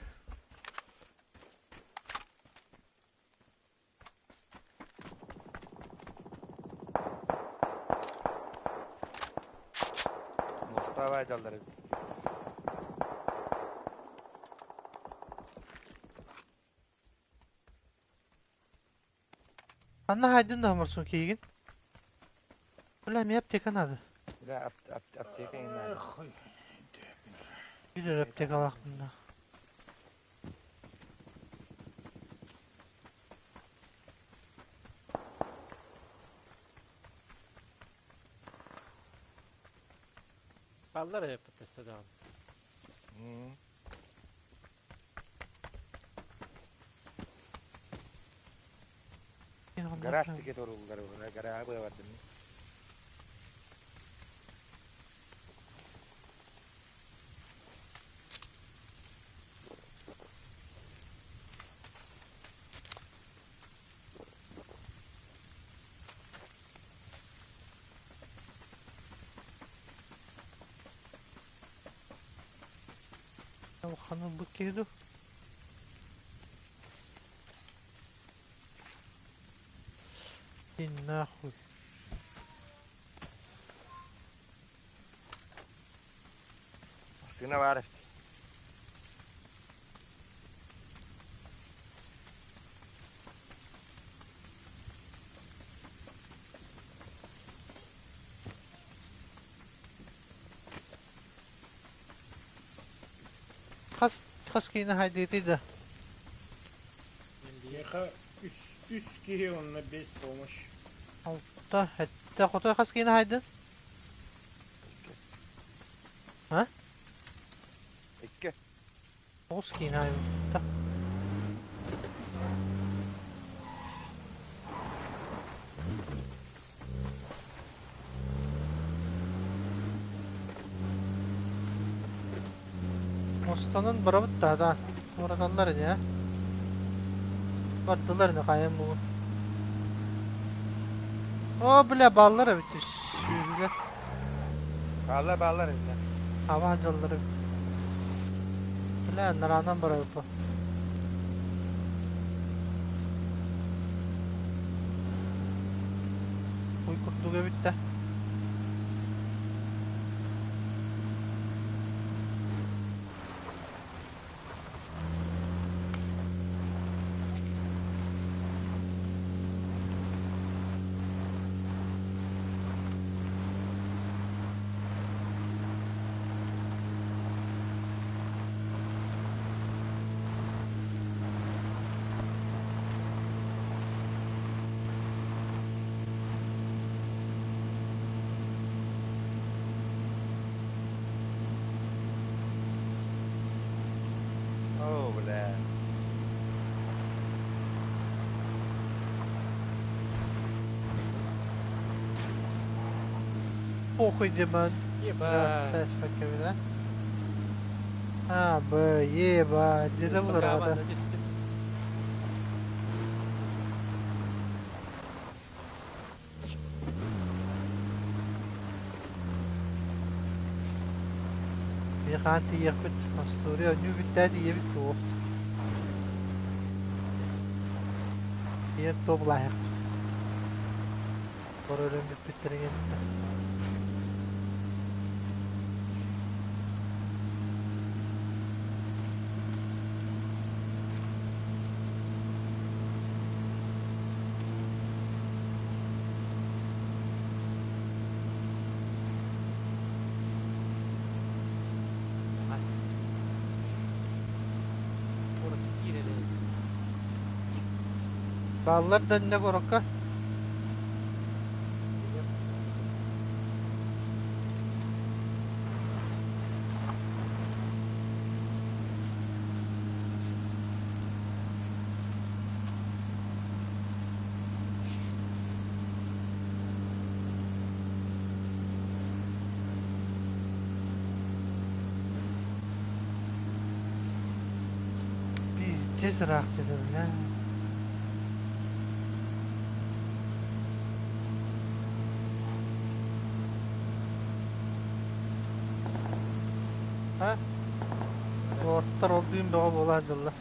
Муостаабай дьаллар эбит. Ханна хайдын да морсун киигин? Бля, мне аптека надо. Бля, аптека иҥнэ. Эх, ой. Биир аптекалаахпын да. Баллар эппит өссө даҕаны. Гараж тике торуллар, гарага бардым. Ханын бу киһи И нахуй. Массыына баар. Хас хас киһини хайдыытый да. Мин биир. Миэхэ үс киһи онно без помощь. Алта, сэттэ, хотой хас киһини хайдын? Икки. А? Икки. Тоҕус киһини хайдын. Останан барабыт да да. Туораталлар ини, а? Бардылар ини хайан бугун. О, бля, бааллар эбит сүүрүлэр. Бааллар, бааллар иннэ. Аба дьаллар эбит. Бля, нараанан барабыт бу. Уй курдук эбит да. Оо, бля. Похуй демон. Ебать. Тэс да? А, Б, еба, где-то Пока булар манна түстүм. Хаан тиийиэхпит, остуоруйа онньуу бүттээ тиийэбит суох. Тиийэн туобулааһыахпыт. Бары өлөн бүппүттэрин Бааллар да иннэ куоракка. Пиздец ыраах дедим бля. Ha? Уоттар ол дыым бөҕө буола сылдьаллар.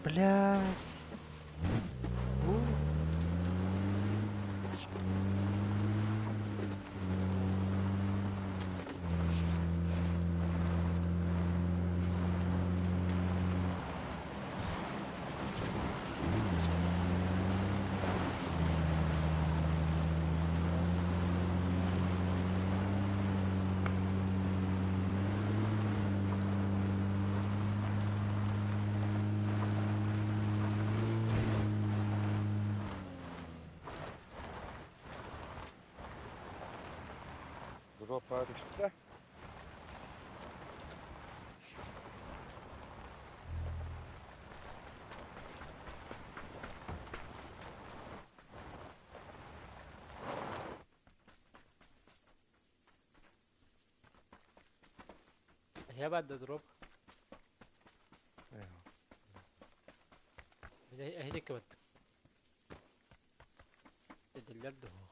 Блядь. Дропа düştü. هي بعد دروب. Eyvah. هيك بت. Ediller de o.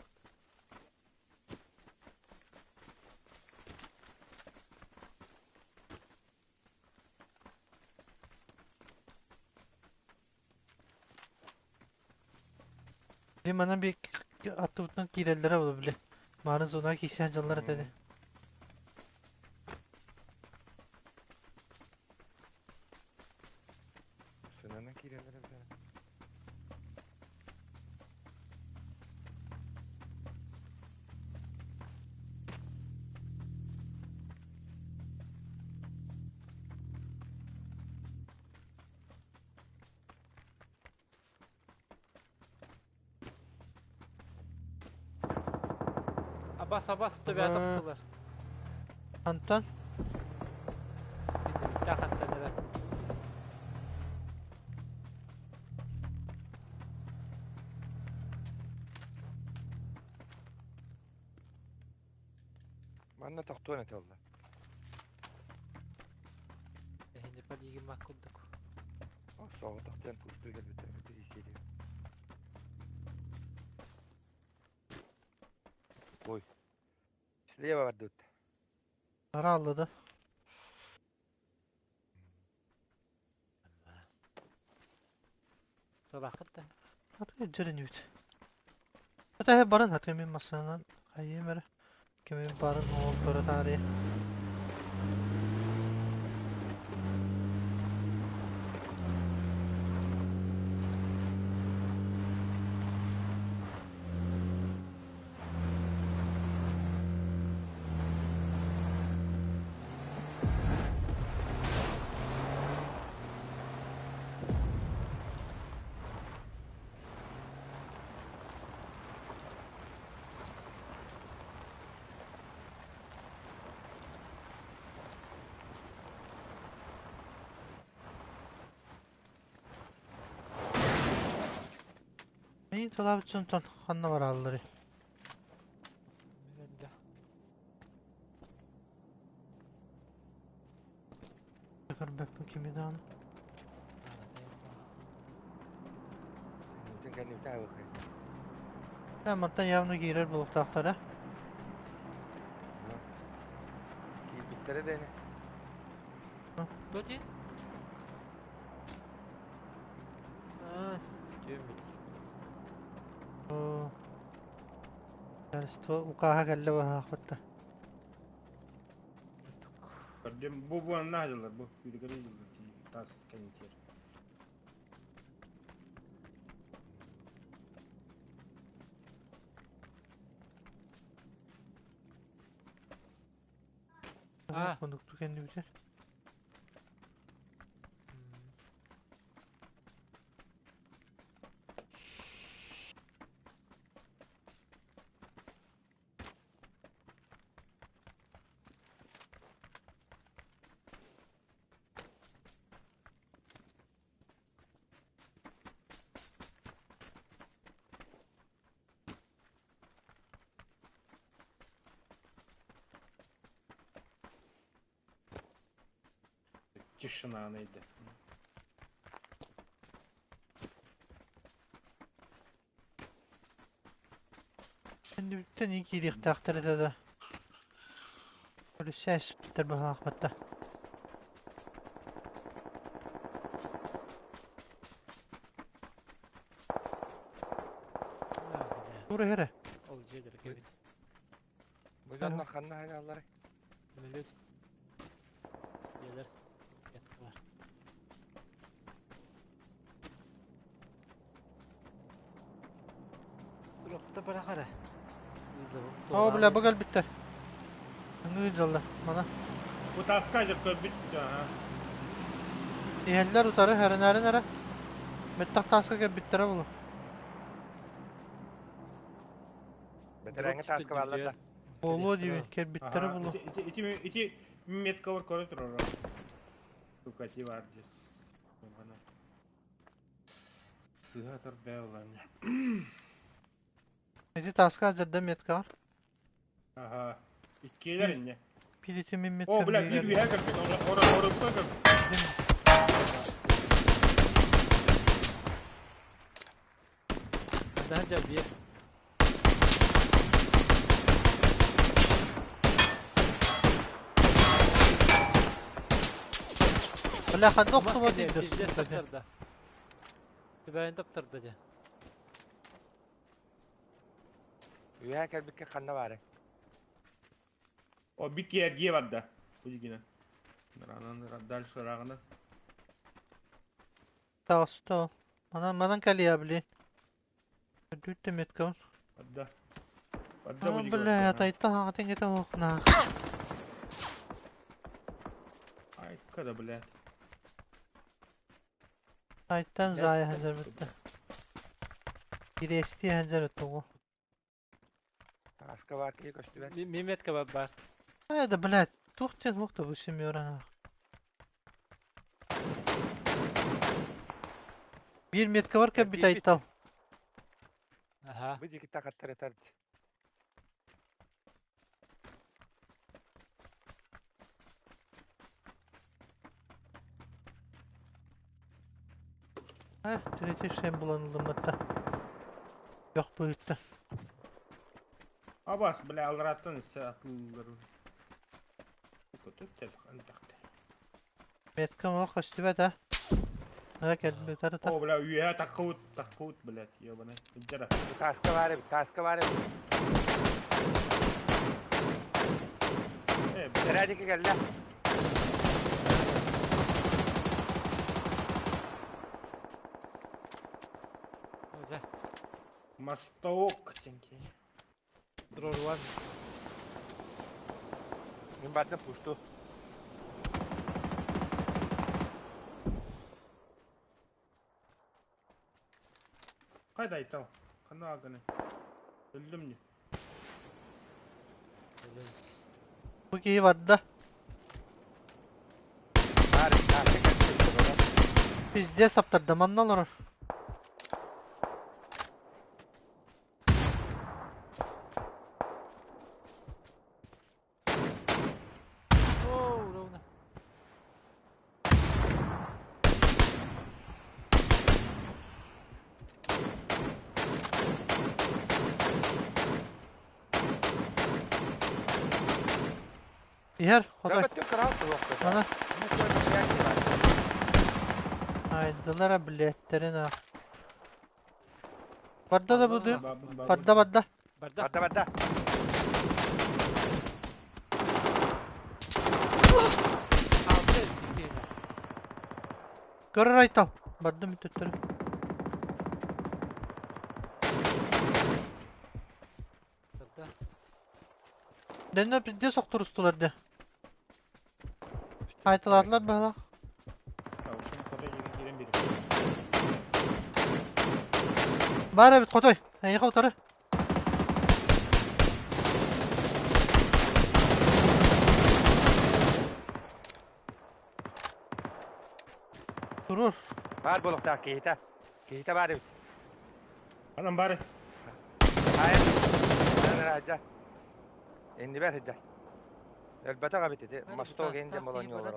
Limanın bir attığından girerlere olabilir. Mağara zona kişi canları dedi. Sınana girerlere bir tane. Abbas Abbas töbe taptılar. Anton. Bitti evet. Manna tohtuğun et oldu. Hindi pa di makudok. Soğuk tohtuğun pustu gel bitti. Bitti Ой. Слева vardut. Para aldı. Sabah hatta. Hatta ceren yut. Hatta he barın hatta min masalan hayır mere. Kimin barın ol para tarihi. Neyin talabıcın ton hanna var alları. Көрбөппүн кими даҕаны. Мутун кэнниттэн абыхай. Мантан явно киирэр буолуохтаахтара. Киирбиттэрэ дэни. Тоти? Аа, түммит. Оо. Начальство укааһа кэллэ быһаахпытта. Көрдүм бу бу анна дьыллар бу күүрүгэр дьыллар таас кэнитиэр. А. Кондукту кэннибитер. Тишина найди. Кэннибиттэн ии киириэхтээхтэр этэ да. Полиция эспиттэр быһаахпатта. Тура иһэрэ. Ол дьиэлэр кэбит. Бу дьоннор ханна хаалалларый? Мөлөт. Дьиэлэр. Ятка бар. Дропта бырах эрэ. Оо, бля, бу кэлбиттэр. Ыңыы дьалла, мана. Бу таска дьэ көрбүт аха. Иһэллэр утары хэрэнээрин эрэ. Бэттэх тааска кэлбиттэрэ булу. Бэтэрээҥҥи тааска бааллар да. Буолуо диибин, кэлбиттэрэ Аха, булу. ити ити ити ити меткалар көрө турар. Тукати бар дес. Мана. Сыһа тарбаа улаанньа. Ити тааска дьарда меткаҕар. Аха. Иккиэлэр инне. Биир ити мин О, меткам бля, биир биир. үөһэ көрбүт. Ора ора орукка көрбүт. Daha bir. Бля, ханна охтуба Пиздец диир. таптарда. Түбэйин таптарда дьэ. Үөһэ кэлбиккэ ханна баары? О, бик эргие барда. Бу дигина. Ранан дальше рагына. Тааста. Манан манан кэлиэ блин. Дүттэ меткам. Барда. Барда бу А, дигина. бля, тайтан хаҥатын кете охна. Ай, када, блядь. Тайтан зая хазар битте. Кириэсти хазар тугу. Таска баар киһи көстүбэт. Миметка бар бар. Э, да, блядь, туох диэн мохто бу семерана. Биир метка бар кэлбит айтал. Аха. Бу диэки такаттар этэр. Э, третий шем буланылыммытта. Yok быһытта. Абас, бля, алраттан иссе атылыр. Көтөп тел антакты. Метка мох көстүбэт а. Ага кэлбит тарата. О, бля, үөһэ таккыбыт, таккыбыт, блядь, ебаный. Иджара. Бу таска баар эбит, таска баар эбит. Э, блядь. Бэтэрээ диэки кэллэ. Оза. Мостовок тенки. Дрорван. Мин бардым пушту. Кайда айтал? Ханна аганы. Өлдүм не? Бу киһи барда. Баар эбит, таска кэлбит. Пиздец таптарда манна олорор. Оо, ровно. Иһэр хотой. Көбөттүк кырал туох. Мана Бу көрбүт баар. айдылара билеттерин а. Барда да бу дым. Бабын, бабын. Барда барда. Барда. Барда барда. Көрөр Айтал. Бардым төттөрү. Тарда. Дэннэ пиздец охторустулар дьэ. Айталаатылар быһалаах. Хотой киирэн биир. Баар эбит хотой. Эйиэхэ утары. Туруор. Баар буолуохтаах киһитэ. Киһитэ баар эбит. Анан бары. Хайа. Анан Иннибэр сылдьар. Өлбөтөх эбит ити. Мосток иһин дьэ молонньуолар.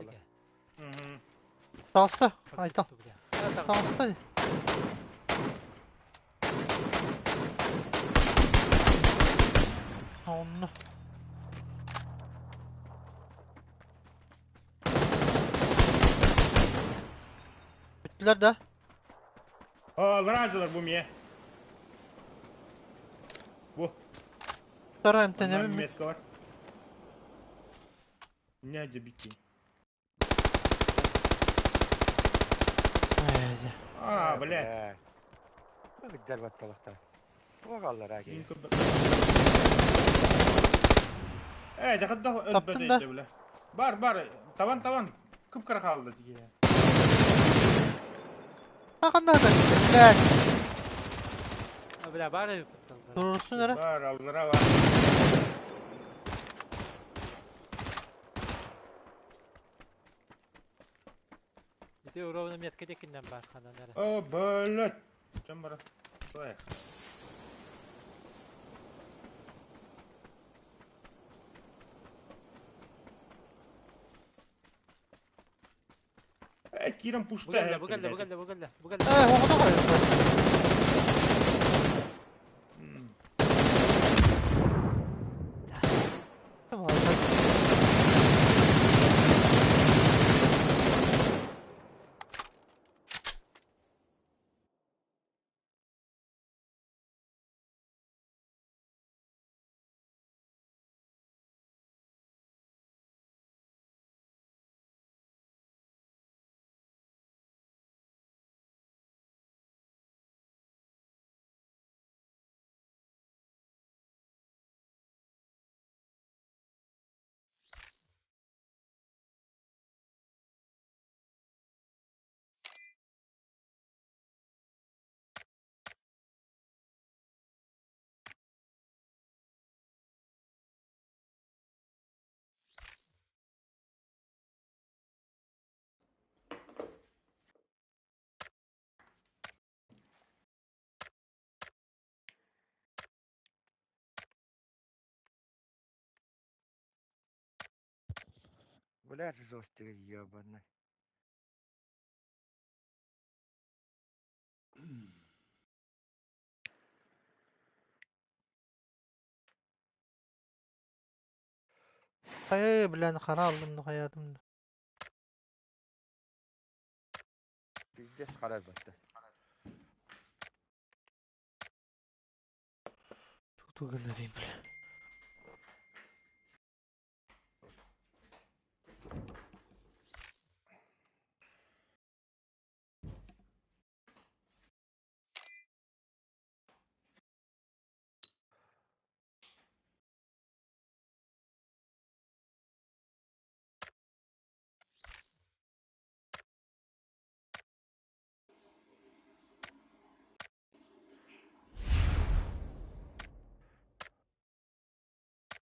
Таҕыста. Айтал. Таҕыста. Онно. Бүттүлэр да? Аллараа дьылар бу миэ. Бу. Тара эмтэнэбин. Метка бар. Не дебики. А, блядь. Быгдар батталахтар. Туох аллараа киһи. Э, дьахадда Таптын да? өлбөтө бля. Бар, бар, таван, таван. Кып-кыра хаалды тиги. Ханна да? Блядь. А, бля, баар эбит. Турурсун эрэ. Бар, аллараа бар. Ити ровно метка декиннен бар ханан эрэ. О, блядь. Чем бар? Слайх. Э, киирэн пушта. Бу кэллэ, бу кэллэ, бу кэллэ, бу кэллэ, бу кэллэ. Э, оҕото хайда? Бля, жесткий ебаный. Хайа, бля, хара алдым да хаятым да. Пиздец харар батты. Туту гынарым, бля.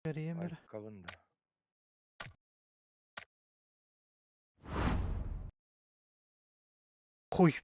Vereyim bir. Kalın da. Хуй.